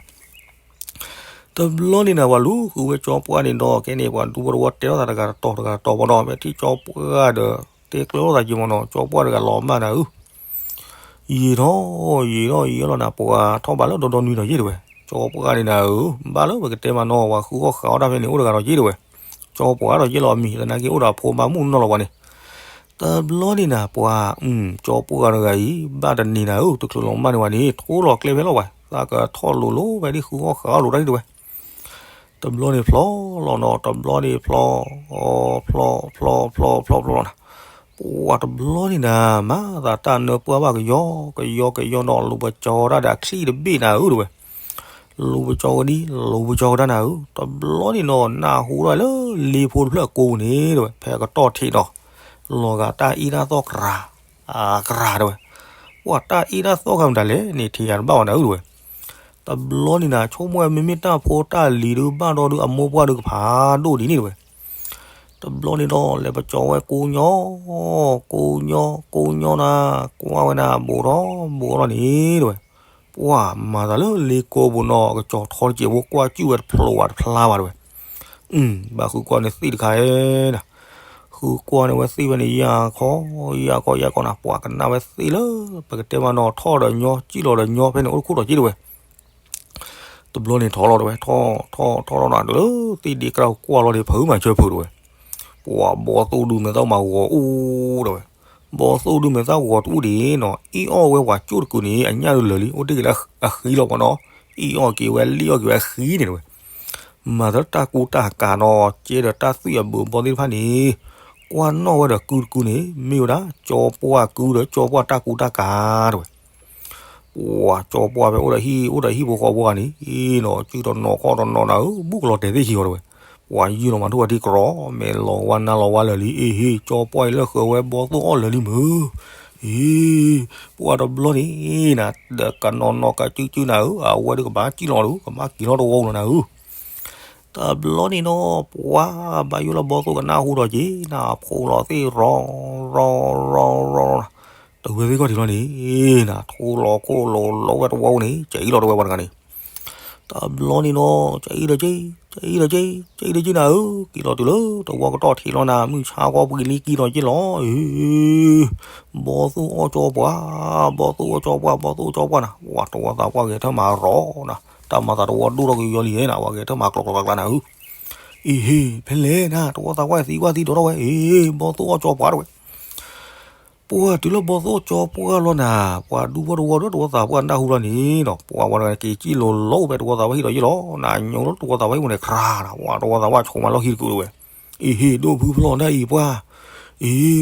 တဘျီန့ၣ်နၤ ပှၤလူၤဃုဝဲကၠီပှၢ်န့ၣ်ဒီး ခဲန့ၣ် ပှၤဒူဖိတဝီတဲထီၣ်သးတဂၤတတီၤတဂၤတတီၤမ့ၢ်နီၤ, မ့ၢ်ထံၣ်ကၠီပှၢ်ဒီး တဲကျၢၤလိာ်သးက့ၤမ့ၢ်နီၤ, ကၠီပှၢ်တဂၤလီၤမၢ်နၤဧၢ ယံာ်ထီၣ် ယံာ်ထီၣ်ယံာ်လီၤနၤ ပှၤထီၣ်ဘးလၢဒီဒီနွံဒီးယ့ၢ်တဝဲ, ကၠီပှၢ်န့ၣ်နၤဧၢ, ဘၣ်လၢပကတဲမ့ၢ်နီၤ ပှၤဃုအီၣ်ဃးအီၣ်တၢ်ဖဲန့ၣ် အိၣ်တဂၤဒီးယ့ၢ်တဝဲ, ကၠီပှၢ်ဒီးယ့ၢ်လီၤအမံၤ သနာ်က့အိၣ်ဒီးဖိမါမုၣ်နီၤလီၤပှၤန့ၣ်, တဘျီန့ၣ်နၤ ပှၤ ကၠီပှၢ်တဂၤအံၤ ဘၣ်တနံၤနၤဧၢ တချုးလီၤမၢ်န့ၢ်ဝဲန့ၣ် ထိလီၤကျဲဖဲလီၤဝဲ, သးကထီၣ်လိၤလိၤဖဲဒ်ဃုအီၣ်ဃးအီၣ်လိာ်တၢ်ဒ်တဝဲ တဘျီန့ၣ်ဖျီလီၤနီၤ တဘျီန့ၣ်ဖျီ, ဖျီဖျီဖျီဖျီဖျီဖျီနၤ, ပှၤတဘျီန့ၣ်နၤ မၤသးတၢ်နၢပှၢ်ဘၣ်ကယီ ကယီကယီနီၤ လူၤပကၠီတၢ်ဒီးအချံၣ်တဘ့ၣ်နၤဧၢတဝဲ, လူၤပကၠီကဒံ လူၤပကၠီကဒါနၤဧၢ, တဘျီန့ၣ်နီၤ နၢ်ဟူထီၣ်လၢလ့ဖိတဖျၢၣ်ကိးပူၤန့ၣ်တဝဲ ဖဲအကတီၢ်ထံးနီၤ, လီၤဂာ်တၢ်အ့ၣ်တၢ်သီၣ်ကြၤ အကြၤတဝဲ, ပှၤတၢ်အ့ၣ်တၢ်သီၣ်ခါမတၤလဲၣ်န့ၣ် ထံၣ်ယၤတဘၣ်ဝဲနၤဧၢတဝဲ တဘျီန့ၣ်နၤ ဆိကမိၣ်ဝဲမ့မ့ၢ်တၢ်ဖိတၢ်လံၤဒုးဘၣ်ဒီးဒုးအမိၢ်ပှၢ်ဒုးကဖးဒိၣ်ဒ်န့ၣ်တဝဲ, တဘျီန့ၣ်ဒီး လဲၤပကၠီဝဲကိးညီ, ကိးညီ ကိးညီနၤ, ကွၢ်ဝဲနၤ ဘူးထီၣ်ဘူးထီၣ်န့ၣ်တဝဲ, ပှၤမၤသးလၢလ့ကိးပူၤနီၤ ကကၠီထီတစဲးဖိ ကွၢ်ကၠူၣ်ဝဲတဖျိးဝဲတဖျါဘၣ်တဝဲ ဘၣ်ဃုကွၢ်န့ၣ်သ့ၣ်တခါဧါနၤ, ဃုကွၢ်န့ၢ်ဝဲသ့ၣ်ဖဲန့ၣ် ယၤခီ ယၤခီ ယၤခီနၤ ပှၤကနၣ်ဝဲသ့ၣ်လၢ ပကတဲမ့ၢ်နီၤ ထီၣ်ဒီးညီ စံၣ်လီၤဒီးညီ ဖဲန့ၣ်အိၣ်တခိၣ်ဒီးက့ၢ်တဝဲ, တဘျီန့ၣ်ထီၣ်လီၤတဝဲ ထီၣ်ထီၣ်ထီၣ်ထီၣ်နၤ လၢသ့ၣ်ဒ့ကရၢၢ်ကွၢ်လီၤန့ၣ် ဖုးမၤဆၢဖုးတဝဲ, ပှၤဘီသိၣ်ဒုးမဲာ်သၣ်မၤဂီၤအိၣ်တဝဲ, ဘီသိၣ်ဒုးမဲာ်သၣ်ဂီၤတအိၣ်ဒံးနီၤ အ့ၣ်အီၣ်ဝဲပှၤကၠိၣ်တကုာ်န့ၣ် အညၣ်ဒုးလၢာ်လံ အိၣ်တ့ၢ်က့ၤလၢအဃံလီၤပှၤနီၤ, အ့ၣ်အီၣ်က့ၤဝဲ လ့ၣ်အီၣ်က့ၤဝဲအဃံန့ၣ်တဝဲ မၤသးတၢ်ကူတၢ်ကၤနီၤ ကဲဒီးတၢ်သွံၣ်အဘုးအဘီသ့ၣ်တဖၣ်န့ၣ် ကွၢ်နီၣ်ဝဲဒီးကုတကုန့ၣ် မ့ၢ်ဝဲဒၣ် ကၠီပှၢ်ကုဒီးကၠီပှၢ်တၢ်ကူတၢ်ကၤတဝဲ, ပှၤကၠီပှၢ်ဖဲအိၣ်ဒီးဟံၣ် အိၣ်ဒီးဟံၣ်ဖိဃီဖိဂၤန့ၣ် နီၤ စုတနီၤခီၣ်တနီၤနၤဧၢ ဘူးကလီၤတဲာ်သ့ၣ်ခံဂီၤတဝဲ, ပှၤယုၢ်လီၤမၤထူၣ်အထံကရီ မဲာ်လီၤဝါနါလီၤဝါလၢာ်လံ အ့ဟ့ၣ် ကၠီပှၢ်အံၤလၢဃၢၤဝဲဘီသိၣ်အီၣ်လၢာ်လံမုၢ် အ့ ပှၤတဘျီန့ၣ်နၤ ဒီးကနီၤနီၤကစုကစုနၤဧၢ အဝဲဒုးကဘၣ်စံၣ်လီၤဒီး ကဘၣ်က့ၤလီၤတဝီပူၤလီၤနၤဧၢ, တဘျီန့ၣ်နီၤ ပှၤဘၣ်ယိၣ်လၢဘီသိၣ်ကနၢ်ဟူဒီးက့ၤနၤ ဖိးလီၤသ့ၣ်ရီ ရီ ရီ ရီ တဝဲသ့ၣ်ခီၣ်ထံးလီၤန့ၣ် နၤ ထိလီၤခိၣ်လိၤလိၤဝဲတဝီပူၤန့ၣ် ကအံၤလီၤတဝဲပှၤတဂၤန့ၣ် တဘျီန့ၣ်နီၤ ကအံၤဒီးက့ၤ ကအံၤဒီးက့ၤ ကအံၤဒီးက့ၤနၤဧၢ က့ၤလီၤတုၤလၢတဝီကတီၢ်ထံးလီၤနၤ မုၢ်ဆါကွၢ်ပှံၤလံကံလီၤက့ၤလီၤ အ့ ဘီသိၣ်အီၣ်ကၠီပှၢ် ဘီသိၣ်အီၣ်ကၠီပှၢ် ဘီသိၣ်အီၣ်ကၠီပှၢ်နၤ ပှၤတဝီသးပှၢ်ဂဲၤထၢၣ်မၤရီနၤ တၢ်မၤသးတဝီဒိၣ်ထီၣ်က့ၤယီလံနၤ ပှၤဂဲၤထၢၣ်မၤကျိးကျိးကျါကျါနၤဧၢ အ့ဟ့ၣ် ဖဲလဲၣ်နၤ တဝီသးပှၢ်သံကွၢ်သံဒိးထီၣ်ဝဲ အ့ ဘီသိၣ်အီၣ်ကၠီပှၢ်တဝဲ ပှၤတုၤလၢဘီသိၣ်အီၣ်ကၠီပှၢ်လီၤနၤ ပှၤဒူဖိတဝီဒီးတဝီသးပှၢ်နၢ်ဟူလီၤန့ၣ်နီၤ ပှၤဝဲတဂၤန့ၣ်က့ၤစံၣ်လိၤလိၤဖဲတဝီသးပှၢ်ဟံၣ်ဒီးယ့ၢ်လီၤ နၤညိလၢတဝီသးပှၢ်ဟံၣ်ပူၤန့ၣ် ကြၤနၤ ပှၤတဝီသးပှၢ်ဆိးမၤလီၢ်ခံတကုာ်ဝဲ အ့ဟ့ၣ် ဒိၣ်ဖုဖျီၣ်နၢ်အံၤပှၢ် အ့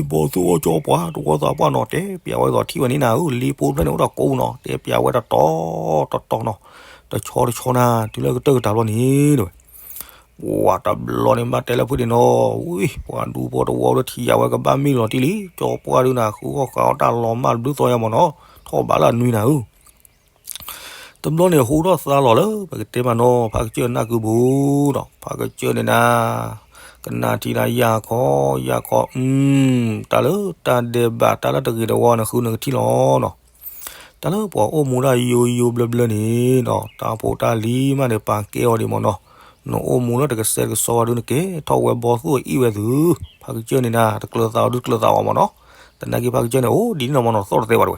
ဘီသိၣ်အီၣ်ကၠီပှၢ် တဝီသးပှၢ်နီၤ တဲပျးဝဲသိးထံၣ်ဝဲန့ၣ်နၤဧၢ လ့ဖိတဖျၢၣ်န့ၣ်အိၣ်ဒီးကိးပူၤနီၤ တဲပျးဝဲတတီၤတတီၤနီၤ တဆီတဆီနၤ တုၤလၢကတၢၢ်ကတၢၢ်လီၤန့ၣ်တဲဝဲ ပှၤတဘျီန့ၣ်ဘၣ်တဲလၢဖုၣ်န့ၣ်နီၤ ဝံ ပှၤဒူဖိတဝီလၢထံၣ်ယၤဝဲကဘၣ်မ့ၢ်လီၤတံၢ်လံ ကၠီပှၢ်ဒုးနၤ ဃုအီၣ်ဃးအီၣ်တၢ်လီၤမၢ်တဘျုးသီယါမ့ၢ်နီၤ ထီၣ်ဘးလၢအနွံနၤဧၢ တဘျီန့ၣ်ဟူထီၣ်သါလီၤလၢ ပကတဲမ့ၢ်နီၤ ဖးကစၢၢ်နၢ်ကုပူၤနီၤ ဖးကစၢၢ်န့ၣ်နၤ ကနၣ်ထံနၤယၤခီ ယၤခီ အု တၢ်လၢတၢ်ဒဲးဘး တၢ်လၢတဂ့ၤတဝီန့ၣ် ဃုနကထံၣ်လီၤနီၤ တၢ်လၢပှၤအိၣ်မူတၢ်ယိယိဘျၢဘျၢန့ၣ်နီၤ တၢ်ဖိတၢ်လံၤမးန့ၣ် ပာ်ကဲအီၤဒံးမ့ၢ်နီၤ နအိၣ်မူလၢတကဆှဲကဆှီဝဲဒုးနကဲထီၣ်ဝဲဘီသိၣ်အအံၣ်ဝဲသု ဖးကစၢၢ်န့ၣ်နၤ တကျၢၤသးအီၤဒုးကျၢၤသးအီၤမ့ၢ်နီၤ သနာ်က့ဖးကစၢၢ်န့ၣ် အိၣ်ဒ်န့ၣ်နီၤမ့ၢ်နီၤ သီၣ်တသဲဘၣ်တဝဲ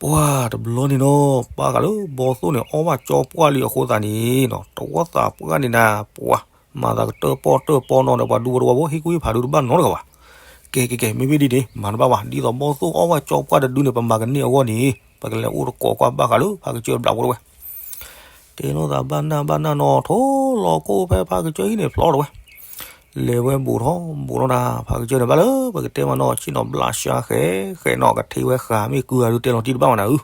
ပှၤတဘျီန့ၣ်နီၤ ပၢ်ဃးလၢဘီသိၣ်န့ၣ် အီၣ်ဘၣ်ကၠီပှၢ်လံအဃိသတးန့ၣ်နီၤ တဝီသးပှၢ်န့ၣ်နၤ ပှၤမၤသးကတၢၢ်ပီၣ်တၢၢ်ပီၣ်နီၤဒီး ပှၤဒူဖိတဝီဖိ ဟ့ၣ်ကူၣ်ဟ့ၣ်ဖးဒုတဘၣ်နီတဂၤဘၣ်. ကဲကဲကဲ မ့မ့ၢ်ဒ်န့ၣ် မၤတဘၣ်ဘၣ် ဒ်သိးဘီသိၣ်အီၣ်ဘၣ်ကၠီပှၢ်တဒုန့ၣ် ပမၤကန့ၢ်အဂီၢ်န့ၣ် ပကလဲၤအိၣ်တကိးကွၢ်ဘၣ်ဃးလၢဖးကစၢၢ်ဘျးဖိတဝဲ တဲလိာ်သးဘၣ်နၢ်ဘၣ်နၢ်နီၤ ထိလီၤကိၣ်ဖဲဖးကစၢၢ်ဟံၣ်န့ၣ်ဖျီတဝဲ လဲၤဝဲဘူးထီၣ်ဘူးထီၣ်နၤ ဖးကစၢၢ်န့ၣ်ဘၣ်လၢ ပကတဲမးနီၤ ဆ့ၣ်နီၤဘျးစှၤဃဲဃဲနီၤ ကထ့ဝဲဃာ်မ့ၢ်ကုၤဂၤဒုး တဲလီၤတံၢ်တဘၣ်ဘၣ်နၤဧၢ,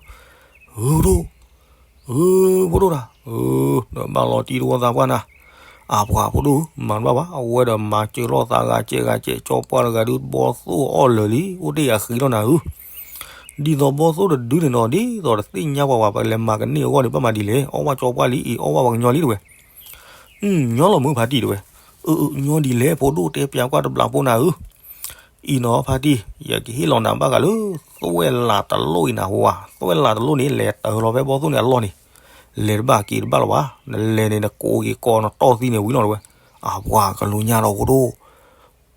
ဧၢ ဖိဒိၣ်, ဧၢ ဖိဒိၣ်တၢ်, ဧၢ ဒီးဘၣ်လီၤတံၢ်တဝီသးပှၢ်နၤ, အပှၤဖိဒိၣ်ဧၢ မၤတဘၣ်ဘၣ် အဝဲဒီးမၤစၢၤလိာ်သးဂၤစဲးဂၤစဲး ကၠီပှၢ်တဂၤဒုး ဘီသိၣ်အီၣ်လၢာ်လံ အိၣ်တ့ၢ်ယၤဃံလီၤနၤဧၢ ဒ်သိးဘီသိၣ်တဒုန့ၣ်နီၤ ဒ်သိးတသ့ၣ်ညါပှၤဘၣ် ပကလဲၤမၤကန့ၢ်အဂီၢ်န့ၣ် ဘၣ်မၤဒ်လဲၣ် အီၣ်ဘၣ်ကၠီပှၢ်လံအံၤ အီၣ်ဘၣ်ပှၤကညီလံတဝဲ, ညီလီၤမုၢ်ဖါတံၢ်တဝဲ, အၢ အၢ ညီဒ်လဲၣ် ဖိဒိၣ်တဲပၠးကွၢ်တဘျးဖိနၤဧၢ, အံၤနီၤဖါတံၢ် ယကဟ့ၣ်လီၤနၤဘၣ်ဃးလၢ သွဲၣ်လးတလိၣ်အံၤနၤဝါ, သွဲၣ်လးတလိၣ်န့ၣ် လဲၤတၢၤလီၤဖဲဘီသိၣ်န့ၣ်အလီၢ်န့ၣ်, လဲၤတဘၣ်က့ၤတဘၣ်လီၤဘၣ်, နလဲၤန့ၣ် နကိးက့ၤကိးနတီၢ်သံန့ၣ်ဝံၤလီၤတဝဲ, အပှၤကလူၤညါဒီးဖိဒိၣ်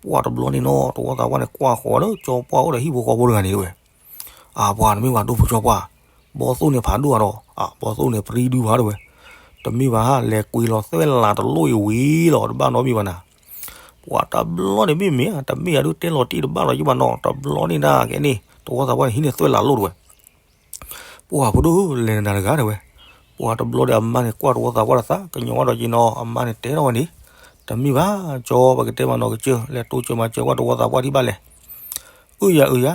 ပှၤတဘျီန့ၣ်နီၤ တဝီသးပှၢ်န့ၣ် ကွၢ်ဃီၤလၢကၠီပှၢ်အိၣ်ဒီးဟံၣ်ဖိဃီဖိတဂၤန့ၣ်တဝဲ, အပှၤတမ့ၢ်ဘၣ်ဒိၣ်ဖိကၠီပှၢ်, ဘီသိၣ်န့ၣ်ဖးဒိၣ်ဧါဒီး အဘီသိၣ်န့ၣ်ပြံဒုဘၣ်တဝဲ, တမ့ၢ်ဘၣ် လဲၤကွံာ်လီၤသွဲၣ်လးတလိၣ်အံၤဝံၤလီၤ တဘၣ်နီတမံၤဘၣ်နၤ, ပှၤတဘျီန့ၣ်မ့ၢ်မ့ၢ်ဧါ တမ့ၢ်ဧါဒုးတဲလီၤတံၢ်တဘၣ်လီၤယဘၣ်နီၤ တဘျီန့ၣ်နၤကဲန့ၣ် တဝီသးပှၢ်န့ၣ် ဟံးန့ၢ်သွဲၣ်လးလိၣ်တဝဲ ပှၤဖိဒိၣ်ဧၢ လဲၤနၤတဂၤတဲဝဲ, ပှၤတဘျီဒီးအမါန့ၣ် ကွၢ်တဝီသးပှၢ်တသး ကညီၤဝဲဒီးက့ၤနီၤ အမါန့ၣ်တဲထီၣ်ဝဲန့ၣ်, တမ့ၢ်ဘၣ် ကၠီ ပကတဲမးနီၤကစၢၢ် လဲၤတိစၢၤမၤစၢၤကွၢ်တဝီသးပှၢ်ထံၣ်ဘၣ်လဲၣ်, အၢယၤအၢယၤ,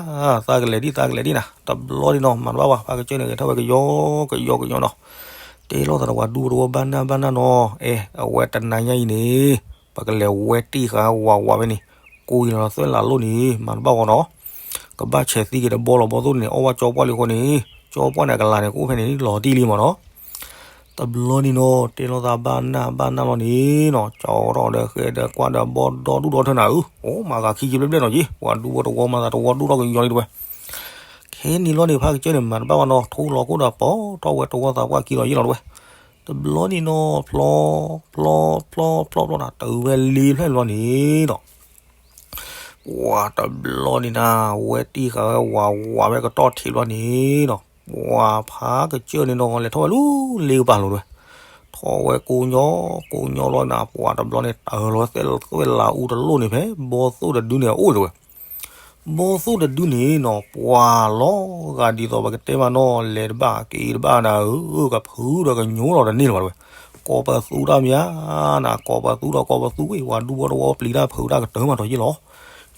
သးကလဲၤဒံးသးကလဲၤဒံးနၤ, တဘျီဒံးနီၤ မၤတဘၣ်ဘၣ် ဖးကစၢၢ်န့ၣ် ဂဲၤထီၣ်ဝဲကယီကယီကယီနီၤ, တဲလိာ်သးဒီးပှၤဒူဖိတဝီဘၣ်နၢ်ဘၣ်နၢ်နီၤ, အဲ အဝဲတနၤညါအံၤန့ၣ် ပကလဲၤဝဲတ့ၢ်ဃာ်ဝးဝးဖဲန့ၣ်, ကွံာ်လီၤသွဲၣ်လးလိၣ်န့ၣ် မၤတဘၣ်ဝဲနီၤ ကဘၣ်ဆဲးသံက့ၤတဘီလီၤ ဘီသိၣ်န့ၣ် အီၣ်ဘၣ်ကၠီပှၢ်လံအဃိန့ၣ်, ကၠီပှၢ်န့ၣ်အကလၤန့ၣ် ကအိၣ်ဖဲန့ၣ်လီၤတံၢ်လံမးနီၤ, တဘျီန့ၣ်နီၤ တဲလိာ်သးဘၣ်နၢ်ဘၣ်နၢ်လီၤန့ၣ်နီၤ, ကၠီထီၣ်ဒီးဃဲဒီးကွၢ်ဒီးဘီဒီဒူၣ်ဒီထၢနၤဧၢ, အိၣ်မၤဂၤခံဆံဘျဲၣ်ဘျဲၣ်နီၤက့, ပှၤဒူဖိတဝီမၤသးတဝီဒူၣ်ထီၣ်ကယီလံတဝဲ, ခဲန့ၣ်လီၤန့ၣ် ဖးကစၢၢ်န့ၣ် မၤတဘၣ်ဝဲနီၤ ထိလီၤခိၣ်ဒီးပိာ်ထီၣ်ဝဲတဝီသးပှၢ်ခံလီၤယ့ၢ်လီၤတဝဲ, တဘျီန့ၣ်နီၤ ဖျီ ဖျီ ဖျီ ဖျီ ဖျီနၤ တုၤဝဲလ့ဖျၢၣ်လီၤန့ၣ်နီၤ ပှၤတဘျီန့ၣ်နၤ ဝဲတ့ၢ်ဃာ်ဝဲဝးဝးဝဲကတီၢ်ထံးလီၤန့ၣ်နီၤ, ပှၤဖးကစၢၢ်န့ၣ်နီၤ လဲၤထီၣ်ဝဲလၢလ့ကပၤလိၤတဝဲ, ထီၣ်ဝဲကိးညီ ကိးညီလီၤနၤ ပှၤတဘျီန့ၣ် တၢ်လီၤသွဲၣ်လးအူတလိၣ်န့ၣ် ဖဲဘီသိၣ်တဒုန့ၣ်အအိၣ်တဝဲ ဘီသိၣ်တဒုန့ၣ်နီၤ ပှၤလီၤဂာ်ဒ်သိးပကတဲမးနီၤ လဲၤတဘၣ်က့ၤတဘၣ်နၤဧၢ, ကဖုဒီးကညိလီၤတန့ၢ်လၢၤဘၣ်တဝဲ, ကိးပသူတၢ်မးနၤ ကိးပသူဒီးကိးပသူဝဲ ပှၤဒူဖိတဝီပျံၤတၢ်ဖုးတၢ်ကတၢၢ်မးထီၣ်ယ့ၢ်လီၤ,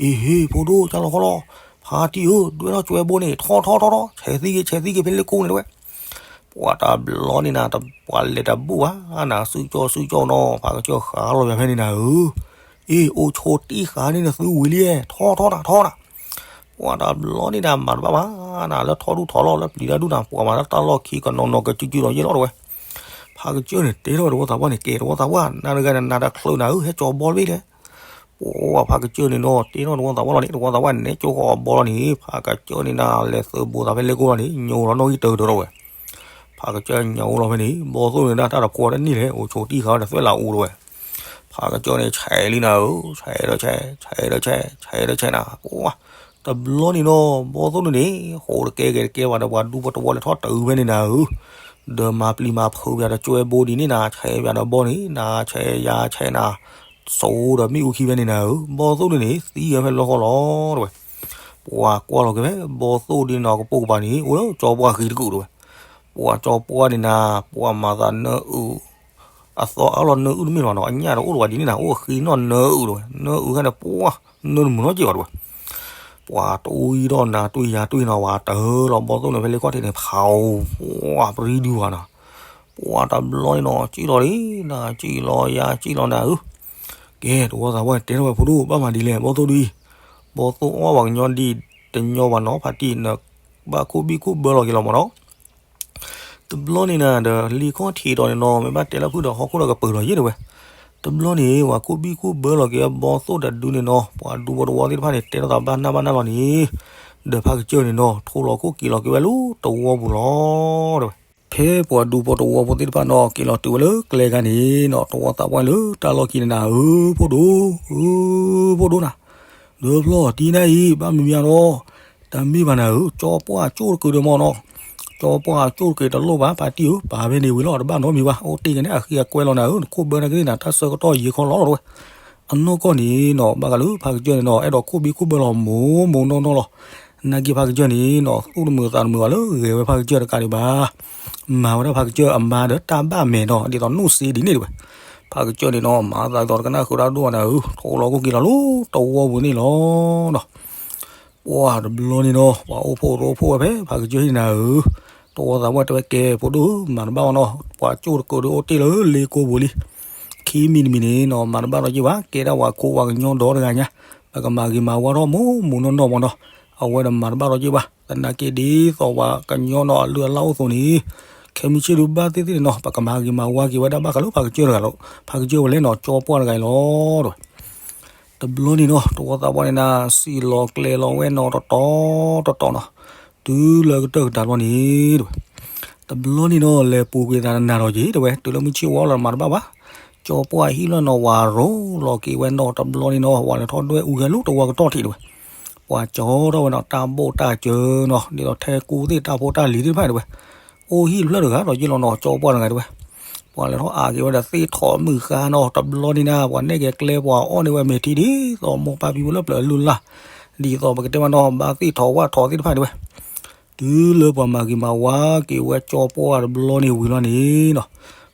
အ့ဟ့ ဖိဒိၣ်ကၢ်လီၤခီလီၤ, ဖါတံၢ်ဧၢ ဒွဲၣ်ထီၣ်ကၠွဲဘိန့ၣ် ထီၣ်ထီၣ်ထီၣ်ထီၣ် ဆဲးသံက့ၤဆဲးသံက့ၤဖဲလ့ကိၣ်န့ၣ်တဝဲ ပှၤတဘျီန့ၣ်နၤ ပှၤလဲၤတဘူၣ်ဘၣ်နၤ စုကၠီၣ်စုကၠီၣ်နီၤ ဖးကစၢၢ်ဃးလီၤယၤဖဲန့ၣ်နၤဧၢ, အ့ အိၣ်ဆိးတံၢ်ဃာ်န့ၣ်နသုဝံၤလံ ထီၣ်ထီၣ်နၤထီၣ်နၤ, ပှၤတဘျီန့ၣ်နၤ မၤတဘၣ်ဘၣ်နၤ လၢထီၣ်ဒူၣ်ထီၣ်လီၢ်လၢပျံၤတၢ်ဒူၣ်နၤ ပှၤမၤတၢ်တၢ်လီၢ်ခံကနီၤနီၤကစုကစုလီၤယ့ၢ်လီၤတဝဲ, ဖးကစၢၢ်န့ၣ် တဲထီၣ်ဝဲတဝီသးပှၢ်န့ၣ် ကဲတဝီသးပှၢ် နၤတဂၤနနၤတချုးနၤဧၢ ဟဲကၠီဘီတဘ့ၣ်လဲၣ် ပှၤဖးကစၢၢ်န့ၣ်နီၤ တဲထီၣ်တဝီသးပှၢ်လီၤန့ၣ် တဝီသးပှၢ်န့ၣ် နဲကၠိဃီအဘီလီၤန့ၣ် ဖးကစၢၢ်န့ၣ်နၤ လဲၤသုးဘူးသးဖဲလ့ကိၣ်လီၤန့ၣ် ညိလီၤနီၣ်ဂံၢ်တၢတရီဝဲ, ဖးကစၢၢ်ညိလီၤဖဲန့ၣ် ဘီသိၣ်န့ၣ်ဒၣ်တၢ်တဖိတန့ၢ်လဲၣ် အိၣ်ဆိးတံၢ်ဃာ်ဝဲဒီးသွဲၣ်လးအူတဝဲ, ဖးကစၢၢ်န့ၣ် ဆဲးလံနၤဧၢ, ဆဲးဒီးဆဲး, ဆဲးဒီးဆဲး, ဆဲးဒီးဆဲးနၤ, ပှၤ တဘျီန့ၣ်နီၤ ဘီသိၣ်န့ၣ်န့ၣ် ဃိးတကဲဂဲၤတကဲဘၣ်ဒီး ပှၤဒူဖိတဝီလဲၤထီၣ်တုၤဖဲန့ၣ်နၤဧၢ, ဒီးမၤပျံၤမၤဖုးပၠးဒီးကၠွဲဘိဒ်န့ၣ်နၤ ဆဲးပၠးဒီးဘီန့ၣ် နၤဆဲးယၤဆဲးနၤ, စိဒီးမ့ၣ်အူခံဖဲန့ၣ်နၤဧၢ, ဘီသိၣ်န့ၣ်န့ၣ် သံဂဲၤဖဲလၢဃီလီၤတဝဲ, ပှၤကွၢ်လီၤက့ၤဖဲ ဘီသိၣ်ဒ်န့ၣ်နီၤ ကပိာ်ကပၤန့ၣ် အိၣ်လၢကၠီပှၢ်ဃံတကုာ်တဝဲ, ပှၤကၠီပှၢ်န့ၣ်နၤ ပှၤမၤသးနၢအုး အသီအါလီၤနၢအုၣ်တမ့ၢ်လီၤနီၤ အညၣ်တအိၣ်တဝဲဒ်န့ၣ်နၤ အိၣ်ဃံနီၣ်နၢအုၣ်တဝဲ နၢအုၣ်ခါန့ၣ် ပှၤ နၢတမုာ်နီတစဲးဘၣ်တဝဲ, ပှၤတွံၢ်ထီၣ်နၤတွံၢ်ယၤတွံၢ်နၤ ပှၤတၢၢ်လီၤဘီသိၣ်န့ၣ်ဖဲလ့ခီၣ်ထံးန့ၣ် ဖးအိၣ် ပှၤပြံဒုဘၣ်နၤ, ပှၤတဘျီန့ၣ်နီၤ စံၣ်လီၤလံ နၤစံၣ်လီၤယၤစံၣ်လီၤနၤဧၢ, ကဲ တဝီသးပှၢ်တဲထီၣ်ဝဲဖိဒိၣ် ဘၣ်မၤဒ်လဲၣ် ဘီသိၣ်ဒ်အံၤ, ဘီသိၣ်အီၣ်ပှၤကညီဒ်တညီဘၣ်နီၤ ဖါတံၢ် နဘၣ်ခိၣ်ဘံၣ်ခိၣ်ဘၢလီၤက့ၤလီၤမးနီၤ တဘျီန့ၣ်နၤ ဒီးလံခီၣ်ထံးဒီးန့ၣ်နီၤ မ့ၢ်ဘၣ်တဲလၢဖုၣ်ဒီးဟီၣ်ခိၣ်ဒီးကပၢၤလီၤယ့ၢ်တဝဲ, တဘျီန့ၣ် ပှၤခိၣ်ဘံၣ်ခိၣ်ဘၢလီၤက့ၤဘီသိၣ်တဒုန့ၣ်နီၤ ပှၤဒူဖိတဝီသ့ၣ်တဖၣ်န့ၣ် တဲထီၣ်သးဘၣ်နၢ်ဘၣ်နၢ်လီၤန့ၣ်, ဒီးဖးကစၢၢ်န့ၣ်နီၤ ထိလီၤခိၣ်က့ၤလီၤက့ၤဝဲလၢတဝီပူၤလီၤတဝဲ, ဖဲပှၤဒူဖိတဝီဖိသ့ၣ်တဖၣ်နီၤ က့ၤလီၤတုၤဝဲလၢကျဲခါန့ၣ်နီၤ တဝီသးပှၢ်လၢတၢ်လီၢ်ခံန့ၣ်နၤဧၢ ဖိဒိၣ်, ဧၢ ဖိဒိၣ်နၤ, ဒီးဖျီၣ်တံၢ်နၤအံၤ ဘၣ်မနုၤမးနီၤ တမ့ၢ်ဘၣ်နၤဧၢ ကၠီပှၢ်ကၠိၣ်တကုာ်ဒီးမးနီၤ, ကၠီပှၢ်ကၠိၣ်တက့ၤတလိၣ်ဘၣ် ဖါတံၢ်ဧၢ, ပာ်ဖဲန့ၣ်ဝံၤလီၤ တဘၣ်နီတမံၤဘၣ်, အိၣ်တ့ၢ်က့ၤန့ၣ် အဃံအကွဲလီၤနၤဧၢ, နခိၣ်ဘၢနၤကသ့ၣ်နၤ တၢ်ဆၢကတီၢ်ယံာ်ခီလီၤတဲဝဲ. အနီၢ်ကီၢ်န့ၣ်နီၤ ဘၣ်ဃးလၢဖါကစၢၢ်န့ၣ်နီၤ အဲၣ်ဒိးခိၣ်ဘံခိၣ်ဘၢလီၤ မိၢ်မိၢ်နီၢ်နီၢ်လီၤ. နာ်က့ဖါကစၢၢ်န့ၣ်နီၤ သူၣ်တမုာ်သးတမုာ်ဘၣ်လၢဂဲၤဝဲဖါကစၢၢ်တကးဒံးဘၣ်. မၤဝဲဒၣ်ဖါကစၢၢ်အမါဒီးတၢ်ဘၣ်မဲာ်နီၤ ဒ်သိးနိၣ်စ့ဒ်န့ၣ်တဲဝဲ. ဖါကစၢၢ်န့ၣ်နီၤ မၤသးဒ်သိးတကနၣ်ဃုာ်တၢ်ဒိၣ်ဘၣ်နၤဧၢ, ထိးလီၤခိၣ်က့ၤလီၤလၢတဝီပူၤန့ၣ်လီၤနီၤ. ပှၢ်တဘျီန့ၣ်နီၤ ပှၤအိၣ်ဖှိၣ်ရိဖှိၣ်ဝဲဖဲဖါကစၢၢ်ဟံၣ်နၤဧၢ, တဝီသးပှၢ်တဲဝဲ ကဲဖိဒိၣ်ဧၢ မၤတဘၣ်ဘၣ်နီၤ, ပှၤကၠိၣ်တကိးဒီးအိၣ်တ့ၢ်လၢလ့ကိပူၤလံ. ခံမံၤတမံၤန့ၣ်နီၤ မၤတဘၣ်ဒီးက့ၤဘၣ်, ကဲဒၣ်ပှၤခိးပှၤကညီဒီတဂၤညါ, ပကမၤဂ့ၤမၤဝါထီၣ်မိၢ်မိၢ်နီၢ်နီၢ်မ့ၢ်နီၤ, အဝဲဒီးမၤတဘၣ်ဒီးက့ၤဘၣ်. သနာ်က့ဒ်သိးပှၤကညီနီၤအလုၢ်အလၢ်အိၣ်အသိးန့ၣ် ခဲမုၢ်ဆ့ၣ်ဒုးဘၣ်သ့ၣ်သ့ၣ်န့ၣ်နီၤ ပကမၤဂ့ၤမၤဝါက့ၤဝဲဒၣ်ဘၣ်ဃးလၢဖါကစၢၢ်တဂၤလီၤ, ဖါကစၢၢ်ဝဲလဲၣ်နီၤ ကၠီပှၢ်တဂၤအံၤလီၤတဲဝဲ. တဘျီန့ၣ်နီၤ တဝီသးပှၢ်န့ၣ်နၤ စံၣ်လီၤကျဲၤလီၤဝဲနီၤတတီၤတတီၤနီၤ, တုၤလၢကတၢၢ်ကတၢၢ်တဘျီန့ၣ်တဲဝဲ. တဘျီန့ၣ်နီၤ လဲၤပူၤကွံာ်သးနၤဒီးက့ၤတဲဝဲ, တုၤလၢမုၢ်ဆ့ၣ်ဝါလီၤမၤတဘၣ်ဘၣ်. ကၠီပှၢ်ဟံၣ်လီၤနီၤ ဝၤရိၤလီၤက့ၤဝဲနီၤ တဘျီန့ၣ်နီၤ ဝၤလဲၤထီၣ်ဒွဲၣ်အူဂဲၤလၢတဝီကတီၢ်ထံးတဲဝဲ. ပှၤကၠီထီၣ်ဝဲနီၤ တၢ်ဘိၣ်တၢ်စၢၤနီၤ ဒ်သိးထဲကူသ့ၣ်တၢ်ဖိတၢ်လံၤသ့ၣ်တဖၣ်တဲဝဲ. အိၣ်ဟံၣ်တဖျၢၣ်တဂၤဒီးက့ၤလီၤနီၤ ကၠီပှၢ်တဂၤတဲဝဲ. ပှၤလဲၤထီၣ်အါက့ၤဝဲဒီးသ့ၣ်ထီၣ်မုၢ်ဃါနီၤ တဘျီန့ၣ်နၤ ပှၤနဲၣ်က့ၤကျဲပှၤအီၣ်န့ၢ်ဝဲမဲာ်ထံဒ်သိးမိၢ်ပၢ်ဖံဖုလၢပျၢၤအလုၢ်အလၢ်, ဒ်သိးပကတဲမးနီၤ ဘၣ်သ့ၣ်ထီၣ်ဝၣ်ထီၣ်သ့ၣ်တဖၣ်တဲဝဲ. တုၤလၢပှၤမၤဂ့ၤမၤဝါက့ၤဝဲကၠီပှၢ်တဘျီန့ၣ်ဝံၤလီၤန့ၣ်နီၤ,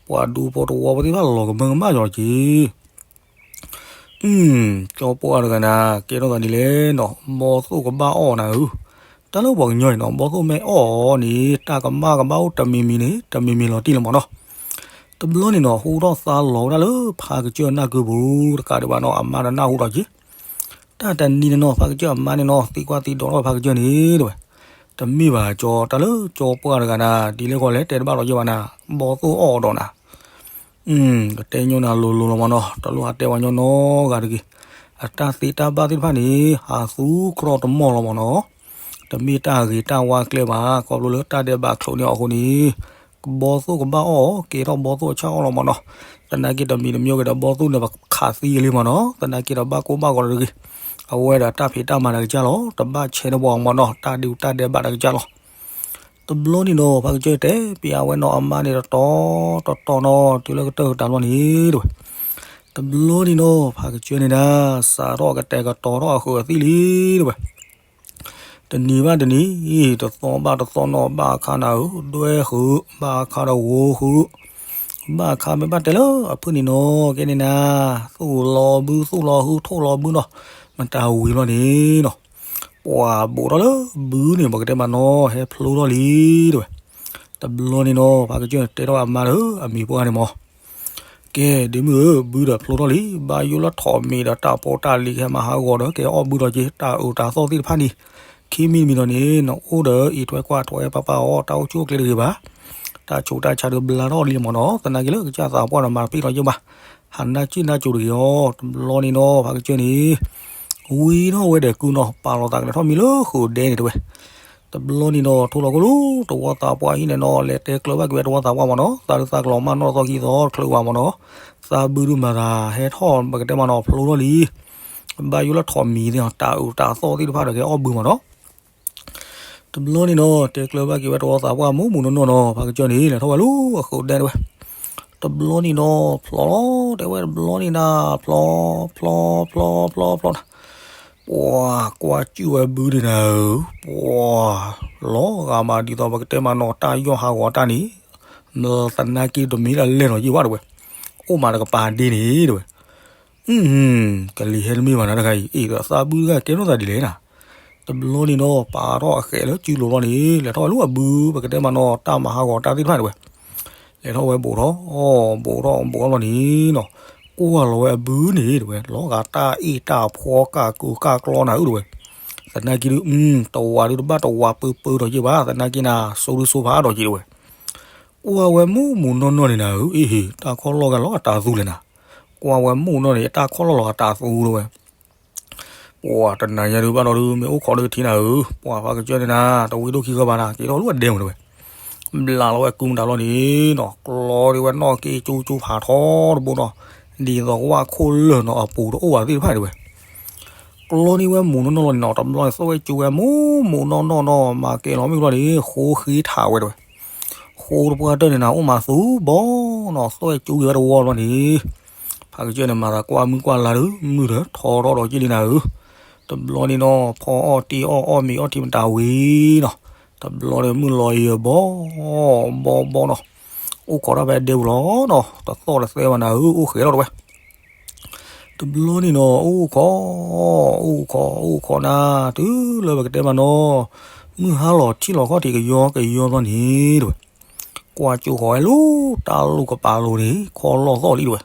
ပှၤဒူဖိတဝီဖိသ့ၣ်တဖၣ်လီၤကမၢကမၣ်ယီၤက့ၤ ကၠီပှၢ်တဂၤနၤ ကဲထီၣ်သးဒ်လဲၣ်နီၤ ဘီသိၣ်ကဘၣ်အီၣ်နၤဧၢ. တၢ်လၢပှၤကညီန့ၣ်နီၤ ဘီသိၣ်မ့ၢ်အီၣ်အီၤန့ၣ် တၢ်ကမၣ်ကဘၣ်အိၣ်တမံၤမံၤန့ၣ် တမံၤမံၤလီၤတံၢ်လီၤမးနီၤ. တဘျီန့ၣ်နီၤ ဟူထီၣ်သါလီၤဝဲဒၣ်လၢဖါကစၢၢ်နၢ်ကုပူၤတကးဒံးဘၣ်နီၤ အမါတနၢ်ဟူဒီးက့ၤ တၢ်တနံၤန့ၣ်နီၤ ဖါကစၢၢ်အမါန့ၣ်နီၤ သံကွၢ်သံဒိးထီၣ်ဖါကစၢၢ်န့ၣ်တဲဝဲ. တမ့ၢ်ဘၣ်ကၠီ တၢ်လၢကၠီပှၢ်တဂၤနၤ ဒ်လဲၣ်ဃီလဲၣ် တဲတဘၣ်လီၤက့ၤဘၣ်နၤ ဘီသိၣ်အီၣ်အီၤဒီးနၤ ကတဲညီနၤလိၤလိၤလီၤမးနီၤ တလိၣ်ဟးတဲပှၤညီနီတဂၤတဂ့ၤ. အတၢ်သ့တၢ်ဘၣ်သ့ၣ်တဖၣ်န့ၣ် ဟးသူကြီတမီၢ်လီၤမးနီၤ. တမ့ၢ်တၢ်ဂ့ၤတၢ်ဝါကျဲဘၣ် ခီဖျိလၢတၢ်ဒဲးဘးချိးန့ၢ်အီၤအဃိန့ၣ် ဘီသိၣ်ကဘၣ်အီၣ်အီၤ ကဲထီၣ်ဘီသိၣ်အဆၣ်အီၣ်လီၤမးနီၤ. သနာ်က့တမံၤတမံၤက့ၤဒီးဘီသိၣ်န့ၣ် ပခးသံက့ၤလံမးနီၤ. သနာ်က့ဒီးဘၣ်ကိၢ်ဘၣ်ဂီၤတဂ့ၤ. အဝဲဒီးတၢ်ဖံးတၢ်မၤတကစၢ်လီၤ. တဘၣ်ဆဲးန့ၢ်ပှၤမးနီၤ တၢ်ဒုးတၢ်ဒဲးဘးတကစၢ်လီၤ. တဘျီန့ၣ်နီၤ ဖါကစၢၢ်တဲပျးဝဲနီၤအမါန့ၣ်တတီၤတတီၤနီၤ တုၤလၢကတၢၢ်ကတၢၢ်လီၤန့ၣ်တဲဝဲ. တဘျီန့ၣ်နီၤ ဖါကစၢၢ်န့ၣ်နၤ စးထီၣ်ကတဲာ်ကတီၤထီၣ်အဃုာ်အသံၣ်လံတဲဝဲ. တနံၤဘၣ်တနံၤ တသီဘၣ်တသီနီၤ ဘၣ်အခါနၤဧၢ ဒွဲၣ်ဃုာ် ဘၣ်အခါဒီးဂီၤဃုာ် ဘၣ်အခါမ့ၢ်ဘၣ်တဲလၢအဖုၣ်န့ၣ်နီၤ ကဲန့ၣ်နၤ သူၣ်လီၤဘု သူၣ်လီၤဟု ထိၣ်လီၤဘုနီၤ မတၤဝံၤလီၤန့ၣ်နီၤ ပှၤဘူးထီၣ်လၢဘုန့ၣ် ပကတဲမးနီၤ ဟဲဖျိထီၣ်လံတဲဝဲ. တဘျီန့ၣ်နီၤ ဖါကစၢၢ်တဲထီၣ်အမါဒီးအမံၤပှၢ်န့ၣ်မး ကဲ ဒ့မုၣ်ဧၢ ဘုဒီးဖျိထီၣ်လံ ဘၣ်ယိၣ်လၢထီၣ်မံၤဒီးတၢ်ဖိတၢ်လံၤကဟဲမၤဟးဂီၤဒီး ကဲအီၣ်ဘုဒီးက့ၤ တၢ်အုးတၢ်သီၣ်သ့ၣ်တဖၣ်န့ၣ် ခံမံၤတမံၤဒီးန့ၣ် နအိၣ်ဒီးအံးထွဲကွၢ်ထွဲပာ်ပာ်အီၤ တၢ်အိၣ်ဆူၣ်အိၣ်ချ့တဂ့ၤဘၣ် တၢ်ဆူးတၢ်ဆါဒီးဘျါထီၣ်လံမးနီၤ သနာ်က့လၢကစၢ်သးပှၢ်ဒီးမၤပ့ၢ်ထီၣ်ယ့ၢ်ဘၣ် ဟးနၢ်စံၣ်နၢ်စိၤတဂ့ၤအီၤ တဘျီန့ၣ်နီၤ ဖါကစၢၢ်န့ၣ် ဝံထီၣ်ဝဲဒီးကုနီၤ ပာ်လီၤသးကလဲၤထီၣ်မံလၢဃုာ်ဒဲန့ၣ်တဲဝဲ တဘျီန့ၣ်နီၤ ထိၣ်လီၤခိၣ်လၢ တဝီသးပှၢ်ဟံၣ်န့ၣ်နီၤ လဲၤတဲကျၢၤဘၣ်က့ၤဝဲတဝီသးပှၢ်မးနီၤ သးဒုးသးကလီၤမၢ်နီၢ်သီခံသီတချုးဝဲမးနီၤ သးဘုဒုးမၤသးဟဲထီၣ် ပကတဲမးနီၤ ဖျိထီၣ်လံ ဘၣ်ယိၣ်လၢထီၣ်မံၤသ့ၣ် တၢ်အုးတၢ်သီၣ်သ့ၣ်တဖၣ်ဒီးကဲအီၣ်ဘုမးနီၤ တဘျီန့ၣ်နီၤ တဲကျၢၤဘၣ်က့ၤဝဲတဝီသးပှၢ်မုၢ်မုၢ်နီၢ်နီၢ်နီၤ ဖါကစၢၢ်န့ၣ် လဲၤထီၣ်ဝဲလၢအဃုာ်ဒဲတဲဝဲ တဘျီန့ၣ်နီၤ ဖျီလီၤ တဲဝဲတဘျီန့ၣ်နၤ ဖျီ ဖျီ ဖျီ ဖျီ ဖျီနၤ ပှၤကွၢ်စူၣ်ဝဲဘုန့ၣ်နၤဧၢ ပှၤ လီၤဂာ်မးဒ်သိးပကတဲမးနီၤ တၢ်ယီၢ်ဟးဂီၤတၢ်န့ၣ် သနာ်က့တမ့ၢ်လၢလဲၢ်နီၤယ့ၢ်ဘၣ်တဲဝဲ အိၣ်မးတကပၤဒ့န့ၣ်တဲဝဲ ကလံၤဟဲတမ့ၢ်ဘၣ်နၤတခါအံၤ အ့ၣ်ဒီး သးဘုတဂၤကဲထီၣ်သးဒ်လဲၣ်နၤ တဘျီန့ၣ်နီၤ ပာ်ထီၣ်အဃဲးလၢစုလိၤလီၤန့ၣ် လဲၤထီၣ်ဝဲလၢအဘု ပကတဲမးနီၤ တၢ်မၤဟးဂီၤတၢ်သ့ၣ်တဖၣ်တဲဝဲ လဲၤထီၣ်ဝဲဘူးထီၣ် ဘူးထီၣ်ဘူးထီၣ်လီၤန့ၣ်နီၤ ကွၢ်လီၤဝဲအဘုန့ၣ်တဲဝဲ လီၤဂာ်တၢ်အ့ၣ်တၢ်ဖှီကၢ်ကုာ်ကၢ်ကျီနၤဧၢတဲဝဲ သနာ်က့ဒုး တဝၤဒုးတဘၣ်တဝၤပၢပၢဒီးယ့ၢ်ဘၣ် သနာ်က့နၤ စိဒုးစိဖးဒီးယ့ၢ်တဲဝဲ ကွၢ်ဝဲမုၢ်မုၢ်နီၢ်နီၢ်န့ၣ်နၤဧၢ အ့ၣ်ဟ့ၣ် တၢ်ခီၣ်လီၢ်ဂၤလီၤအတၢ်သူလဲၣ်နၤ ကွၢ်ဝဲမုၢ်နီၢ်န့ၣ် တၢ်ခီၣ်လီၢ်လီၤအတၢ်သူတဲဝဲ ပှၤတနၤညါဒုးဘၣ်ဒီးဒုး မ့ၢ်အိၣ်ခိးဒီးထံနၤဧၢ, ပှၤဖးကစၢၢ်န့ၣ်နၤ တဝံၤဒိၣ်ခံဂၤဘၣ်နၤ က့ၤထီၣ်လၢအဒဲမ့ၢ်တဲဝဲ, ဘျးလီၤဝဲကူမတၤလီၤန့ၣ်နီၤ, ကျီဒၣ်ဝဲနီၣ်က့ၤကၠိကၠိဖးထီတဘိနီၤ, ဒ်သိးကဝၣ်ခိၣ်လၢာ်နီၤ အပူၤတအိၣ်ဘၣ်သ့ၣ်တဖၣ်တဲဝဲ, ကျီန့ၢ်ဝဲမူးနီၢ်နီၢ်လီၤန့ၣ်နီၤ, တဘျီန့ၣ် သွဲၣ်ကၠူဝဲမူးမူးနီၢ်နီၢ်နီၤ, မၤကဲလီၤမ့ၢ်ဘျီန့ၣ် ဃိဃ့ထးဝဲတဝဲ, ဃိတပှၢ်တၢၢ်န့ၣ်နၤ အိၣ်မးသူဘီနီၤ, သွဲၣ်ကၠူက့ၤဝဲတဝီဘျီန့ၣ် ဖးကစၢၢ်န့ၣ် မၤသးကွၢ်မုၢ်ကွၢ်လါဒီး မုၢ်ဒီးထီထီၣ်ဒီးက့လံနၤဧၢ, တဘျီန့ၣ်နီၤ ဖီအီၣ်တ့အီၣ်အီၣ်မ့ၤအီၣ်ထံမတၤဝံၤနီၤ, တဘျီန့ၣ် မုၢ်လီၤယံၤဘီ ဘီဘီနီၤ, အိၣ်ခိးတၢ်ဖဲဒဲပူၤလီၤနီၤ, တသီၣ်တသဲဘၣ်နၤဧၢ, အိၣ်ဃဲးလီၤတဝဲ တဘျီန့ၣ်နီၤ အိၣ်ခိး အိၣ်ခိး အိၣ်ခိးနၤ တုၤလၢပကတဲမးနီၤ, မုၢ်ဟါလီၤထံၣ်လီၤခီၣ်ထံးကယီကယီဘျီန့ၣ်တဝဲ, ကွၢ်ကၠိဃီၤဝဲလၢတၢ်လူၢ်ကပၤလိၤန့ၣ် ခီလီၢ်သီၣ်လံတဝဲ,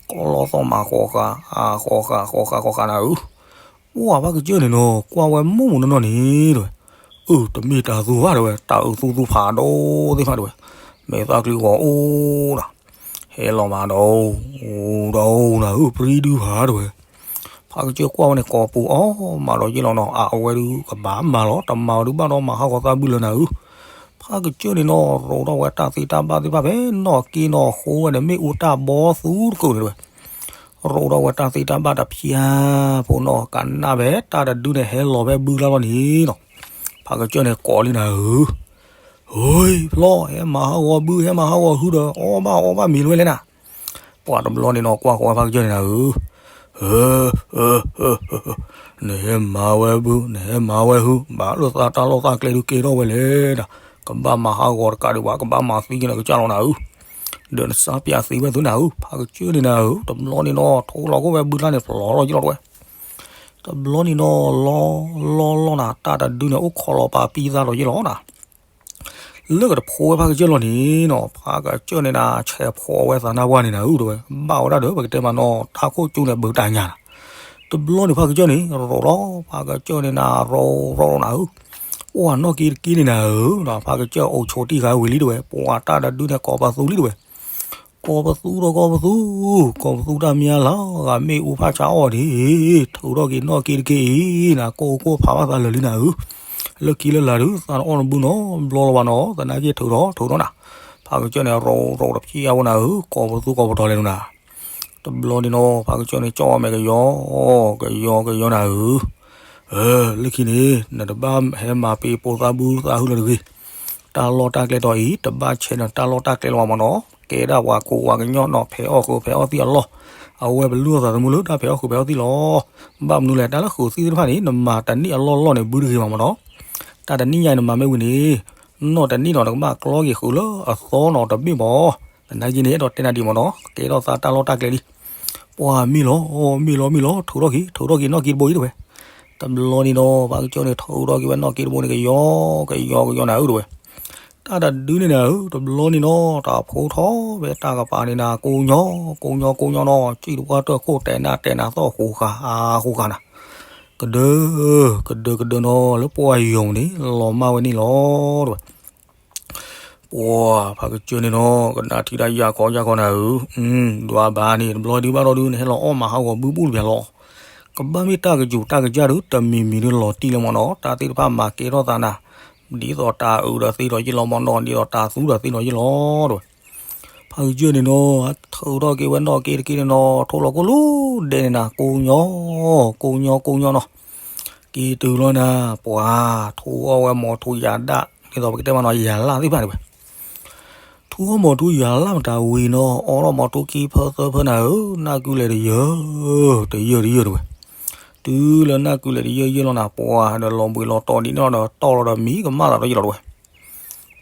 ခီလီၢ်သီၣ်မးဃီဃာ် ဃီဃာ် ဃီဃာ် ဃီဃာ်နၤဧၢ, ပှၢ်ဖးကစၢၢ်န့ၣ်နီၤ ကွၢ်ဝဲမူးမူးနီၢ်နီၢ်န့ၣ်တဝဲ, အၢ တမ့ၢ်တၢ်သူဘၣ်တဝဲ တၢ်အုးသူသူဖးဒိၣ်သ့ၣ်တဖၣ်တဝဲ, မဲာ်သၣ်ချံဂီၤအိၣ်နီၤ ဟဲလီၤမးဒီး ဒီးနၤဧၢ ပြံဒုဖးတဝဲ, ဖးကစၢၢ်ကွၢ်ဝဲန့ၣ် ကိးပူၤအီၣ်မးဒီးယ့ၢ်လီၤနီၤ, အဝဲဒုးကဘၣ်မၤလီၤ, တမၤဝဲဒုးဘၣ်ဒီးမၤဟးဂီၤသးဘုလၢနၤဧၢ, ဖးကစၢၢ်န့ၣ်နီၤ ရိးထီၣ်ဝဲတၢ်သ့တၢ်ဘၣ်သ့ၣ်တဖၣ်ဖဲနီၢ်က့နီၤ, ဃိဝဲန့ၣ် မ့ၣ်အူတၢ်ဘီသူတကုာ်န့ၣ်တဝဲ ရိးထီၣ်ဝဲတၢ်သ့တၢ်ဘၣ်တဖၠါဖိနီၤ, ကနၣ်ဖဲတၢ်တဒုန့ၣ် ဟဲလီၤဖဲဘုလါလီၤန့ၣ်နီၤ, ဖးကစၢၢ်န့ၣ်ကိးလံနၤဧၢ, ဟ့ဖျီ ဟဲမၤဟးဂီၤဘု ဟဲမၤဟးဂီၤဟုဒီး အီၣ်ဘၣ်အီဘၣ်မ့ၤလၢဝဲလဲၣ်နၤ, ပှၢ်တဘျီန့ၣ်နီၤ ကွၢ်ဃီဖးကစၢၢ်န့ၣ်နၤဧၢ, နဟဲမၤဝဲဘု နဟဲမၤဝဲဟု ဘၣ်လၢသးတၢ်လီၢ်တၢ်ကျဲဒုးကဲထီၣ်ဝဲလဲၣ်ဒီး, ကဘၣ်မၤဟးဂီၤတကးဒံးဘၣ် ကဘၣ်မၤသံက့ၤနကစၢ်လီၤနၤဧၢ, ဒီးနစါပၠးသံဝဲသုနၤဧၢ, ဖးကစၢၢ်န့ၣ်နၤဧၢ, တဘျီန့ၣ်နီၤ ထိလီၤကိၣ်ဝဲဘုလါန့ၣ် ဖျီလီၤယ့ၢ်လီၤတဝဲ, တဘျီန့၁ၣ်နီၤ လီလီလီနၤ တၢ်တဒုန့ၣ် အိၣ်ခိးလီၤပာ်ပံသါလီၤယ့ၢ်လီၤနၤ လၢကတဖိဝဲဖးကစၢၢ်လီၤန့ၣ်နီၤ, ဖးကစၢၢ်န့ၣ်နၤ ဆဲးဖိးဝဲသးနါပှၢ်န့ၣ်နၤဧၢတဝဲ, ဘၣ်ဝဲဒၣ်ဒီး ပကတဲမးနီၤ တၢ်ခိၣ်ကၠူန့ၣ် ဘုးတၢ်ညါနၤ, တဘျီန့ၣ်ဖးကစၢၢ်န့ၣ် ရိးလီၤ ဖးကစၢၢ်န့ၣ်နၤ ရိးရိးနၤဧၢ, အိၣ်နီၢ်က့တက့န့ၣ်နၤဧၢ, ဖးကစၢၢ်အိၣ်ဆိးတံၢ်ဃာ်ဝံၤလံတဝဲ, ပှၤတၢ်တဒုန့ၣ် ကိးပသူလံတဝဲ ကိးပသူဒီးကိးပသူ, ကိးပသူတၢ်မံၤလၢဂၤမ့ၣ်အူဖးဆါအီၣ်ဒံး, ထုးထီၣ်က့ၤနီၢ်က့တက့အံၤ နကိၢ်ကိၢ်ဖးဘၣ်သးလၢာ်လံနၤဧၢ, လၢခံလၢလာ်ဒုး သးတအီၣ်နဘုနီတဘျီလၢၤဘၣ်နီၤ, သနာ်က့ထုးထီၣ်ထုးထီၣ်နၤ, ဖးကစၢၢ်န့ၣ် ရိးရိးတဖျံအဝဲနၤဧၢ, ကိးပသူကိးပတီၤလဲၣ်နၤ, တဘျီန့ၣ်နီၤ ဖးကစၢၢ်န့ၣ် ကၠီၣ်အီၣ်မဲာ်ကယီ ကယီကယီနၤဧၢ လၢခံန့ၣ် နတဘၣ်ဟဲမၤပ့ၤပိာ်သးဘုသးဟုလၢတဂ့ၤ, တၢ်လီၢ်တၢ်ကျဲတီၤအံၤ တဘၣ်ဆဲးနတၢ်လီၢ်တၢ်ကျဲလၢၤဘၣ်မးနီၤ, ကဲဒၣ်ပှၤကူးပှၤကညီနီၤ, ဖဲးအီၣ်ဃုာ်ဖဲးအီၣ်သံၣ်အလီၢ်, အဝဲပလုၢ်အီၣ်သးသမူလၢတၢ်ဖဲးအီၣ်ဃုာ်ဖဲးအီၣ်သံၣ်လီၤ, ဘၣ်မနုၤလဲၣ် တၢ်လၢဃုာ်သံၣ်သ့ၣ်တဖၣ်န့ၣ် နမၤတနံၣ်အလီၢ်လီၢ်န့ၣ် ဘုတဂ့ၤဘၣ်မးနီၤ, တၢ်တနံၣ်ညါအံၤနမၤမ့ၢ်ဝံၤန့ၣ် နီၢ်တနံၣ်နီၤ နကဘၣ်ကျီက့ၤဃုာ်လၢအသီနီၤတဘ့ၣ်မး, သနာ်က့န့ၣ် အဲၣ်ဒိးတဲနၤဒံးမးနီၤ, ကဲထီၣ်သးတၢ်လီၢ်တၢ်ကျဲလံ ပှၤမ့ၢ်လီၤ မ့ၢ်လီၤ မ့ၢ်လီၤ ထုးထီၣ်က့ၤ ထုးထီၣ်က့ၤနီၢ်က့တဘိအံၤတဝဲ, တဘျီန့ၣ်နီၤ ဖးကစၢၢ်န့ၣ် ထုးထီၣ်က့ၤဝဲနီၢ်က့တဘိန့ၣ် ကယီ ကယီ ကယီနၤဧၢတဝဲ, တၢ်တဒုန့ၣ်နၤဧၢ တဘျီန့ၣ်နီၤ တၢ်ဖိထီၣ်ဝဲတၢ်ကပၤန့ၣ်နၤ ကိညီ ကိညီ ကိညီနီၤ စံၣ်တပှၢ်တၢၢ်ခိၣ်တဲာ်နၢ်တဲာ်နၤသီၣ်ဃိးဃာ် အါဃိးဃာ်နၤ ကဒၢ ကဒၢ ကဒၢနီၤ လၢပှၢ်ယိၤန့ၣ် လီၤမၢ်ဝဲန့ၣ်လီၤတဝဲ ပှၤဖးကစၢၢ်န့ၣ်နီၤ ကနၣ်ထံၣ်တၢ်ယၢ်ခီယၢ်ခီနၤဧၢ, ဒွးဘၣ်န့ၣ် တဘျီဒုးဘၣ်ဒီးဒုး နဟဲလီၤအီၣ်မၤဟးဂီၤဘုဘူၣ်တပျၢၤလီၤ. ကဘၣ်မ့ၢ်တၢ်ကစူၤတၢ်ကစၢ်ဒုး တမံၤမံၤဒုးလီၤတံၢ်လၢမ့ၢ်နီၤ, တၢ်သ့ၣ်တဖၣ်မၤကဲထီၣ်သးနၤ, ဒ်သိးတၢ်အုးဒီးသ့ဒီးယ့ၢ်လီၤမ့ၢ်နီၤ, ဒ်သိးတၢ်သူဒီးသ့ဒီးယ့ၢ်လီၤတဝဲ. ဖးကစၢၢ်န့ၣ်နီၤ ထုးထီၣ်က့ၤဝဲနီၢ်က့တက့န့ၣ်နီၤ, ထိၣ်လီၤကိၢ်လၢဒဲးန့ၣ်နၤ, ကိညီ ကိညီ ကိညီနီၤ. က့ၤတုၤလီၤနၤ ပှၤ ထူအီၣ်ဝဲမီၤထူယၤဒၣ်, ဒ်သိးပကတဲမ့ၢ်နီၤ ယၤလၢ်သ့ၣ်တဖၣ်န့ၣ်ဝဲ ထူအီၣ်မီၤထူယၤလၢ်မတၤဝံၤနီၤ, အီၣ်ထီၣ်မီၤထူခံဖၢသၢဖၢနၤဧၢ, နၢ်ကုလဲၤတယၢၢ် တယၢၢ်တယၢၢ်တဝဲ. တုၤလၢနၢ်ကုလဲၤတယၢၢ်ယဲၢ်လီၤနၤ ပှၤဒီးလီၤဘှံးလီၤတီၤဒ်န့ၣ်ဒီး တီၢ်လီၤဒီးမံကမၣ်သးဒီးယ့ၢ်လီၤတဝဲ.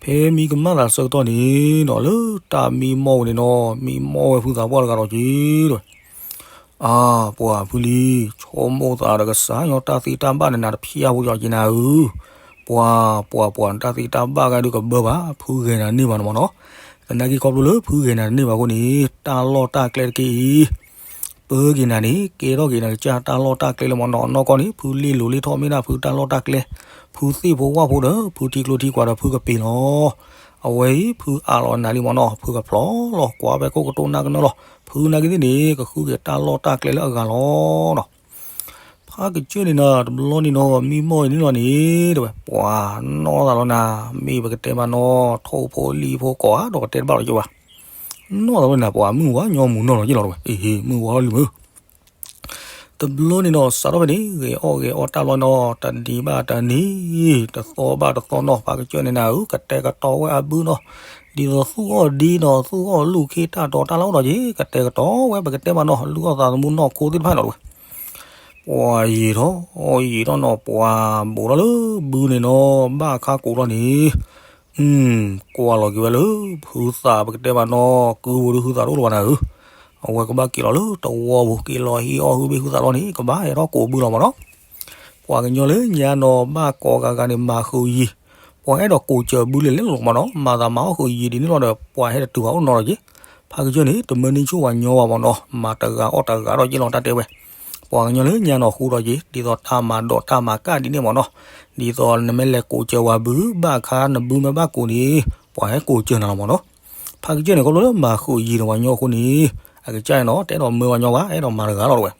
ဖဲမံကမၣ်သးဆၢကတီၢ်န့ၣ်နီၤ လၢတၢ်မံမီၢ်ဝဲန့ၣ်နီၤ မံမီၢ်ဝဲဖုသးပှၢ်တဂၤဒီးက့ၤတဝဲ. အါ ပှၤဖုလံ, ဆိကမိၣ်သးဒီးကစၢ်ယွၤတၢ်သ့တၢ်ဘၣ်န့ၣ်နၤတဖျါဝဲဒီးက့ၤနၤဧၢ. ပှၤ ပှၤ ပှၤ တၢ်သ့တၢ်ဘၣ်ဂၤဒုးကဘၢဘၣ်, ဖုဂဲၤနၤန့ၢ်ဘၣ်န့ၣ်မ့ၢ်နီၤ. သနာ်က့ခီဖျိလၢဖုဂဲၤနၤန့ၢ်ဘၣ်အဃိန့ၣ် တၢ်လီၢ်တၢ်ကျဲတက့ၢ်အံၤ ပၢက့ၤနၤန့ၣ် ကဲထီၣ်က့ၤနၤကစၢ်တၢ်လီၢ်တၢ်ကျဲလၢမ့ၢ်နီၤ. နီၢ်ကီၢ်န့ၣ် ဖုလ့ၣ်လိၤလ့ၣ်ထီၣ်မ့ၢ်ဒၣ်ဖုတၢ်လီၢ်တၢ်ကျဲ, ဖုသ့ၣ်ဖိဝၣ်ဖိဒီး ဖုထံကျိထံကွာ်ဒီးဖုကပ့ၤလီၤ. အဝဲအံၤ ဖုအးလီၤနၤလံမ့ၢ်နီၤ, ဖုကဖျီလီၤ ကွၢ်ဖဲခိၣ်ကတိၢ်နၢ်ကနၢလီၤ. ဖုနာ်က့သ့ၣ်န့ၣ် ကဃုက့ၤတၢ်လီၢ်တၢ်ကျဲလၢအဂၤလီၤနီၤ. ဖးကစၢၢ်န့ၣ်နီၤ တဘျီန့ၣ်နီၤ မံမီၢ်အံၤန့ၣ်လီၤန့ၣ် တဝဲ ပှၤနီၢ်သးလီၤနၤ, မ့ၢ်ပကတဲမ့ၢ်နီၤ ထိၣ်ဖိလံၣ်ဖိကိးဂၤဒီးကတဲတဘၣ်လီၤက့ၤဘၣ်. နီၢ်သးလီၤနၤ ပှၤမုၢ်ဝါညီမုၢ်နီၢ်လီၤက့ၤလီၤတဝဲ, အ့ဟ့ မုၢ်ဝါလီၤလံမုၢ် တဘျီန့ၣ်နီၤ စးထီၣ်ဖဲန့ၣ် ဂဲၤအီၣ်ဂဲၤအီတၢ်လီၤနီၤ, တနံၤဘၣ်တနံၤ, တသီဘၣ်တသီနီၤ, ဖါကစၢၢ်န့ၣ်နၤဧၢ ကတဲာ်ကတီၤဝဲအဘုနီၤ, ဒ်သိးသူၣ်အီၣ်ဒ့နီၤ, သူၣ်အီၣ်လူၢ်ခ့တၢ်တီၤတၢ်လီၢ်နီၤက့ၤ, ကတဲာ်ကတီၤဝဲ ပကတဲမးနီၤ, လုၢ်အီၣ်သးသမူနီၢ်ခိသ့ၣ်တဖၣ်နီၤတဝဲ. ပှၤယံာ်ထီၣ်ယံာ်ထီၣ်နီၤ, ပှၤဘူးထီၣ်လၢဘုန့ၣ်နီၤ, ဘၣ်အခါကိးထီၣ်န့ၣ် ကွၢ်လီၤက့ၤဝဲလၢ ဟုသး ပကတဲမးနီၤ, ကုၢ်ပူၤဒုးဟုသးတအိၣ်လၢၤဘၣ်နၤဧၢ, အဝဲကဘၣ်က့ၤလီၤလၢတဝီပူၤ က့ၤလီၤဟံးအီၣ်ဟုဘ့ၣ်ဟုသးတအိၣ်န့ၣ် ကဘၣ်ဟဲထီၣ်ကိးဘုလီၤမးနီၤ. ပှၤကညီလၢညါနီၤ ဘၣ်ကိးဂၤဂၤန့ၣ် မၤဃုာ်ယံၤ, ပှၤအဲၣ်ဒိးကိးစၢၤဘုလဲၤလဲၤလီၤမးနီၤ, မၤသးမၤအီၣ်ဃုာ်ယံၤဒ်န့ၣ်လီၤဒီး ပှၤဟဲတတုၤဘၣ်အိၣ်နီတဂၤက့ၤ. ဖါကစၢၢ်န့ၣ် တမၢန့ၢ်ဆူၣ်ဝဲညီဘၣ်မးနီၤ, မၤတဂၤအီၣ်တဂၤဒီးက့ၤလီၤတၢ်တဲဝဲ. ပှၤကညီလၢညါနီၤဃူဒီးက့ၤ ဒ်သိးတၢ်မၤဒိးတၢ်မၤကၣ်ဒ်န့ၣ်မးနီၤ, ဒ်သိးနမ့ၢ်လဲၤကိးစၢၤဝဲဘု ဘၣ်အခါနဘုမ့ၢ်ဘၣ်ကိးန့ၣ် ပှၤဟဲကိးစၢၤနၤလီၤမးနီၤ. ဖါကစၢၢ်န့ၣ် ခီဖျိလၢမၤဃုာ်ယံၤဒီးဝဲညီအဃိန့ၣ် အကစၢ်န့ၣ်နီၤ တအဲၣ်ဒိးမၢဝဲညီဘၣ်, အဲၣ်ဒိးမၤတဂၤလီၤတဝဲ.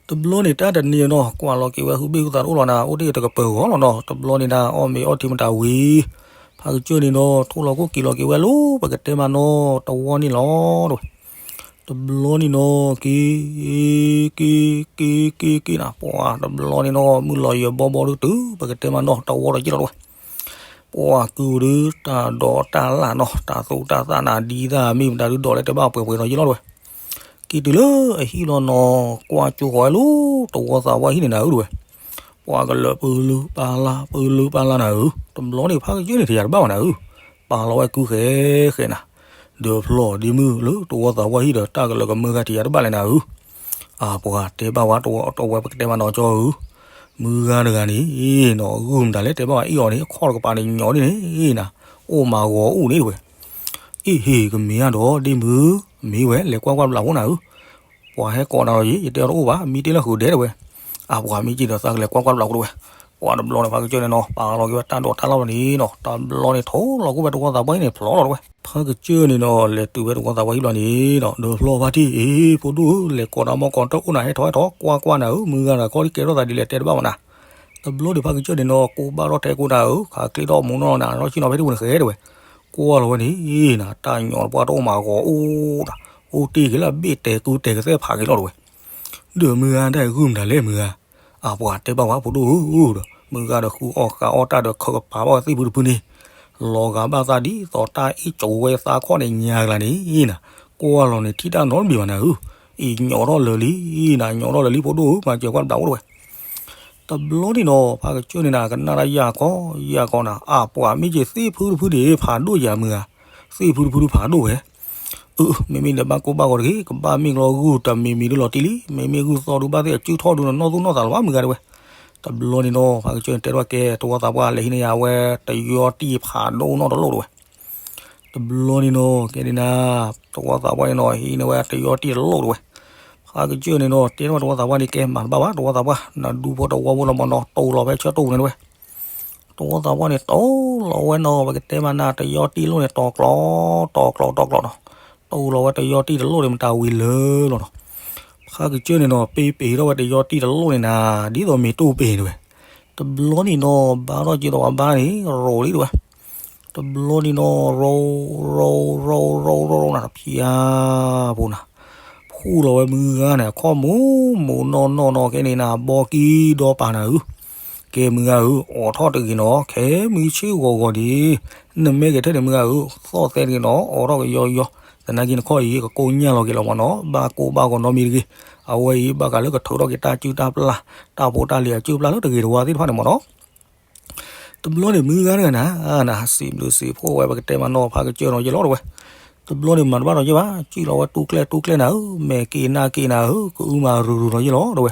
တဘျီန့ၣ် တၢ်တနံၤနီၤ ကွၢ်လီၤက့ၤဝဲ ဟုဘ့ၣ်ဟုသးတအိၣ်လီၤနၤ, အိၣ်တ့ၢ်တကပၤဂီၤလီၤနီၤ, တဘျီန့ၣ်ဒၣ် အီၣ်မ့ၤအီထံမတၤဝံၤ, ဖါကစၢၢ်န့ၣ်နီၤ ထိၣ်လီၤခိၣ်က့ၤလီၤက့ၤဝဲလၢ ပကတဲမးနီၤ တဝီန့ၣ်လီၤတဝဲ. တဘျီန့ၣ်နီၤ က့ၤ က့ၤ က့ၤ က့ၤ က့ၤနၤ, ပှၤတဘျီန့ၣ်နီၤ မုၢ်လီၤယံၤဘီဘီဒုးတုၤ ပကတဲမးနီၤ တဝီဒီးက့ၤလီၤတဝဲ. ပှၤကုၢ်ဒုး တၢ်ဒိးတၢ်လၢ်နီၤ, တၢ်သူၣ်တၢ်သၣ်နၤ ဒ်တၢ်မ့ၢ်မတၤဒုး ဒိးလၢတဘၣ်ပှဲၤပှဲၤဒီးယံၤလီၤတဝဲ. က့ၤတုၤလၢအဟံၣ်လီၤနီၤ, ကွၢ်ကၠိဃီၤဝဲလၢ တဝီသးပှၢ်ဟံၣ်န့ၣ်နၤဧၢတဝဲ. ပှၤကလၢာ်ပလုပာ်လၢ် ပလုပာ်လၢ်နၤဧၢ, တဘျီန့ၣ် ဖါကစၢၢ်န့ၣ် တယၤတဘၣ်ဘၣ်နၤဧၢ, ပာ်လီၤဝဲကုဃဲဃဲနၤ, ဒီးဖျီၣ်ဒ်မုၢ်လၢတဝီသးပှၢ်ဟံၣ်ဒီး တၢ်ကလၢာ်ကမၢဂၤတယၤတဘၣ်လဲၣ်နၤဧၢ. အပှၤတဲဘၣ်ဝဲတဝဲ ပကတဲမးနီၤကၠီဧၢ, မုၢ်ဂၤတဂၤန့ၣ်နီၤ ဂုၢ်မတၤလဲၣ် တဲဘၣ်ဝဲအံၣ်အီၤန့ၣ် အခီၣ်တကပၤန့ၣ်ညီနုၢ်န့ၣ်နၤ, အိၣ်မးဂီၤအိၣ်န့ၣ်တဝဲ. အ့ၣ်ဟ့ၣ် ကမ့ၢ်ဧါဒီးဒ့မုၢ်, မ့ၢ်ဝဲ လဲၤကွၢ်ကွၢ်တဘျီဖိနၤဧၢ, ပှၤဟဲကိးနၤဒီးယံၤ ယတဲအီၤတအိၣ်ဘၣ်, မ့ၢ်တ့ၢ်လၢဃုာ်ဒဲးတဝဲ. အပှၤမ့ၢ်က့ၤဒီးသးကလဲၤကွၢ်ကွၢ်တဘျီဖိတဝဲ. ပှၤတဘျီန့ၣ် ဖါကစၢၢ်န့ၣ်နီၤ ပာ်လီၤက့ၤဝဲတၢ်ဒိးတၢ်လၢ်လီၤန့ၣ်နီၤ, တဘျီန့ၣ် ထိၣ်လီၤက့ၤဝဲတဝီသးပှၢ်ဟံၣ်န့ၣ် ဖျီလီၤတဝဲ. ဖါကစၢၢ်န့ၣ်နီၤ လဲၤတုၤဝဲတဝီသးပှၢ်ဟံၣ်ဘျီန့ၣ်နီၤ, ဒီးဖျီၣ်ဖါတံၢ်အ့ၣ် ဖိဒိၣ်ဧၢ, လဲၤကိးနၤမ့ၢ်ကိးတအိၣ်နၤ ဟဲထီၣ်ဟဲထီၣ် ကွၢ်ကွၢ်နၤဧၢ, မုၢ်ဂၤတဂၤခီဒ်ကဲထီၣ်သးဒ်လဲၣ်တဲတဘၣ်ဝဲနၤ. တဘျီန့ၣ် ဖါကစၢၢ်န့ၣ်နီၤ ကိးဘၣ်ထီၣ်ထဲကိးနၤဧၢ, ခးကျ့ထီၣ်မူနီၢ်နၤ ထီၣ်ဆ့ၣ်နီၤဖဲတပူၤန့ၣ်ဃဲတဝဲ. ကွၢ်လီၤဝဲန့ၣ်နၤ တၢ်ညီတပှၢ်တအိၣ်မးဂီၤအိၣ်ဒီး အိၣ်တ့ၢ်က့ၤလၢအဘ့ၣ်တဲာ်ကုတဲာ်ကသဲၣ်ဖးက့ၤလီၤတဝဲ. ဒီးမုၢ်ဂၤဒၣ်ဂုၢ်မတၤလဲၣ်မုၢ်ဂၤ, အပှၤတဲဘၣ်ဝဲဖိဒိၣ်ဧၢဒီး မုၢ်ဂၤဒီးဃုအီၣ်ဃုအီၣ်တၢ်ဒီးခၢးကပၤဘၣ်ဝဲသ့ၣ်ဖုတဖုန့ၣ်, လီၤဂာ်ဘၣ်သးဒ်သိးတၢ်အ့ၣ်ကၠိဝဲသးခီၣ်န့ၣ်ညါကလၤန့ၣ်နၤ, ကွၢ်လီၤန့ၣ်ထံၣ်တၢ်နီတမံၤဘၣ်နၤဧၢ, အံၤညီထီၣ်လၢာ်လံနၤ, ညီထီၣ်လၢာ်လံဖိဒိၣ်ဧၢ, မၤစၢၤကွၢ်တဘျီအိၣ်တဝဲ. တဘျီန့ၣ်နီၤ ဖါကစၢၢ်န့ၣ်နၤ ကနၣ်တၢ်ယၢ်ခီယၢ်ခီနၤ, အပှၤမ့ၢ်က့ၤသ့ၣ်ဖုတဖုန့ၣ် ဖးဒိၣ်ယၤမုၢ်ဂၤ, သ့ၣ်ဖုတဖုဒုးဖးဒိၣ်ဝဲ အၢ မ့မ့ၢ်ဒီးဘၣ်ကိၢ်ဘၣ်ဂီၤတဂ့ၤ, ကဘၣ်မ့ၢ်ကျီဂုၢ်တမံၤမံၤဒုးလီၤတံၢ်လံ, မ့မ့ၢ်ဂုၢ်သီဒုးဘၣ်သ့ၣ်အစုၣ်ထီၣ်ဒုးနီၢ်သူၣ်နီၢ်သးလၢၤဘၣ်မုၢ်ဂၤတဝဲ. တဘျီန့ၣ်နီၤ ဖါကစၢၢ်န့ၣ်တဲထီၣ်ကဲ တဝီသးပှၢ်လဲၤဟံးန့ၢ်ယၤဝဲ တယီတံၢ်ဖးဒိၣ်နီၢ်တလိၣ်တဝဲ. တဘျီန့ၣ်နီၤ ကဲန့ၣ်နၤ, တဝီသးပှၢ်န့ၣ်နီၤ ဟံးန့ၢ်ဝဲတယီတံၢ်တလိၣ်တဝဲ. ဖါကစၢၢ်န့ၣ်နီၤ တဲထီၣ်တဝီသးပှၢ်န့ၣ် ကဲမၤတဘၣ်ဘၣ် တဝီသးပှၢ်, နဒူဖိတဝီဖိလီၤမၢ်နီၤ တိၢ်လီၤဖဲဆၢတိၢ်ပူၤန့ၣ်တဝဲ. တဝီသးပှၢ်န့ၣ် တိၢ်လီၤဝဲနီၤ ပကတဲမးနၤ တယီတံၢ်လိၣ်န့ၣ် တီၤကျီ တီၤကျီ တီၤကျီနီၤ. တိၢ်လီၤဝဲတယီတံၢ်တလိၣ်န့ၣ် မတၤဝံၤလၢာ်လီၤနီၤ. ဖါကစၢၢ်န့ၣ်နီၤ ပ့ပ့ၤထီၣ်ဝဲတယီတံၢ်တလိၣ်န့ၣ်နၤ ဒ်သိးမ့ၢ်တိၢ်ပ့ၤတဝဲ. တဘျီန့ၣ်နီၤ ဘါထီၣ်က့ၤဒီးပှၤဘါန့ၣ် ရိၤလံတဝဲ. တဘျီန့ၣ်နီၤ ရိၤ ရိၤ ရိၤ ရိၤ ရိၤ ရိၤ နၤ တဖျါဖိနၤ. ဖူၣ်လီၤဝဲမုၢ်ဂၤန့ၣ် အခီၣ်မူမူနီၢ်နီၢ်နီၢ် ကဲန့ၣ်နၤ ဘီကံဒီပာ်နၤဧၢ. ကဲမုၢ်ဂၤဧၢ အိးထီၣ်တဂ့ၤနီၤ ခဲမုၢ်ဆ့ၣ်ဂီၤဂီၤန့ၣ် နမ့ၢ်က့ၤထဲန့ၣ်မုၢ်ဂၤဧၢ သီၣ်သဲတဂ့ၤနီၤ အိးထီၣ်ကယီယီ. သနာ်က့နခီၣ်အံၤ ကကိညၢ်လီၤက့ၤလီၤမၢ်နီၤ ဘၣ်ကိၢ်ဘၣ်ဂီၤနီတမံၤတဂ့ၤ. အဝဲအံၤ ဘၣ်ဃးလၢကထုးထီၣ်က့ၤတၢ်စုၣ်တၢ်ပျၢ် တၢ်ဖိတၢ်လံၤအစုၣ်ပျၢ်လၢတဂ့ၤတဝါသ့ၣ်တဖၣ်န့ၣ်မၢ်နီၤ. တဘျီန့ၣ်မုၢ်ဂၤတဂၤနၤ နၤ စံးဘျုးစံးဖှိၣ်ဝဲ ပကတဲမးနီၤ ဖါကစၢၢ်နီၤယလီၤတဝဲ. တဘျီန့ၣ်မၤတဘၣ်ဒီးယဲဘၣ် စံၣ်လီၤဝဲတူၢ်ကျဲတူၢ်ကျဲနၤဧၢ မဲာ်က့ၤနါက့ၤနၤဧၢ ကအုမၤရုၤရုၤနီၤယလီၤတဝဲ.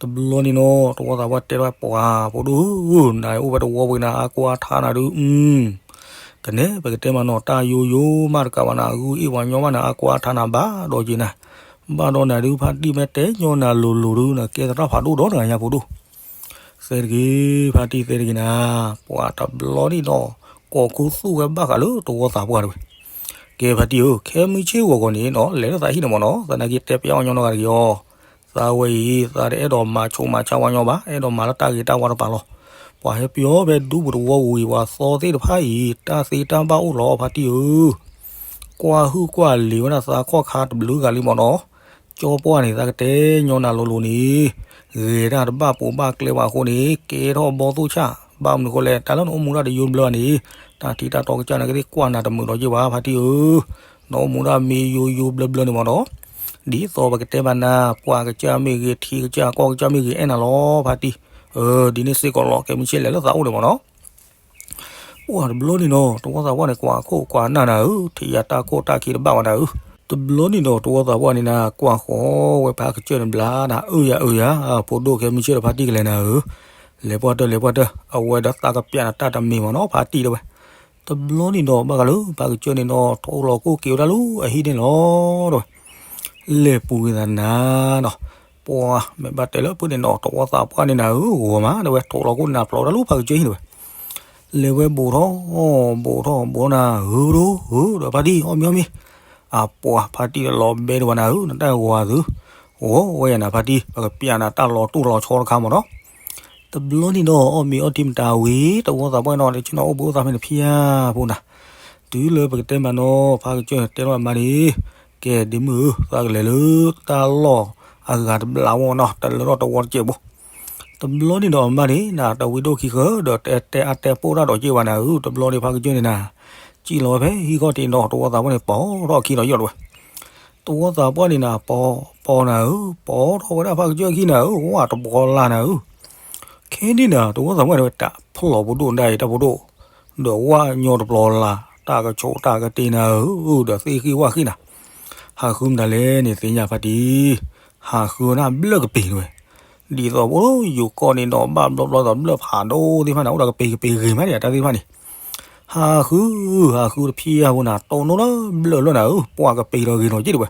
တဘျီန့ၣ်နီၤ တဝီသးပှၢ်တဲထီၣ်ပှၤ ဖိဒိၣ်ဧၢ နအိၣ်ဝဲတဝီပူၤနၤ အါကွၢ်ထါနၤဒုး ကနဲ ပကတဲမးနီၤ တၢ်ယိယိမးတကးဘၣ်နၤ ဂုၢ်အ့ၣ်ပှၤညီမးနၤ အါကွၢ်ထါနၤဘၣ်ဒီးက့ၤနၤ. ဘၣ်ဒီးနၤဒုး ဖါတံၢ်မ့ၢ်တဲညီနၤလိၤလိၤဒုး နကဲသရၣ်ဖးဒိၣ်ဒီးတဂၤညါဖိဒိၣ်. သဲတဂ့ၤ ဖါတံၢ်သဲတဂ့ၤနၤ, ပှၤတဘျီန့ၣ်ဒီး ကိးခူသူၣ်ဝဲဘၣ်ဃးလၢတဝီသးပှၢ်တဝဲ. ကဲဖါတံၢ်ဧၢ ခဲမုၢ်ဆ့ၣ်ဂီၤဂီၤန့ၣ်နီၤ လဲၤလၢသးဟံၣ်န့ၣ်မၢ်နီၤ သနာ်က့တဲပျးအီၤညီနီတဂၤတဂ့ၤအီၤ. သးဝဲအံၤ သးတအဲၣ်ဒိးမၤဆိးမၤဆါဝဲညီဘၣ် အဲၣ်ဒိးမၤလၢတၢ်ဂ့ၤတၢ်ဝါတပၤလီၤ. ပှၤဟဲပျီဖဲဒူပူၤတဝီဝံၤ ပှၤသီသ့ၣ်တဖၣ်အံၤ တၢ်သ့တၢ်ဘၣ်အိၣ်လီၤ ဖါတံၢ်ဧၢ. ကွၢ်ဟုၣ်ကွၢ်လံၤဝဲဒၣ်သးခီၣ်ခါတဘျုးဂၤလံမၢ်နီၤ. ကၠီပှၢ်န့ၣ် သးကတဲညီနၤလိၤလိၤန့ၣ်, ဂဲၤတၢ်တဘၣ်ပိာ်ဘၣ်ကျဲဘၣ်အဃိန့ၣ် ကဲထီၣ်ဘီသိၣ်ဆၣ်, ဘၣ်မနုၤဃိလဲၣ် တၢ်လၢနအိၣ်မူတၢ်တယိတဘျၢန့ၣ်, တၢ်ထံတၢ်တီကစၢ်န့ၣ်ကသ့ၣ်ကွၢ်နၤတမုာ်ဒီးယ့ၢ်ဘၣ် ဖါတံၢ်ဧၢ, နအိၣ်မူတၢ်မ့ၢ်ယိယိဘျၢဘျၢန့ၣ်မ့ၢ်နီၤ, ဒ်သိးပကတဲဘၣ်နၤ ပှၤကစၢ်မ့ၢ်ဂ့ၤ ထံကစၢ်ကီၢ်ကစၢ်မ့ၢ်ဂ့ၤ အဲၣ်နၤလီၤ ဖါတံၢ်, ဒ်န့ၣ်စ့ၢ်ကီးလီၤ ကဲမုၢ်ဆ့ၣ်လဲၤလၢသးအိၣ်ဒံးမ့ၢ်နီၤ ပှၢ်တဘျီန့ၣ်နီၤ တဝီသးပှၢ်န့ၣ် ကွၢ်ခိၣ်ကွၢ်နၢ်နၤဧၢ, ထံၣ်ယၤတၢ်ခိၣ်တၢ်ခံတဘၣ်ဝဲနၤဧၢ, တဘျီန့ၣ်ဒီး တဝီသးပှၢ်န့ၣ်နၤ ကွၢ်ဃီၤဝဲဖါကစၢၢ်န့ၣ်ဘျါနၤ အၢယၤအၢယၤ, ဖိဒိၣ်ကဲမုၢ်ဆ့ၣ်ဒီးဖါတံၢ်ကလဲၤနၤဧၢ, လဲၤပှၢ်တၢၢ်လဲၤပှၢ်တၢၢ် အဝဲဒီးသးကပျၢ်နၤတၢ်တမံၤမ့ၢ်နီၤ ဖါတံၢ်တဲဝဲ, တဘျီန့ၣ်ဒီး ဘၣ်ဃးလၢ ဖါကစၢၢ်န့ၣ်နီၤ ထိးလီၤကိၣ်က့ၤဝဲဒၣ်လၢအဟံၣ်န့ၣ်လီၤ တဲဝဲ လဲၤပူၤက့ၤသးနၤနီၤ, ပှၢ်မ့ၢ်ဘၣ်တဲလၢဖုန့ၣ်နီၤ တဝီသးပှၢ်န့ၣ်နၤဧၢ ဂီၤမး တဲဝဲ ထိးလီၤကိၣ်န့ၣ်နၤ ဖျိးဝဲဒၣ်လၢဖါကစၢၢ်ဟံၣ်တဲဝဲ, လဲၤဝဲဘူးထီၣ် ဘူးထီၣ်ဘူးနၤ ဧၢဒီးဧၢဒီးဖါတံၢ် အီၣ်မ့ၤအီၣ်မ့ၤ, အပှၢ်ဖါတံၢ်လီၤဘဲဒၣ်ဝဲနၤဧၢ နတၢ်ဂီၤသု, ဂီၤဝဲယၤနၤဖါတံၢ် ပကပျၢ်နၤတၢ်လီၤတိၢ်လီၤဆီတခါမ့ၢ်နီၤ တဘျီန့ၣ်ဒီး အီၣ်မ့ၤအီထံမတၤဝံၤ တဝီသးပှၢ်နီၤ တဆ့ၣ်နီၤအိၣ်ဘှံးအိၣ်သါဖဲန့ၣ်ဖျါဖိနၤ, တုၤလၢပကတဲမးနီၤ ဖါကစၢၢ်တဲထီၣ်အမါန့ၣ်, ကဲဒ့မုၣ်ဧၢ သးကလဲၤလၢတၢ်လီၢ်အဂၤတဘျီဝဲနီၤ တလၢထီၣ်တဝီတစဲးဘိ, တဘျီန့ၣ်ဒီးအမါန့ၣ်နၤ တဝံဒိၣ်ခံဃၢၤဒီးတဲတဲအါတဲပိၢ်တၢ်ဒီးက့ၤဝဲနၤဧၢ တဘျီန့ၣ်ဖါကစၢၢ်န့ၣ်နၤ, စံၣ်လီၤဝဲဖဲဟံၣ်ခီၣ်ထံးနီၤ တဝီသးပှၢ်န့ၣ် ပိာ်ထီၣ်အခံဒီးယီၢ်လီၤဝဲ တဝီသးပှၢ်န့ၣ်နၤ ပိာ် ပိာ်နၤဧၢ, ပိာ်ထီၣ်ဝဲဒၣ်ဖါကစၢၢ်အခံနၤဧၢ, ဝၣ်တပှီၤလၢ်နၤဧၢ, ခဲန့ၣ်နၤ တဝီသးပှၢ်န့ၣ်ဝဲတၢ်ဖျိးဖိဒိၣ်ဒၣ်အံၤ တၢ်ဖိဒိၣ်, ဒီးဝၣ်ညီတပှီၤလၢ်, တၢ်ကဆိးတၢ်ကတ့ၢ်နၤဧၢ, ဒီးသ့ၣ်ဃံၣ်ဝၣ်ဃံၣ်နၤ, ဟးဃုမတၤလဲၣ်န့ၣ်သ့ၣ်ညါဖါတံၢ်, ဟးဃုဝဲဒၣ်ဘျၢၣ်ကပ့ၤတဲဝဲ, ဒ်သိးဖိဒိၣ်ယိၤကီၢ်န့ၣ်နီၤ ဘၣ်ဘျီဘျီဒီးဘျၢၣ်ဖးဒိၣ်သ့ၣ်တဖၣ်န့ၣ် အိၣ်ဒီးကပ့ၤကပ့ၤဂ့ၤမးန့ၣ် တၢ်သ့ၣ်တဖၣ်န့ၣ် ဟးဃု, ဟးဃုတဖျၢၣ်ဖိနၤ တိၢ်နီၣ်လၢဘျၢၣ်လၢနၤဧၢ, ပှၢ်ကပ့ၤဒီးဂ့ၤနီၤက့တဲဝဲ,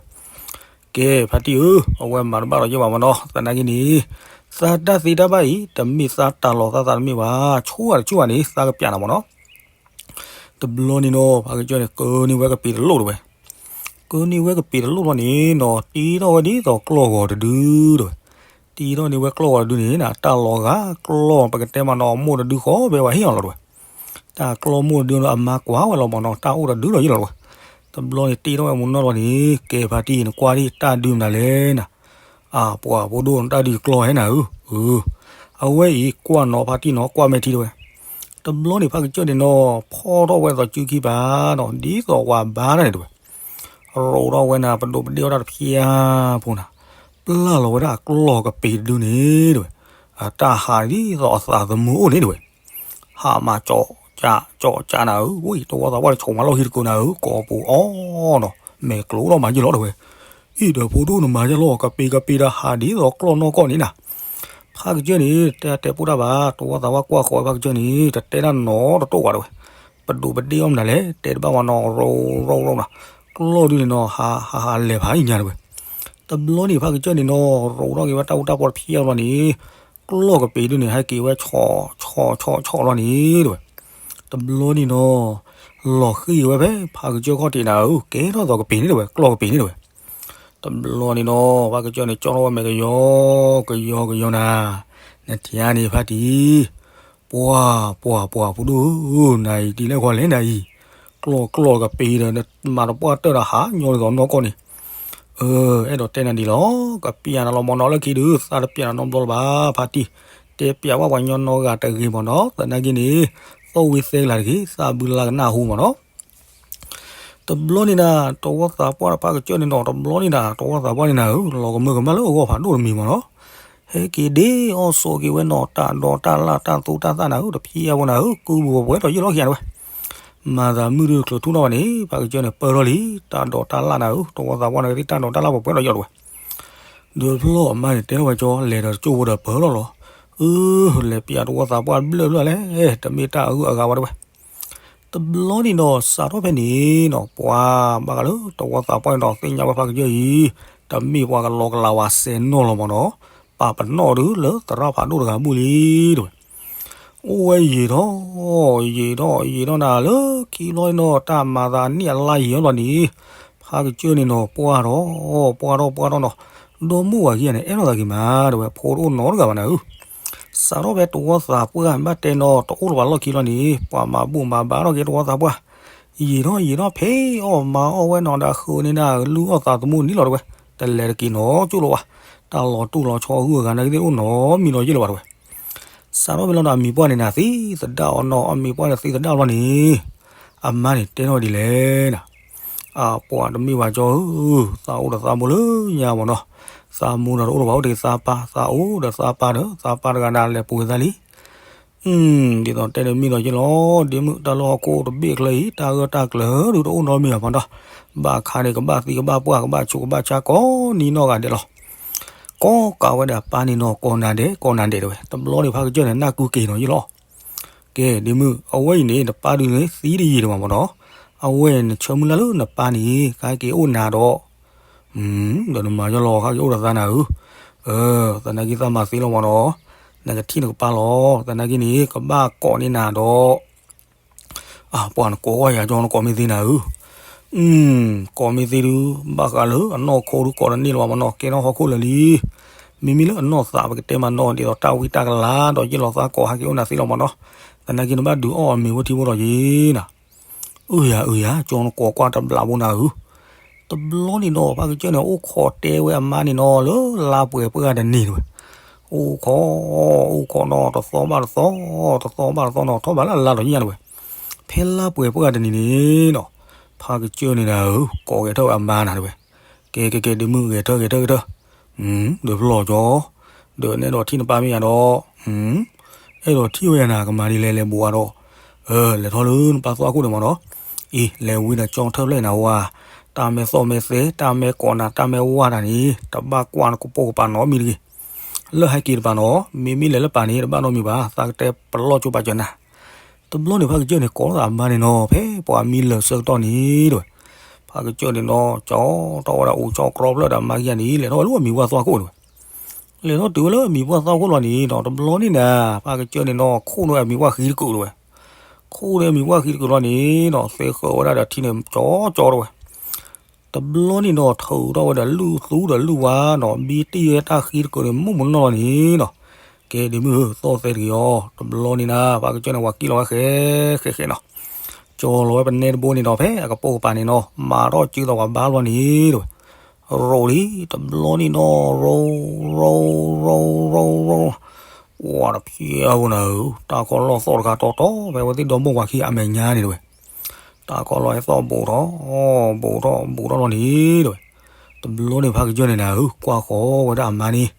ကဲဖါတံၢ်ဧၢ, အဝဲမၤတဘၣ်ဒီးယဲၢ်ဘၣ်မ့ၢ်နီၤ, သနာ်က့န့ၣ်, သးတၢ်သ့တၢ်ဘၣ်အံၤ တမ့ၢ်သးတၢ်လီၤသးသးတမ့ၢ်ဘၣ်, ဆိၣ်ဂၤတဆိၣ်ဂၤန့ၣ် သးကပျၢ်နၤမ့ၢ်နီၤ, တဘျီန့ၣ်နီၤ ဖါကစၢၢ်န့ၣ် ကၢန့ၢ်ဝဲကပ့ၤတလိၣ်တဲဝဲ, ကၢန့ၢ်ဝဲကပ့ၤတလိၣ်လီၤန့ၣ်နီၤ တံထီၣ်ဝဲဒ်သိးကျီၢ်ဂီၤတဒုတဲဝဲ တံထီၣ်န့ၢ်ဝဲကျီၢ်ဂီၤတဒုန့ၣ် တၢ်လီၤဂာ်ကျီၢ် ပကတဲမးနီၤ မိၢ်တဒုဃီဖဲဝဲဟ့ၣ်အီၤလီၤတဲဝဲ, တၢ်ကျီၢ်မိၢ်တဒုနီၤ အမါကွၢ်ဝဲလီၤမ့ၢ်နီၤ တၢ်အိၣ်တဒုလီၤယ့ၢ်လီၤတဲဝဲ, တဘျီန့ၣ်တံထီၣ်ဝဲမုၢ်နီၢ်လီၤန့ၣ် ကဲဖါတံၢ် နကွၢ်ဒံးတၢ်ဒုမနုၤလဲၣ်နၤ, အပှၤဖိဒိၣ်နတၢ်ဒုးကျီၢ်ဟဲနၤဧၢ, အဝဲအံၤကွၢ်နီၤဖါတံၢ်နီၤ ကွၢ်မဲာ်ထံတဲဝဲ, တဘျီန့ၣ်ဖါကစၢၢ်န့ၣ်နီၤ ဖီၣ်ထီၣ်ဝဲသီစုခံပၤနီၤ ဒ်သိးဝဲဘါတၢ်န့ၣ်တဲဝဲ ရိးထီၣ်ဝဲနၤ ပဒိးပဒ့ၣ်အီၣ်တၢ်တဖျၢၣ်ဖိနၤ, ပျၢ်လီၤဝဲဒၣ်ကျီၢ်ကပ့ၤတဒုန့ၣ်တဲဝဲ, အတၢ်ဟးဒ်သိးအသးသမူအိၣ်န့ၣ်တဲဝဲ, ဟးမၤကၠီကၠးကၠီကၠးနၤဧၢ, ဝံၤတဝီသးပှၢ်တဆိးမၤလီၢ်ခံတကိးနၤဧၢ, ကိးပူၤအီၤနီၤ မဲာ်ကျိၤထီၣ်မၤယ့ၢ်လီၤတဲဝဲ, အံၤဒီးဖိဒိၣ်နမၤယ့ၢ်လီၤ ကပ့ၤကပ့ၤဒီးဟးဒ်သိးကျီၢ်နီၢ်ကီၢ်န့ၣ်နၤ ဖါကစၢၢ်န့ၣ် တဲတဲပိၢ်တၢ်ဘၣ် တဝီသးပှၢ်ကွၢ်ဃီၤဝဲဖါကစၢၢ်န့ၣ် တတဲတၢ်နီတတိၢ်ဘၣ်တဲဝဲ, ပဒိးပဒ့ၣ်အီၣ်မနုၤလဲၣ် တဲတဘၣ်ဝဲနီၤ ရိးရိးရိးနီၤ, ကျီၢ်ဒုန့ၣ်နီၤ ဟးဟးဟးလဲၤဖးအံၤညါတဲဝဲ, တဘျီန့ၣ်ဖါကစၢၢ်န့ၣ်နီၤ ရိးထီၣ်က့ၤဝဲတၢ်အူတၢ်ပီတဖျၢၣ်လီၤန့ၣ်, ကျီၢ်ကပ့ၤဒုန့ၣ် ဟဲက့ၤဝဲဆီၣ်ဆီၣ်ဆီၣ်ဆီၣ်လီၤန့ၣ်တဲဝဲ, တဘျီန့ၣ်နီၤ လီၤဃံၤဝဲဖဲဖါကစၢၢ်ခီၣ်ထံးနၤဧၢ, ကဲထီၣ်သီးကပ့ၤန့ၣ်တဲဝဲ ကျီၢ်ကပ့ၤန့ၣ်တဲဝဲ တဘျီန့ၣ်နီၤ ဖါကစၢၢ်န့ၣ် ကၠီထီၣ်ဝဲမဲာ်ကယီကယီကယီနၤ, နထံၣ်အါန့ၣ်ဖါတံၢ်, ပှၤပှၤပှၤဖိဒိၣ်ဧၢ, နၤအံၤတံၤလဲၣ်ဃီလဲၣ်နၤအံၤ, ကျီၢ်ကျီၢ်ကပ့ၤဒီး မၤတပှၢ်တၢၢ်ဒီးဟးညီဒ်သိးနီၢ်ကီၢ်န့ၣ်, အဲၣ်ဒိးတဲနၤဒ်လီၤ, ကပျၢ်နၤလီၤမ့ၢ်နီၤလၢခံဒုး သးတပျၢ်နၤနီတဘျီလၢၤဘၣ် ဖါတံၢ်, တဲပျၢ်ဘၣ်ပှၤညီနီတဂၤတဂ့ၤမ့ၢ်နီၤ, သနာ်က့န့ၣ်, သီၣ်ဝံၤသဲကလၤတဂ့ၤ သးဘုလၢကနၢ်ဟူမ့ၢ်နီၤ တဘျီန့ၣ်နၤ တဝီသးပှၢ်ဒီးဖါကစၢၢ်န့ၣ်နီၤ တဘျီန့ၣ်နၤ တဝီသးပှၢ်န့ၣ်နၤဧၢ လီၤကမၢကမၣ်လၢအဂီၢ်ဖးဒိၣ်တမံၤမ့ၢ်နီၤ, ဟဲက့ၤဒ့အီၣ်ဆိးက့ၤဝဲနီၤ တၢ်ဒိးတၢ်လၣ်တၢ်သူတၢ်သၣ်နၤဧၢ တဖံးအါဖိနၤဧၢ ကုပူၤပှဲၤဒီးယံာ်လီၤခံဂၤတဝဲ, မၤသးမုၢ်ဒုးချုးထူၣ်ထီၣ်ဘၣ်န့ၣ် ဖါကစၢၢ်န့ၣ် ပၢၢ်ထီၣ်လံ တၢ်ဒိးတၢ်လၣ်နၤဧၢ တဝီသးပှၢ်န့ၣ်ကသ့ၣ်တၢ်ဒိးတၢ်လၣ်ပှဲၤပှဲၤဒီးယံာ်တဝဲ ဒုးဖျီၣ်အမါန့ၣ် တဲထီၣ်ဝဲကၠီ လဲၤဒီးတကၠိဖိဒီးပၢၢ်လီၤလီၤ, အၢ လဲၤပျၢ်တဝီသးပှၢ်ဘျၢၣ်ဘျၢၣ်လဲၣ် တမ့ၢ်တၢ်အဂုၤအဂၤဘၣ်တဝဲ တဘျီန့ၣ်ဒီး စးထီၣ်ဖဲန့ၣ်နီၤ ပှၤဘၣ်ဃးလၢတဝီသးပှၢ်န့ၣ်ဒီး သ့ၣ်ညါဝဲဖါကစၢၢ်အံၤ တမ့ၢ်ပှၤကလီကလးဝဲစဲးနီၢ်လီၤမ့ၢ်နီၤ, ပာ်ပနီၣ်ဒုးလၢသရၣ်ဖးဒိၣ်တဂၤဘူၣ်လံ တဝဲ အိၣ်ဝဲယံာ်ထီၣ် ယံာ်ထီၣ် ယံာ်ထီၣ်နၤလၢခံဘျီန့ၣ်နီၤ တၢ်မၤသးနံၣ်အလါယံာ်ထီၣ်လီၤန့ၣ် ဖါကစၢၢ်န့ၣ်နီၤ ပှၢ်ထီၣ် ပှၢ်ထီၣ် ပှၢ်ထီၣ်နီၤ ဒီမုၣ်ဝၤခံဂၤန့ၣ် အဲၣ်ထီၣ်သးဂ့ၤမး တဝဲ ဖိတအိၣ်နီတဂၤဘၣ်နၤဧၢ စးထီၣ်ဖဲတဝီသးပှၢ်ဘၣ်တဲနီၤ တအိၣ်လၢၤဘၣ်လီၢ်ခံလီၤန့ၣ် ပှၤမၤဘူၣ်မၤဘါထီၣ်က့ၤတဝီသးပှၢ် ယံာ်ထီၣ်ယံာ်ထီၣ် ဖဲအီၣ်မၤအီၣ်ဝဲနီၤဒီးဃုာ်န့ၢ်နၤ လူၢ်အီၣ်သးသမူနံၣ်လီၤတဝဲ တလဲၤတက့ၤနီၢ်ကၠိလၢၤဘၣ်. တၢ်လီၤတိၢ်လီၤဆီအဂုၤအဂၤနာ်က့သ့ၣ်အိၣ်နီတမံၤလီၤယ့ၢ်လၢၤဘၣ်တဲဝဲ. စးထီၣ်ဖဲလီၤဒီးအမံၤပှၢ်န့ၣ်နၤသံသဒၣ်အီၤနီၤ, အမံၤပှၢ်န့ၣ်သံသဒၣ်လီၤန့ၣ် အမါန့ၣ်တဲထီၣ်ဒ်လဲၣ်နၤ, အပှၤတမ့ၢ်ဘၣ်ကၠီဧၢ, သးအိၣ်ဒီးသးဘိလၢညါမၢ်နီၤ, သးမိၢ်ဒီးတအိၣ်ဒီးဘၣ်အိၣ်တ့ၢ်သးပၢ်, သးအိၣ်ဒီးသးပၢ်ဒီး သးပၢ်တဂၤဒၣ်လဲၤပူၤဝဲသးလံ. ဒ်သိးတဲန့ၣ်မ့ၢ်ဒီးယ့ၢ်လီၤ, ဒ့မုၣ်တၢ်လီၢ်ဟီၣ်ခိၣ်တဘ့ၣ်အချၢအံၤ တၢ်ဂၢၢ်တၢ်ကျၢၤဒုးတအိၣ်နီတမံၤဘၣ်မၢ်နီၤ, ဘၣ်ခါန့ၣ် ကဘၣ်သံကဘၣ်ပှၢ် ကဘၣ်ဆူးကဘၣ်ဆါကိးနံၤနီၢ်ဂၤဒဲးလီၤ. ကိးကးဝဲဒၣ်ပၢ်န့ၣ်နီၤ ကိးနၤဒဲး ကိးနၤဒဲးတဲဝဲ, တဘျီန့ၣ်ဖးကစၢၢ်န့ၣ် နၢ်ကုက့ၤနီၤယ့ၢ်လီၤ. ကဲဒ့မုၣ် အဝဲအံၤန့ၣ် နပၢ်ဒုးန့ၣ် သံတယံာ်ဒံးဘၣ်မၢ်နီၤ, အဝဲနဆၢမုၢ်လၢ်လၢနပၢ်န့ၣ် ကဟဲက့ၤအိၣ်နၤဒီး ဒီးနမၤယီၢ်လီၤ ဟဲက့ၤအိၣ်ဒီးသးနၤဧၢ, သနာ်က့သးမၤသ့လီၤမၢ်နီၤ, နကထံၣ်နကပၢ်လီၤ, သနာ်က့န့ၣ် ကဘၣ်ကိးန့ၢ်နၤဒီး အပှၤနကိးကွၢ်ယၤကၠီ နကိးမ့ၢ်သ့နၤဧၢ, ကိးမ့ၢ်သ့ဒုး ဘၣ်ဃးလၢအနီၢ်ခိဒုးကိးတန့ၢ်လၢၤဘၣ်မၢ်နီၤ, ကဲထီၣ်ဟီၣ်ခိၣ်လၢာ်လံ. မ့မ့ၢ်လၢအနီၢ်သးပကတဲမးနီၤ ဒ်သိးတၢ်ဝံတၢ်ကလၤဒီးယ့ၢ်လီၤသးကိးဟဲက့ၤအိၣ်နၤသ့လီၤမၢ်နီၤ, သနာ်က့နဘၣ်ဒုးအီၣ်အမ့ၤဝဲထံဖိဒီးယ့ၢ်နၤ အၢယၤအၢယၤ ကၠီနကိးကွၢ်တဘျးဘိနၤဧၢ, တဘျီန့ၣ်ဒီး ဖးကစၢၢ်န့ၣ် အိၣ်ခိးတဲဝဲအမါန့ၣ်နီၤ လၢလါပှဲၤပှၢ်တနံၤတဲဝဲ, အိၣ်ခိး အိၣ်ခိးနီၤ တသီဘၣ်တသီ တသီဘၣ်တသီနီၤ ထီၣ်ဘၣ်လၢအလါဒီးညၣ်တဲဝဲ, ဖဲလါပှဲၤပှၢ်တနံၤန့ၣ်နီၤ ဖးကစၢၢ်န့ၣ်နၤဧၢ ကိးဂဲၤထၢၣ်ဝဲအမါနၤတဲဝဲ, ကဲကဲကဲဒ့မုၣ် ဂဲၤထၢၣ်ဂဲၤထၢၣ်ဂဲၤထၢၣ် ဒီးဖျီၣ်ကၠီ, ဒီးနအဲၣ်ဒိးထံၣ်နပၢ်မ့ၢ်ယၤဒီး အဲၣ်ဒိးထံၣ်ဝဲယၤနၤ ကမၤဒ်လဲၣ်လဲၣ်ဘိးအါဒီး, လဲၤထီၣ်လၢနပၢ်သွၣ်ခိၣ်န့ၣ်မၢ်နီၤ, အံၤ လဲၤဝံဒီးကၠီထၢၣ်ဖျၢၣ်နၤဝါ, တၢ်မဲာ်သီၣ်မဲာ်သဲ တၢ်မဲာ်ကိးနၤ တၢ်မဲာ်ဝါတၢ်န့ၣ် တဘၣ်ကွၢ်နကပိာ်ကပၤနီတမံၤတဂ့ၤ, လၢဟဲက့ၤတပၤနီၤ မ့မ့ၢ်လဲၤလၢပၤန့ၣ် တဘၣ်နီတမံၤဘၣ် သးကတဲပလီၢ်ကၠိပာ်စၢၤနၤ တဘျီန့ၣ် ဖးကစၢၢ်န့ၣ် ကိးလီၤသးအမါန့ၣ်နီၤ ဖဲပှၤမံလၢာ်ဆၢကတီၢ်န့ၣ်တဲဝဲ, ဖးကစၢၢ်န့ၣ်နီၤ ကၠီထီၣ်ဝဲဒၣ်အိၣ်ကၠီကြီဖျၢၣ်ဒီးအမါခံဂၤန့ၣ် လဲၤထီၣ်ဝဲလၢအမံၤပှၢ်သွၣ်ခိၣ်တဲဝဲ, လဲၤထီၣ်တုၤဝဲလၢအမံၤပှၢ်သွၣ်ခိၣ်လီၤန့ၣ်ဒီး တဘျီန့ၣ်နၤ ဖးကစၢၢ်န့ၣ်နီၤ ခိၣ်န့ၢ်အမံၤပှၢ်ဃံတကုာ်တဲဝဲ, ခိၣ်န့ၢ်အမံၤပှၢ်ဃံတကုာ်လီၤန့ၣ်ဒီး သ့ဃၢၤဝဲဒၣ်ဒီးထံန့ၣ်ကၠီကၠီတဲဝဲ တဘျီန့ၣ်ဒီး ထုးထီၣ်ဝဲဒီးလုၢ်သူဒီးလုၢ်ဝါနီၤ ဘံတ့ၢ်ဝဲတၢ်ဃံတကုာ်န့ၣ် မိၢ်မနီၢ်လီၤန့ၣ်နီၤ, ကဲဒ့မုၣ်ဧၢ သီၣ်သဲတဂ့ၤအီၤ တဘျီန့ၣ်နၤ ဖးကစၢၢ်န့ၣ် ပှၤကံၣ်လီၤဝဲဃဲဃဲဃဲနီၤ, ကၠီလီၤဝဲပနဲတဘိန့ၣ်ဒီး ဖဲအကပိာ်ကပၤန့ၣ်နီၤ မၤထီၣ်စုသးပှၤဘါလီၤန့ၣ်တဲဝဲ, ရိၤလံ တဘျီန့ၣ်နီၤ ရိၤ ရိၤ ရိၤ ရိၤ ရိၤ ပှၤတဖျဲးဧိၤနၤဧၢ တၢ်ခီလီၢ်သီၣ်တခါတီတီ ဖဲအဝဲသ့ၣ်ဒီမိၢ်ဝၤခံအမဲာ်ညါန့ၣ်တဲဝဲ တၢ်ခီလီၢ်ဟဲသီၣ်ဘူးထီၣ် ဘူးထီၣ်ဘူးထီၣ်လီၤန့ၣ်တဲဝဲ, တဘျီန့ၣ်ဖးကစၢၢ်န့ၣ်နၤဧၢ ကွၢ်ဃီၤဝဲဒၣ်အမါန့ၣ်,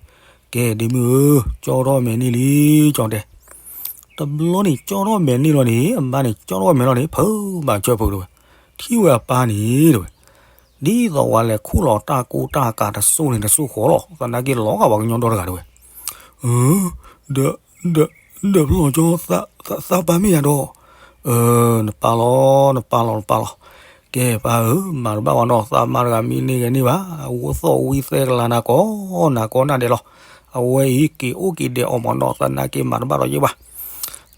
ကဲဒ့မုၣ်ဧၢ ကၠီထီၣ်မဲာ်န့ၢ်လံ ကၠီတဲ တဘျီန့ၣ်ကၠီထီၣ်မဲာ်န့ၢ်လီၤန့ၣ် အမါန့ၣ်ကၠီထီၣ်မဲာ်လီၤန့ၣ် ဖုးဘၣ်ဆၢဖုးတဲဝဲ, ထံၣ်ဝဲအပၢ်န့ၣ်တဲဝဲ ဒ်သိးဝဲလဲၤခူၣ်လီၤတၢ်ကိၢ်တၢ်ကးတစိၢ်န့ၣ်တစိၢ်ဃီလီၤ သနာ်က့လီၤဂာ်ပှၤကညီဒီတဂၤတဲဝဲ, ဒီး ဒီး ဒီးဖျီၣ်ကၠီ သးပၢ်မ့ၢ်ယၤဒီး, နပၢ်လီၤ နပၢ်လီၤ နပၢ်လီၤ, ကဲပၢ်ဧၢ မၤတဘၣ်ဘၣ်နီၤ သးမါတဂၤမံန့ၢ်ဂဲၤန့ၢ်ဘၣ်, အဝဲသီၣ်ဝံသဲကလၤနၤကိး နၤကိးနၤဒဲးလီၤ, အဝဲအံၤက့ၤအိၣ်က့ၤဒဲးအီၤမၢ်နီၤ သနာ်က့မၤတဘၣ်ဒီးယဲၢ်ဘၣ်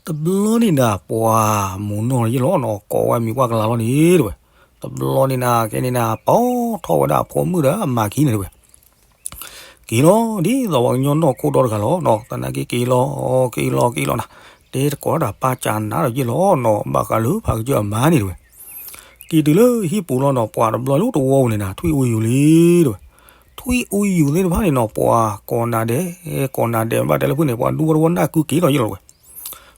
တဘျီန့ၣ်နၤ ပှၤမုၢ်နီၢ်ယဲၢ်လီၤနီၤ ကိးဝဲမံၤပှၢ်ကလၤလီၤန့ၣ်တဲဝဲ, တဘျီန့ၣ်နၤ ကဲန့ၣ်နၤ ပိာ်ထီၣ်ဝဲဒၣ်အဖိမုၣ်ဒီးအမၤခံန့ၣ်တဲဝဲ, က့ၤလီၤ ဒ်သိးပှၤကညီနီၢ်ခိၣ်ဒီတဂၤလီၤနီၤ သနာ်က့က့ၤလီၤ က့ၤလီၤ က့ၤလီၤနၤ, တဲတကိးဒၣ်ပၢ်ကးနၤဒီးယဲၢ်လီၤနီၤ ဘၣ်ဃးလၢဖးကစၢၢ်အမါန့ၣ်တဲဝဲ, က့ၤတုၤလၢဟံၣ်ပူၤလီၤနီၤ ပှၤတဘျီလၢတဝီပူၤန့ၣ်နၤ ထွံၣ်အူယူၤလံတဲဝဲ, ထွံၣ်အူယူၤသ့ၣ်တဖၣ်န့ၣ်နီၤ ပှၤကိးနၤဒဲး ကိးနၤဒဲး ဘၣ်တဲလၢဖုၣ်န့ၣ် ပှၤဒူဝီတဝီနၢ်ကုက့ၤဒီးယဲၢ်လီၤတဲဝဲ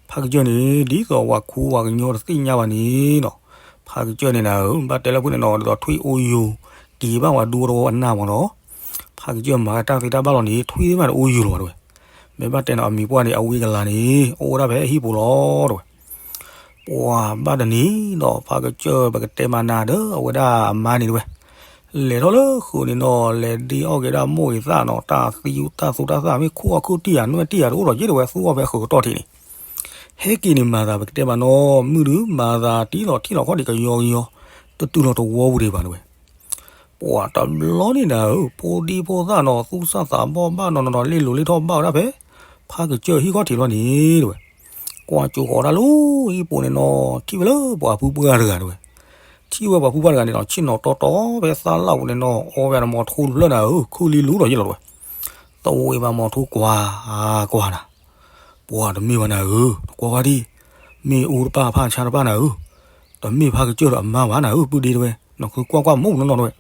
ဖးကစၢၢ်န့ၣ် ဒ်သိးပှၤခူပှၤကညီတသ့ၣ်ညါဘၣ်န့ၣ်နီၤ, ဖးကစၢၢ်န့ၣ်နၤဧၢ ဘၣ်တဲလၢဖုၣ်န့ၣ်နီၤ ဒ်သိးထွံၣ်အူယူၤက့ၤဘၣ်ပှၤဒူဝီတဝီအနၢ်မၢ်နီၤ, ဖးကစၢၢ်မၤတၢ်သ့တၢ်ဘၣ်လီၤန့ၣ် ထွံၣ်သ့ၣ်တဖၣ်န့ၣ်အူယူၤလီၤဘၣ်တဲဝဲ, မ့ၢ်ဘၣ်တဲနီၤ အမံၤပှၢ်န့ၣ် အဝံကလၤန့ၣ် အိၣ်ဝဲဒၣ်ဖဲဟံၣ်ပူၤလီၤတဲဝဲ ပှၤဘၣ်တနံၤဒီး ဖးကစၢၢ်ပကတဲမၤနၤဒီး အဝဲဒၣ်အမါန့ၣ်တဲဝဲ, လဲၤထီၣ်လၢဃုာ်န့ၣ်နီၤ လဲၤဒ့အီၣ်က့ၤဒၣ်မိၢ်ဂ့ၤသၣ်နီၤ တၢ်သံတၢ်သူတၢ်သၣ်မ့ၢ်ခူၣ်အီၣ်ခုၣ်တံၢ်ယၤ နွဲၣ်တံၢ်ယၤတအိၣ်ဒီးယ့ၢ်တဲဝဲ သူအီၣ်ဖဲဃုာ်ကတီၢ်ထံးန့ၣ်, ဟဲက့ၤန့ၣ်မၤသးပကတဲမၤနီၤ မုၢ်ဒုးမၤသးတံၢ်လီၤထံၣ်လီၤခီၣ်ဒံးကယီကယီ, တတုၤလီၤတဝီပူၤဒံးဘၣ်တဲဝဲ ပှၤတဘျီန့ၣ်နၤဧၢ ဖိဒံဖိသၣ်နီၤ သူၣ်စၢ်သးဘီၣ်ဘၣ်နီၤနီၤ လ့ၣ်လိၤလ့ၣ်ထီၣ်ဘၣ်ဝဲဒၣ်ဖဲ ဖးကစၢၢ်ဟံၣ်ခီၣ်ထံးလီၤန့ၣ်တဲဝဲ, ကွၢ်ကၠိဃီၤတၢ်လၢဟံၣ်ပူၤန့ၣ်နီၤ ထံၣ်ဝဲလၢပှၤဖုပှၢ်တဂၤတဲဝဲ, ထံၣ်ဝဲပှၤဖုပှၢ်တဂၤန့ၣ်နီၤ ဆ့ၣ်နီၤတီတီဖဲသၣ်လၣ်ပူၤန့ၣ်နီၤ အီဝဲဒၣ်မီၤထူတဖျၢၣ်နၤဧၢ ခုၣ်လံလူဒီးယ့ၢ်လီၤတဲဝဲ, သဝ့ဘၣ်မီၤထူကွၢ်ကွၢ်နၤ ပှၤတမ့ၢ်ဘၣ်နၤဧၢ နကွၢ်ကွၢ်ဒံး, မ့ၢ်အူတပၢ်ဖးဆါတပၢ်နၤဧၢ, တမ့ၢ်ဖးကစၢၢ်ဒီးအမါဘၣ်နၤဧၢ ပုၢ်ဒ့တဲဝဲ, နဃုကွၢ်ကွၢ်မိၢ်နီၢ်နီၢ်တဲဝဲ,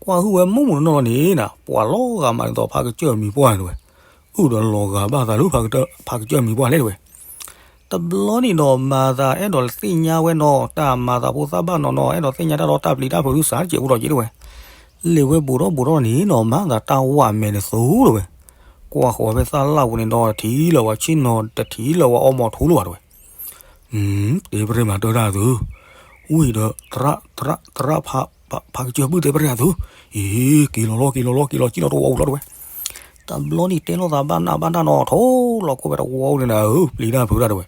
ကွၢ်ဟုၣ်ဝဲမုၢ်မုၢ်နီၢ်နီၢ်လီၤန့ၣ်နီၤ ပှၤလီၤဂာ်မးဒ်သိးဖးကစၢၢ်အမံၤပှၢ်တဲဝဲ, အုၣ်ဒီးလီၤဂာ်ဘၣ်သးလၢ ဖးကစၢၢ်အမံၤပှၢ်လဲၣ်တဲဝဲ. တဘျီန့ၣ်ဒီးမၤသးအဲၣ်ဒိးသ့ၣ်ညါဝဲနီၤ တၢ်မၤသးဖိသၣ်ဘၣ်နီၤနီၤ အဲၣ်ဒိးသ့ၣ်ညါတၢ်ဒီးတၢ်ပျံၤတၢ်ဖုးဒုးစးစဲးဖိဒီးက့ၤတဲဝဲ. လဲၤဝဲဘူးထီၣ်ဘူးထီၣ်န့ၣ်နီၤ မၤသးတၢ်ဝၣ်မဲာ်န့ၣ်သူတဲဝဲ. ကွၢ်ဃီၤဖဲသၣ်လၣ်ပူၤန့ၣ်ဒီး ထံၣ်လၢၤဝဲဆ့ၣ်နီၤ တထံၣ်လၢၤဝဲအီမီၤထူလၢၤဘၣ်တဲဝဲ. တဲပရၢမၤတၢ်တၢ်သု, ဝံၤဒီး သရၣ် သရၣ် သရၣ် ဖးကစၢၢ်ပုၢ်တဲပရၢသု, အ့ က့ၤလီၤလီၤ က့ၤလီၤလီၤ က့ၤလီၤကံၣ်လီၤတဝီအူလီၤတဲဝဲ. တဘျီန့ၣ်တဲလိာ်သးဘၣ်နးဘၣ်နးနီၤ ထိၣ်လီၤကိၢ်ဝဲတဝီအူန့ၣ်နၤဧၢ ပျံၤတၢ်ဖုးတၢ်တဲဝဲ.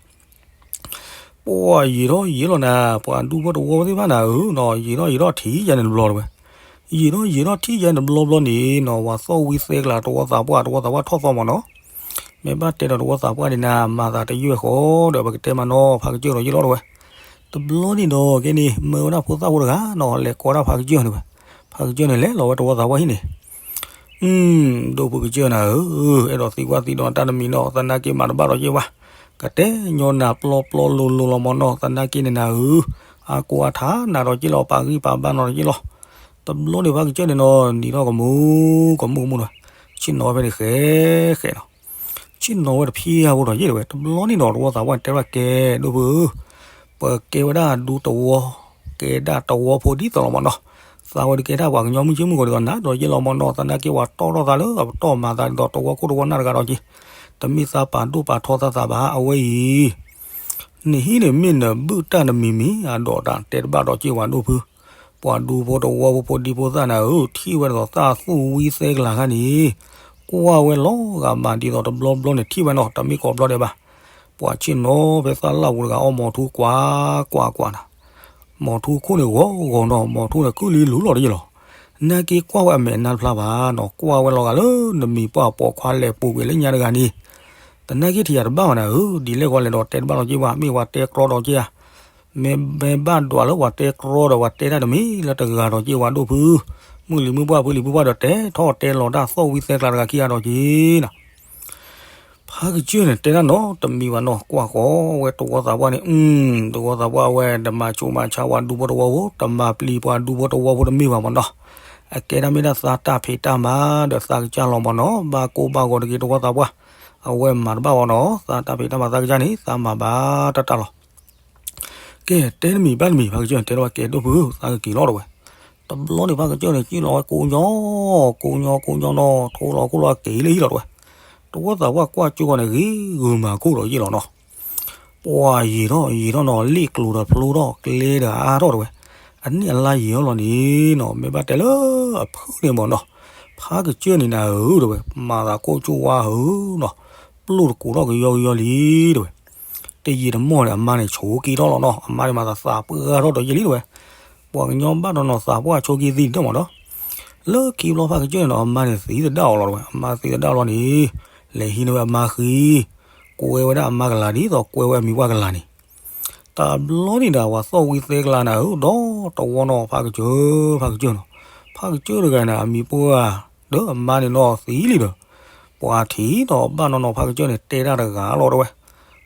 ပှၤယံာ်ထီၣ်ယံာ်လီၤနၤ ပှၤဒူဖိတဝီသ့ၣ်တဖၣ်နၤဧၢနီၤ ယံာ်ထီၣ်ယံာ်ထီၣ်ထံၣ်ယၤန့ၣ်တဘျီတဲဝဲ. ယံာ်ထီၣ်ယံာ်ထီၣ်ထံၣ်ယၤန့ၣ်တဘျီဘျီန့ၣ်နီၤ ဝၤသီၣ်ဝံသဲကျါတဝီသးပှၢ် တဝီသးပှၢ်ထီၣ်သီမးနီၤ. မ့ၢ်ဘၣ်တဲဒီးတဝီသးပှၢ်န့ၣ်နၤ မၤသးတယွဲၢ်ဃီဒီး ပကတဲမးနီၤ ဖးကစၢၢ်ဒီးယံာ်လီၤတဲဝဲ. တဘျီန့ၣ်ဒီးကဲန့ၣ် မၢဝဲဒၣ်ဖိသၣ်ဖိတဂၤနီၤ လဲၤကိးဒၣ်ဖးကစၢၢ်န့ၣ်ဝဲ. ဖးကစၢၢ်န့ၣ်လဲၤလီၤဝဲတဝီသးပှၢ်ဟံၣ်န့ၣ် ဒိၣ်ဖုကစၢၢ်နၤဧၢ, အဲၣ်ဒိးသံကွၢ်သံဒိးတၢ်တမံၤနီၤ သနာ်က့မၤတဘၣ်ဒီးယ့ၢ်ဝဲ, ကတဲညီနၤပျီပျီလိၤလိၤလီၤမးနီၤ သနာ်က့န့ၣ်နၤဧၢ, အါကိးအါထါနၤဒီးက့ၢ်လီၤ ပာ်ဂံၢ်ပာ်ဘါနီၤဒီးက့ၢ်လီၤ. တဘျီန့ၣ်ဖးကစၢၢ်န့ၣ်နီၤ နံၤထီၣ်ကမူၤကမူၤကမူၤနီၤ, ဆ့ၣ်နီၤဝဲဖဲန့ၣ်ဃဲဃဲနီၤ. ဆ့ၣ်နီၤဝဲတဖျၢၣ်ဖိဒီးယ့ၢ်တဲဝဲ တဘျီန့ၣ်နီၤ တဝီသးပှၢ်တဲဝဲကဲ ဒိၣ်ဖုဧၢ, ပကဲဝဲဒၣ်ဒူတဝီ, ကဲဒၣ်တဝီဖိဒ်သိးလီၤမးနီၤ, သးဝဲဒုးကဲတၢ်ပှၤကညီမုၢ်ဆ့မုၢ်ဂီၤဒ်သိးနၤဒီးယ့ၢ်လီၤမးနီၤ သနာ်က့ဝဲတီၢ်ထီၣ်သးလၢအပတီၢ်မၤသးဒ်သိးတဝီခိၣ်တဝီနၢ်တဂၤဒီးက့ၢ်, တမ့ၢ်သးပာ်ဒိၣ်ပာ်ထီသးသးဘၣ် အဝဲအံၤ နဟံၣ်န့ၣ်မ့ၢ်နဘုၣ်တၢ်တမံၤမံၤ အဒိးတၢ်တဲတဘၣ်ဒီးက့ၢ်ဝဲဒိၣ်ဖု, ပှၤဒူဖိတဝီဖိဖိဒံဖိသၣ်နၤဧၢ ထံၣ်ဝဲဒ်သိးသၣ်သူၣ်ဝံသဲကျါခါန့ၣ်, ကွၢ်ဝဲလီၤဂာ်မးဒ်သိးတဘျီဘျီန့ၣ်ထံၣ်ဝဲနီၤ တမ့ၢ်ကိးဘျီဒဲးဘၣ်. ပှၤဆ့ၣ်နီၤဖဲသၣ်လၣ်ပူၤတဂၤအီၣ်မီၤထူကွၢ်ကွၢ်ကွၢ်နၤ မီၤထူခိၣ်န့ၣ်ဂီၤဂီၤနီၤ မီၤထူန့ၣ်ကုၢ်လံလူၤလီၤတယ့ၢ်လီၤ. နာ်က့ကွၢ်ဝဲအမဲာ်နါတဖျါဘၣ်နီၤ ကွၢ်ဝဲလီၤဂာ်လၢနမံၤပှၢ်ပိာ်ခွါလဲၤပူၤကွံာ်လၢညါတဂၤန့ၣ်, သနာ်က့ထံၣ်ယၤတဘၣ်ဘၣ်နၤဧၢ, ဒ်လဲၣ်ဂီၤလဲၤဒီးတဲတဘၣ်လီၤက့ၢ်ဝဲ မ့ၢ်ဝဲတဲကြီဒီးက့ၢ်ဧါ, မ့ၢ်ဘၣ်ဒွးလၢပှၤတဲကြီဒီးပှၤတဲတၢ်တမံၤလၢတဂၤဒီးက့ၢ်ဝဲဒိၣ်ဖု, မုၢ်လံၤမုၢ်ပှၢ်ဖုလံၤဖုပှၢ်ဒီးတဲထီၣ်တဲလီၤတၢ်သီၣ်ဝံသဲကျါတဂၤခံဂၤဒီးက့ၢ်နၤ ဖးကစၢၢ်န့ၣ်တဲတၢ်နီတမံၤဘၣ်နီၤ ကွၢ်ဃီဝဲတဝီသးပှၢ်န့ၣ်, တဝီသးပှၢ်ဝဲ တမၤဆူးမၤဆါပှၤဒူဖိတဝီဖိ တမၤပျံၤပှၤဒူဖိတဝီဖိတမ့ၢ်ဘၣ်မးနီၤ, အကဲဒၣ်မ့ၢ်ဒၣ်သးတၢ်ဖံးတၢ်မၤဒီးသးကစၢ်လီၤမးနီၤ ဘၣ်ကိၢ်ဘၣ်ဂီၤတဂ့ၤတဝီသးပှၢ်, အဝဲမၤတဘၣ်ဝဲနီၤ သးတၢ်ဖံးတၢ်မၤသးကစၢ်န့ၣ် သးမၤဘၣ်တၢ်တၢ်လီၤ. ကဲ တဲတမံၤဘၣ်တမံၤ ဖးကစၢၢ်န့ၣ် တဲထီၣ်ဝဲကဲဒိၣ်ဖု သးကက့ၤလီၤတဲဝဲ. တဘျီန့ၣ် ဖးကစၢၢ်န့ၣ် က့ၢ်လီၤဝဲကိးညီ, ကိးညီကိးညီနီၤ ထိလီၤခိၣ်လီၤက့ၤလၢဟံၣ်လီၤတဲဝဲ. တဝီသးပှၢ်ကွၢ်ကၠိဃီန့ၣ် ဂ့ၤဂုာ်မၤခိၣ်ဒီးယ့ၢ်လီၤနီၤ. ပှၤယံာ်ထီၣ်ယံာ်ထီၣ်နီၤ လ့ၣ်ကျိၤဒီးဖျိထီၣ်ကျဲဒီးအါထီၣ်တဲဝဲ. အနံၣ်အလါယံာ်ထီၣ်လီၤန့ၣ်နီၤ မ့ၢ်ဘၣ်တဲလၢအဖုၣ်န့ၣ်မးနီၤ ဖးကစၢၢ်န့ၣ်နၤဧၢတဲဝဲ မၤသးကိၢ်ကၠိဝါဧၢနီၤ ပျိၢ်တကိးထီၣ်ကယီကယီလံတဲဝဲ. တယံာ်တမီၢ်န့ၣ် အမါန့ၣ်ဆိးက့ထီၣ်လီၤနီၤ အမါန့ၣ်မၤသးသးပှၢ်ထီၣ်ဒီးယ့ၢ်လံတဲဝဲ. ပှၤကညီဘၣ်ဒီးနီၤသးပှၢ်ဆိးက့သံတမးနီၤ. လၢခံဘျီဖးကစၢၢ်န့ၣ်နီၤ အမါန့ၣ်သံသဒၣ်အီၤလီၤတဲဝဲ အမါသံသဒၣ်လီၤန့ၣ် လဲၤဟံးန့ၢ်ဝဲအမါဃံ ကွဲဝဲဒၣ်အမါကလၤဒ်သိးကွဲဝဲအမံၤပှၢ်ကလၤန့ၣ် တဘျီန့ၣ်ဒီး ပှၤသီၣ်ဝံသဲကလၤနၤဧၢ ဒီးတဝီနီၤ ဖးကစၢၢ် ဖးကစၢၢ်နီၤ ဖးကစၢၢ်တဂၤန့ၣ် အမံၤပှၢ်ဒီးအမါန့ၣ်နီၤသံလံဒီး ပှၤထံၣ်ဒီးဘၣ်နီၤနီၤ ဖးကစၢၢ်န့ၣ် တဲတၢ်တဂၤလီၤတဲဝဲ.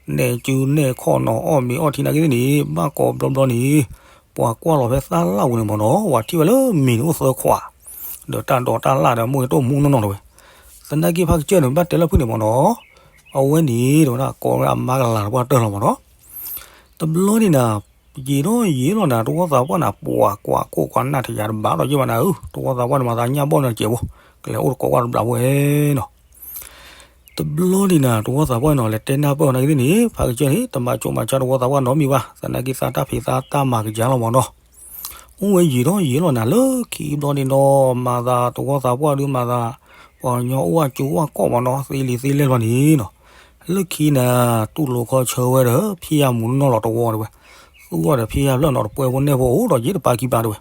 နဲၣ်စုနဲၣ်ခီၣ်နီၤ အီၣ်မ့ၤအီထံနာ်က့သ့ၣ်န့ၣ် ဘၣ်ကိးဘျီဘျီန့ၣ် ပှၤကွၢ်လီၤဖဲသၣ်လၣ်ပူၤန့ၣ်မးနီၤ ပှၤထံၣ်ဝဲလၢမ့ၤန့ၣ်အိၣ်သၢခွး ဒီးတၢ်ဒိးတၢ်လၣ်ဒီးမိၢ်ကတိၢ်မူနီၢ်နီၢ်တဲဝဲ. သနာ်က့ဖးကစၢၢ်န့ၣ် ဘၣ်တဲလၢဖုၣ်န့ၣ်မးနီၤ အဝဲန့ၣ်တဲဝဲဒၣ် ကိးဝဲဒၣ်အမါကလၤတပှၢ်တၢၢ်လီၤမးနီၤ. တဘျီန့ၣ်နၤ ယံာ်ထီၣ်ယံာ်လီၤနၤ တဝီသးပှၢ်န့ၣ် ပှၤကွၢ်ခိၣ်ကွၢ်နၢ်ထံးယၤတဘၣ်ဒီးယ့ၢ်ဘၣ်နၤဧၢ တဝီသးပှၢ်န့ၣ် မၤသးညၣ်ဘီၣ်န့ၣ်စဲးဖိ ကလဲၤအိၣ်တကိးကွၢ်တဘျးဖိဝဲနီၤ. တဘျီန့ၣ်နၤ တဝီသးပှၢ်န့ၣ်နီၤ လဲၤတဲနၢ်ပၢၢ်အီၤနာ်က့သ့ၣ်န့ၣ် ဖးကစၢၢ်န့ၣ် တမၤဆိးမၤဆါတဝီသးပှၢ်နီတမံၤဘၣ် သနာ်က့သးတၢ်ဖံးသးတၢ်မၤကစၢ်လီၤမးနီၤ. အိၣ်ဝဲယံာ်ထီၣ်ယံာ်လီၤနၤ လၢခံဘျီန့ၣ်နီၤ မၤသးတဝီသးပှၢ်ဒုးမၤသး ပှၤကညီအိၣ်ဝဲကၠိဝဲကီၢ်မးနီၤ သ့လံာ်သ့လဲၢ်လီၤန့ၣ်နီၤ. လၢခံနၤ တူၢ်လိာ်ခီဆၢဝဲဒီး ဖံးယၤမူးနီၢ်နီၢ်လီၤတဝီတဲဝဲ. သူအီၤဒီးဖံးယၤဖျၢၣ်နီၤ တပှဲၤဖိနဲၣ်ဖိအိၣ်ဒီးယ့ၢ်တပာ်ခံပာ်တဲဝဲ.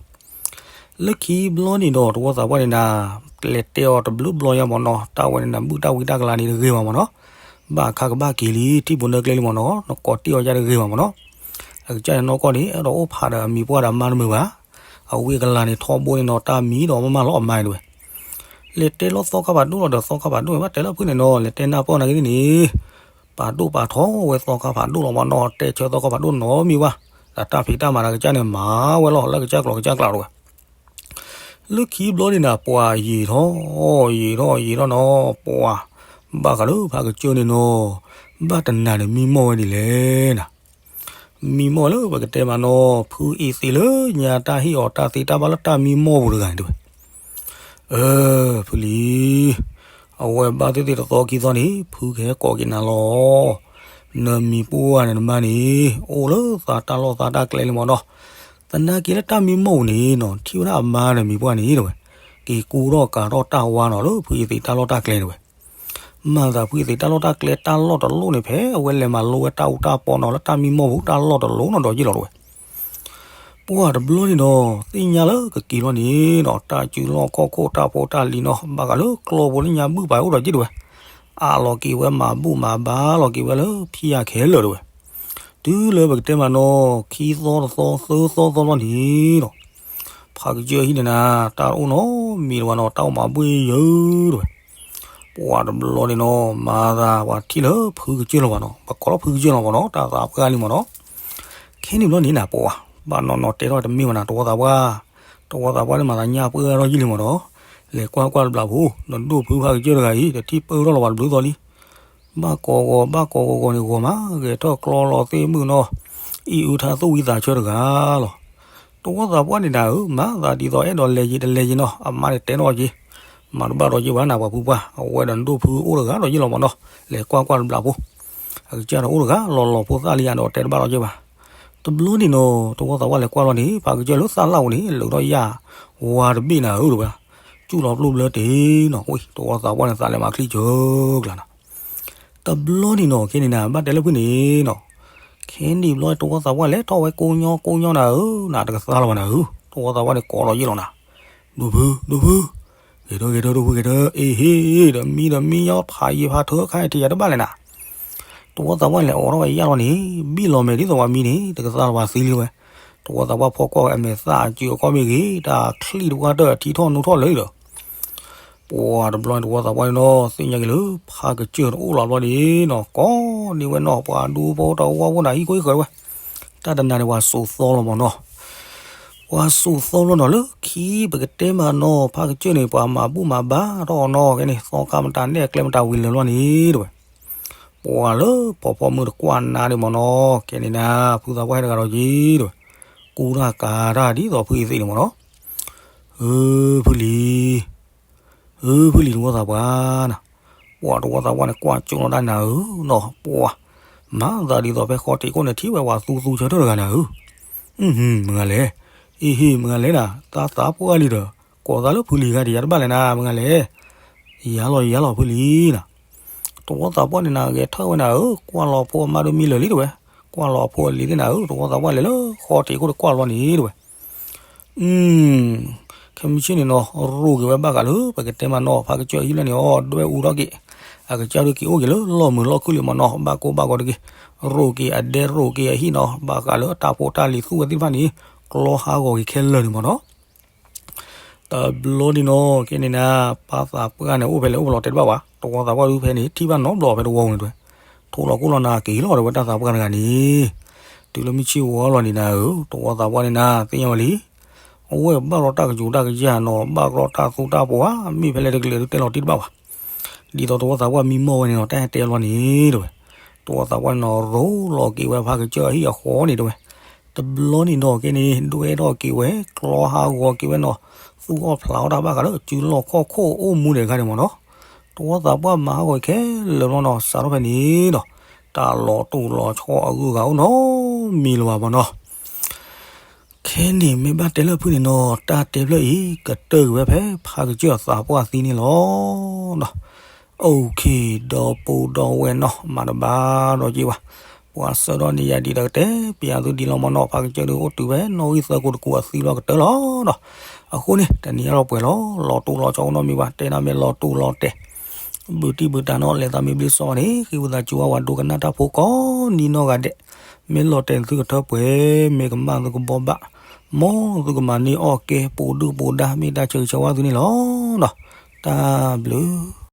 လၢခံဘျီန့ၣ်ဒီး တဝီသးပှၢ်န့ၣ်နၤ လဲၤတဲအီၤတဘျုးဘျီယါမးနီၤ တၢ်ဝဲန့ၣ်နၤ ဘုၣ်တၢ်ဝံတၢ်ကလၤန့ၣ်တဂ့ၤဘၣ်မးနီၤ. ဘၣ်အခါကဘၣ်က့ၤလံ ထံၣ်ဖိနၢကျဲလံမးနီၤ နကိးတ့ၢ်အီၤယါတဂ့ၤဘၣ်မးနီၤ. အကစၢ်န့ၣ်နီၢ်ကီၢ်န့ၣ် အဲၣ်ဒိးအိၣ်ဖးဒီးအမံၤပှၢ်ဒီးအမါတမုာ်ဘၣ်. အဝံအကလၤန့ၣ်ထီဘိန့ၣ်နီၤ တၢ်မံဒီးမးမးလီၤအမါန့ၣ်တဲဝဲ. လဲၤတဲလီၤသီခါဖးဒိၣ်လီၤဒီးသီခါဖးဒိၣ်န့ၣ် ဘၣ်တဲလၢဖုၣ်န့ၣ်နီၤ လဲၤတဲနၢ်ပၢၢ်နာ်က့သ့ၣ်န့ၣ် ပာ်ဒိၣ်ပာ်ထီဝဲသီခါဖးဒိၣ်လီၤမးနီၤ တဲဆၢသီခါဖးဒိၣ်နီတမံၤဘၣ်. ဒီးတၢ်ဖံးတၢ်မၤဒီးကစၢ်န့ၣ် မၤဝဲလီၤလၢကစၢ်ကျိာ်ကစၢ်ကျးတဲဝဲ. လၢခံဘျီန့ၣ်နၤ ပှၤယံာ်ထီၣ် ယံာ်ထီၣ်ယံာ်ထီၣ်နီၤ ပှၤ ဘၣ်ဃးလၢဖးကစၢၢ်န့ၣ်နီၤ ဘၣ်တနၤန့ၣ်မံမီၢ်ဝဲဒ်လဲၣ်နၤ မံမီၢ်လၢပကတဲမးနီၤ ဖုအံၤသ့ၣ်လၢညါတၢ်ဟ့ၣ်အီၤတၢ်သ့တၢ်ဘၣ်လၢတၢ်မံမီၢ်ပူၤတဂၤန့ၣ်တဲဝဲ အၢ ဖုလံၤ အဝဲဘၣ်သ့ၣ်သ့ၣ်တသီခံသီန့ၣ် ဖုကဟဲကိးက့ၤနၤလီၤ နမံၤပှၢ်န့ၣ်နမါန့ၣ် အိၣ်လၢသးတၢ်လီၢ်သးတၢ်ကျဲလံမ့ၢ်နီၤ သနာ်က့လၢတၢ်မံမီၢ်ပူၤန့ၣ်နီၤ ထံၣ်ဝဲဒၣ်အမါန့ၣ်မံၤပှၢ်န့ၣ်တဲဝဲ က့ၤကူထီၣ်ကၤထီၣ်တၢ်ဝါနီၤလၢဖုအံၤသ့ၣ်တၢ်လီၢ်တၢ်ကျဲတဲဝဲ မၤသးဖုအံၤသ့ၣ်တၢ်လီၢ်တၢ်ကျဲတၢ်လီၢ်တလိၣ်န့ၣ် ဖဲအဝဲလဲၤမၤလိဝဲတၢ်အူတၢ်ပီနီၤ လၢတၢ်မံမီၢ်ပူၤတၢ်လီၢ်တလိၣ်နီၤဒီးယ့ၢ်လီၤတဲဝဲ ပှၤတဘျီန့ၣ်နီၤ သ့ၣ်ညါလၢကက့ၤလီၤန့ၣ်နီၤ တၢ်စုလီၢ်ခီၣ်ခိၣ်တၢ်ဖိတၢ်လံၤနီၤ ဘၣ်ဃးလၢကျီဖိလၢညါဘုၣ်ပာ်အိၣ်ဒီးယ့ၢ်တဲဝဲ အးလီၤက့ၤဝဲမၤဘူၣ်မၤဘါလီၤက့ၤဝဲလၢဖံးယၤခဲလၢာ်တဲဝဲ တုၤလၢပကတဲမးနီၤ ခံသီတသီသၢသီသီဘျီန့ၣ်နီၤ ဖးကစၢၢ်ဟံၣ်န့ၣ်နၤ တၢ်တအိၣ်နီတမံၤလၢၤဘၣ်နီၤ တၢ်အိၣ်မၤဘှ့ၣ်ယၢတဲဝဲ ပှၤတဘျီန့ၣ်နီၤ မၤသးပှၤထံၣ်လၢဖုကစၢၢ်လီၤဘၣ်နီၤ ပကိးလီၤဖုကစၢၢ်လီၤဘၣ်နီၤ တၢ်သးပှၢ်လံမ့ၢ်နီၤ ခဲန့ၣ်ဘျီန့ၣ်နၤ ပှၤ ဘၣ်နီၢ်နီၢ်တဲထီၣ်တမ့ၢ်ဘၣ်နၤ တဝီသးပှၢ် တဝီသးပှၢ်န့ၣ်မၤသးညၣ်ပၢၢ်ထီၣ်ယံာ်လံမ့ၢ်နီၤ လဲၤကွၢ်ကွၢ်တဘျီဖိ နဒိၣ်ဖုဖးကစၢၢ်တဂၤအံၤ တထံၣ်ပၢၢ်ထီၣ်လီၤဘၣ်တဘျုးသီလံ ဘၣ်ကိးဂီၤ ဘၣ်ကိးဂီၤဂီၤန့ၣ် ဂီၤမး ဂဲၤထီၣ်ကျီလီၤသ့ၣ်မုၣ်နီၤ အံၣ်အုထါသူၣ်ဝံသးဆၢတဂၤလီၤ တဝီသးပှၢ်န့ၣ်နၤဧၢ မၤသးဒ်သိးအဲၣ်ဒိးလဲၤယံၤတလဲၤယံၤနီၤ အမါန့ၣ်တဲထီၣ်က့ၤ မၤတဘၣ်ဒီးယ့ၢ်ဘၣ်နၤ ပှၤဖုပှၢ် အဝဲဒီးနဒိၣ်ဖုအိၣ်တဂၤဒီးယ့ၢ်လီၤမ့ၢ်နီၤ လဲၤကွၢ်ကွၢ်တဘျီဖိ အကစၢ်ဒီးအိၣ်တဂၤ လီၤလီၤဖိသၣ်လံယၤဒီးတဲတဘၣ်ဒီးယ့ၢ်ဘၣ် တဘျီန့ၣ်နီၤ တဝီသးပှၢ်လဲၤကွၢ်လီၤန့ၣ် ဖးကစၢၢ်လၢသၣ်လၣ်ပူၤန့ၣ် လၢာ်ထီၣ်ယၣ်ဝါတဘ့ၣ်နၤဧၢတဲဝဲ စူၣ်လီၤပျိၢ်ဘျၢတ့ၢ်နီၤ တဝီသးပှၢ်န့ၣ် သးလဲၤမၤချံစၢၤကျါနၤ တဘျီန့ၣ်နီၤ ခဲန့ၣ်နၤ ဘၣ်တဲလၢဖုန့ၣ်နီၤ ခဲန့ၣ်ဘျီ တဝီသးပှၢ်လဲၤထီၣ်ဝဲကိးညီကိးညီနၤဧၢ နတကသါလီၤဘၣ်နၤဧၢ တဝီသးပှၢ်န့ၣ်ကိးလီၤယ့ၢ်လီၤနၤ ဒိၣ်ဖု ဒိၣ်ဖု ဂဲၤထၢၣ်ဂဲၤထၢၣ် ဒိၣ်ဖုဂဲၤထၢၣ် အ့ဟ့ၣ် ဒီးမံဒီးမံညီဖးယံၤဖးထၢခါအံၤ ထံၣ်ယၤတဘၣ်လဲၣ်နၤ တဝီသးပှၢ်န့ၣ်လဲၤအိးထီၣ်ဝဲယၣ်လီၤန့ၣ် ဘံၣ်လီၤမဲာ်ဒ်သိးပှၤမံန့ၣ် တကသါလီၤပှၤသံလံဝဲ တဝီသးပှၢ်ဖီၣ်ကွၢ်ဝဲအမဲာ်သၣ်အစုအခီၣ်မ့ၢ်ဂ့ၤ တၢ်ချံၣ်တဝၢ်တၢၢ်ထံထီၣ်နိထီၣ်လၢာ်ဒီး ပှၤတဘျီန့ၣ် တဝီသးပှၢ်န့ၣ်နီၤ သ့ၣ်ညါက့ၤလၢ ဖးကစၢၢ်တအိၣ်လီၤဘျီန့ၣ်နီၤ ကိးန့ၢ်ဝဲနီၤ ပှၤဒူဖိတဝီဖိန့ၣ် ဟံၣ်ကိၢ်ဟံၣ်ဃၢၤဝဲ တၢ်တနၤန့ၣ် ပှၤစိာ်သီလီၤမ့ၢ်နီၤ ပှၤစိာ်သီလီၤနီၤ လၢခံပကတဲမးနီၤ ဖးကစၢၢ်န့ၣ် ပှၤမၤဘူၣ်မၤဘါထီၣ်အီၤနီၤ ခဲန့ၣ် သီခါမတၤနဲၣ်ကျဲမတၤဝံၤလၢာ်လီၤန့ၣ်တဲဝဲ ပှၤလၢပီၤဖီမုၢ်တကွၢ်နါဒံးမ့ၢ်နီၤ ခဲန့ၣ်နၤ ဖုသးပှၢ်ဟဲတဂၤဒီးက့ၤတဲဝဲ ကူတၢ်ကၤတၢ်ဒ်သိးဖုအံၤသ့ၣ်န့ၣ်မ့ၢ်နီၤ ဧၢ ဖုလံၤ ဧၢ ဖုလံၤတဝီသးပှၢ်နၤ ပှၤတဝီသးပှၢ်န့ၣ် ကွၢ်ကၠိလီၤဒၣ်နၤဧၢနီၤ ပှၤ မၤသးဒ်သိးဖဲဃီတ့ၢ်ခိၣ်န့ၣ် ထံၣ်ဝဲပှၤသူသူဆၢထၢၣ်တဂၤနၤဧၢ မ့ၢ်ဂၤလဲၣ် အ့ဟ့ၣ် မ့ၢ်ဂၤလဲၣ်နၤ တၢ်သးပှၢ်လံဒီး ကိးသးလၢဖုလံၤဂၤဒံးယၤတဘၣ်လဲၣ်နၤ မ့ၢ်ဂၤလဲၣ် ယၤလီၤယၤလီၤဖုလံၤနၤ တဝီသးပှၢ်န့ၣ်နၤ ဂဲၤထၢၣ်ဝဲနၤဧၢ ကွၢ်လီၤဖိအမါဒိမံလၢာ်လံတဲဝဲ ကွၢ်လီၤဖိအလံၤသ့ၣ်နၤဧၢ တဝီသးပှၢ်လဲၤလၢဃီတ့ၢ်ခိၣ်တကွၢ်လီၤန့ၣ်တဲဝဲ အု ခဲမုၢ်ဆ့ၣ်န့ၣ်နီၤ ရိၣ်က့ၤဝဲဘၣ်ဃးလၢ ပကတဲမးနီၤ ဖးကစၢၢ်အဟံၣ်လၢန့ၣ်အီၤ ဒွဲၣ်အူထီၣ်က့ၤ အကစၢ်ဒုးက့ၤအိၣ်က့ၤလၢလီၢ်မုာ်လီၢ်ခုၣ်လံမ့ၢ်နီၤ ဘၣ်ကိးဘၣ်ဂီၤတဂ့ၤ ရိၣ်က့ၤအဒဲရိၣ်က့ၤအဟံၣ်နီၤ ဘၣ်ဃးလၢတၢ်ဖိတၢ်လံၤသူၣ်ဝဲသ့ၣ်တဖၣ်န့ၣ် ကျီဟးဂီၤက့ၤခဲလၢာ်န့ၣ်မ့ၢ်နီၤ တဘျီန့ၣ်နီၤ ခဲန့ၣ်နၤ ပၢ်သးပှၢ်န့ၣ် အိၣ်ဖဲလဲၣ်အိၣ်ဖဲလဲၣ်တဲတဘၣ်ဘၣ် တဝီသးပှၢ်ဒုးဖဲန့ၣ် ထံၣ်ဘၣ်နီတဘျီဖဲတဝီန့ၣ်တဲဝဲ ထိၣ်လီၤကိၢ်လီၤနၤက့ၤလီၤတဲဝဲ တၢ်သးပှၢ်တဂၤန့ၣ် တုၤလၢမုၢ်ဆ့ၣ်ဝီလီၤန့ၣ်နၤဧၢ တဝီသးပှၢ်န့ၣ်နၤ သ့ၣ်ညါဝဲလံ အဝဲဘၣ်လီၤတၢ်ကယူၤတၢ်ကယၤနီၤ ဘၣ်လီၤတၢ်သူတၢ်ပှၤ မ့ၢ်ဖဲလဲၣ်တကလဲာ်ဒုးတဲလီၤတံၢ်တဘၣ်ဘၣ် ဒ်သိးတဝီသးပှၢ်မံမီၢ်ဝဲန့ၣ်နီၤ တၢ်ဟဲတဲလီၤန့ၣ်တဲဝဲ တဝီသးပှၢ်န့ၣ်နီၤ ရိၣ်လီၤက့ၤဝဲဖးကစၢၢ်အဟံၣ်အဃီန့ၣ်တဲဝဲ တဘျီန့ၣ်နီၤ ခဲန့ၣ် ဒွဲၣ်ထီၣ်က့ၤဝဲ ကျီဟးဂီၤက့ၤဝဲနီၤ သူၣ်အီၣ်ဖျးအီၣ်တၢ်ဘၣ်ဃးလၢ စုလီၢ်ခီၣ်ခိၣ်အိၣ်မူဒဲးခါန့ၣ်မ့ၢ်နီၤ တဝီသးပှၢ်မၤဟးဂီၤခဲလၢာ်ဘျီနီၤ စးထီၣ်ဖဲန့ၣ်ဒီး တၢ်လီၤတိၢ်လီၤဆီအဂုၤအဂၤအိၣ်နီတမံၤလၢၤဘၣ်မ့ၢ်နီၤ ခဲန့ၣ်မ့ၢ်ဘၣ်တဲလၢဖုန့ၣ်နီၤ တၢ်တဲဖျၢၣ်အံၤ ကတၢၢ်က့ၤဝဲဖဲဖးကစၢၢ်အသးပှၢ်သံန့ၣ်လီၤ. အိၣ်ခ့ ဒီပုၢ်ဒီဝဲၢ်နီၤ မၤတဘၣ်ဒီးက့ၤဘၣ် ပှၤဆှၢထီၣ်န့ၢ်ယၤဒံးဒီးကတဲပျးသုဒံးလီၤမ့ၢ်နီၤ ဖးကစၢၢ်ဒုးအိၣ်တုၤဖဲနီၣ်ဂံၢ်သၢကိးတကူးအသံလီၤကတၢၢ်လီၤနီၤ အဃိန့ၣ် တနံၤအါထီၣ်ပှဲၤလီၤ လီၤတိၢ်လီၤဆီအိၣ်နီတမံၤဘၣ် တဲနၤမ့ၢ်လီၤတိၢ်လီၤတဲာ် ဘုးတံၢ်ဘုးတၢ်နီၤ လဲၤသးမ့ၢ်ဘျ့စီအီၤန့ၣ် ဃ့ဝံသးစူၤဝဲ ပှၤဒိကနၣ်တၢ်ဖိကိးနံၤနီၢ်ဂၤဒဲး မ့ၢ်လီၤတဲာ်သုကထၢပှဲၤ မ့ၢ်ကမၣ်သုကဘီဘၣ် မ်သုကမၤန့ၢ်အီၣ်ကဲ ပူၤဒုၣ်ပူၤဒါ မ့ၢ်တၢ်ဆၢဂ့ၤဆၢဝါသုန့ၣ်လီၤ. တၢ်ဘျုး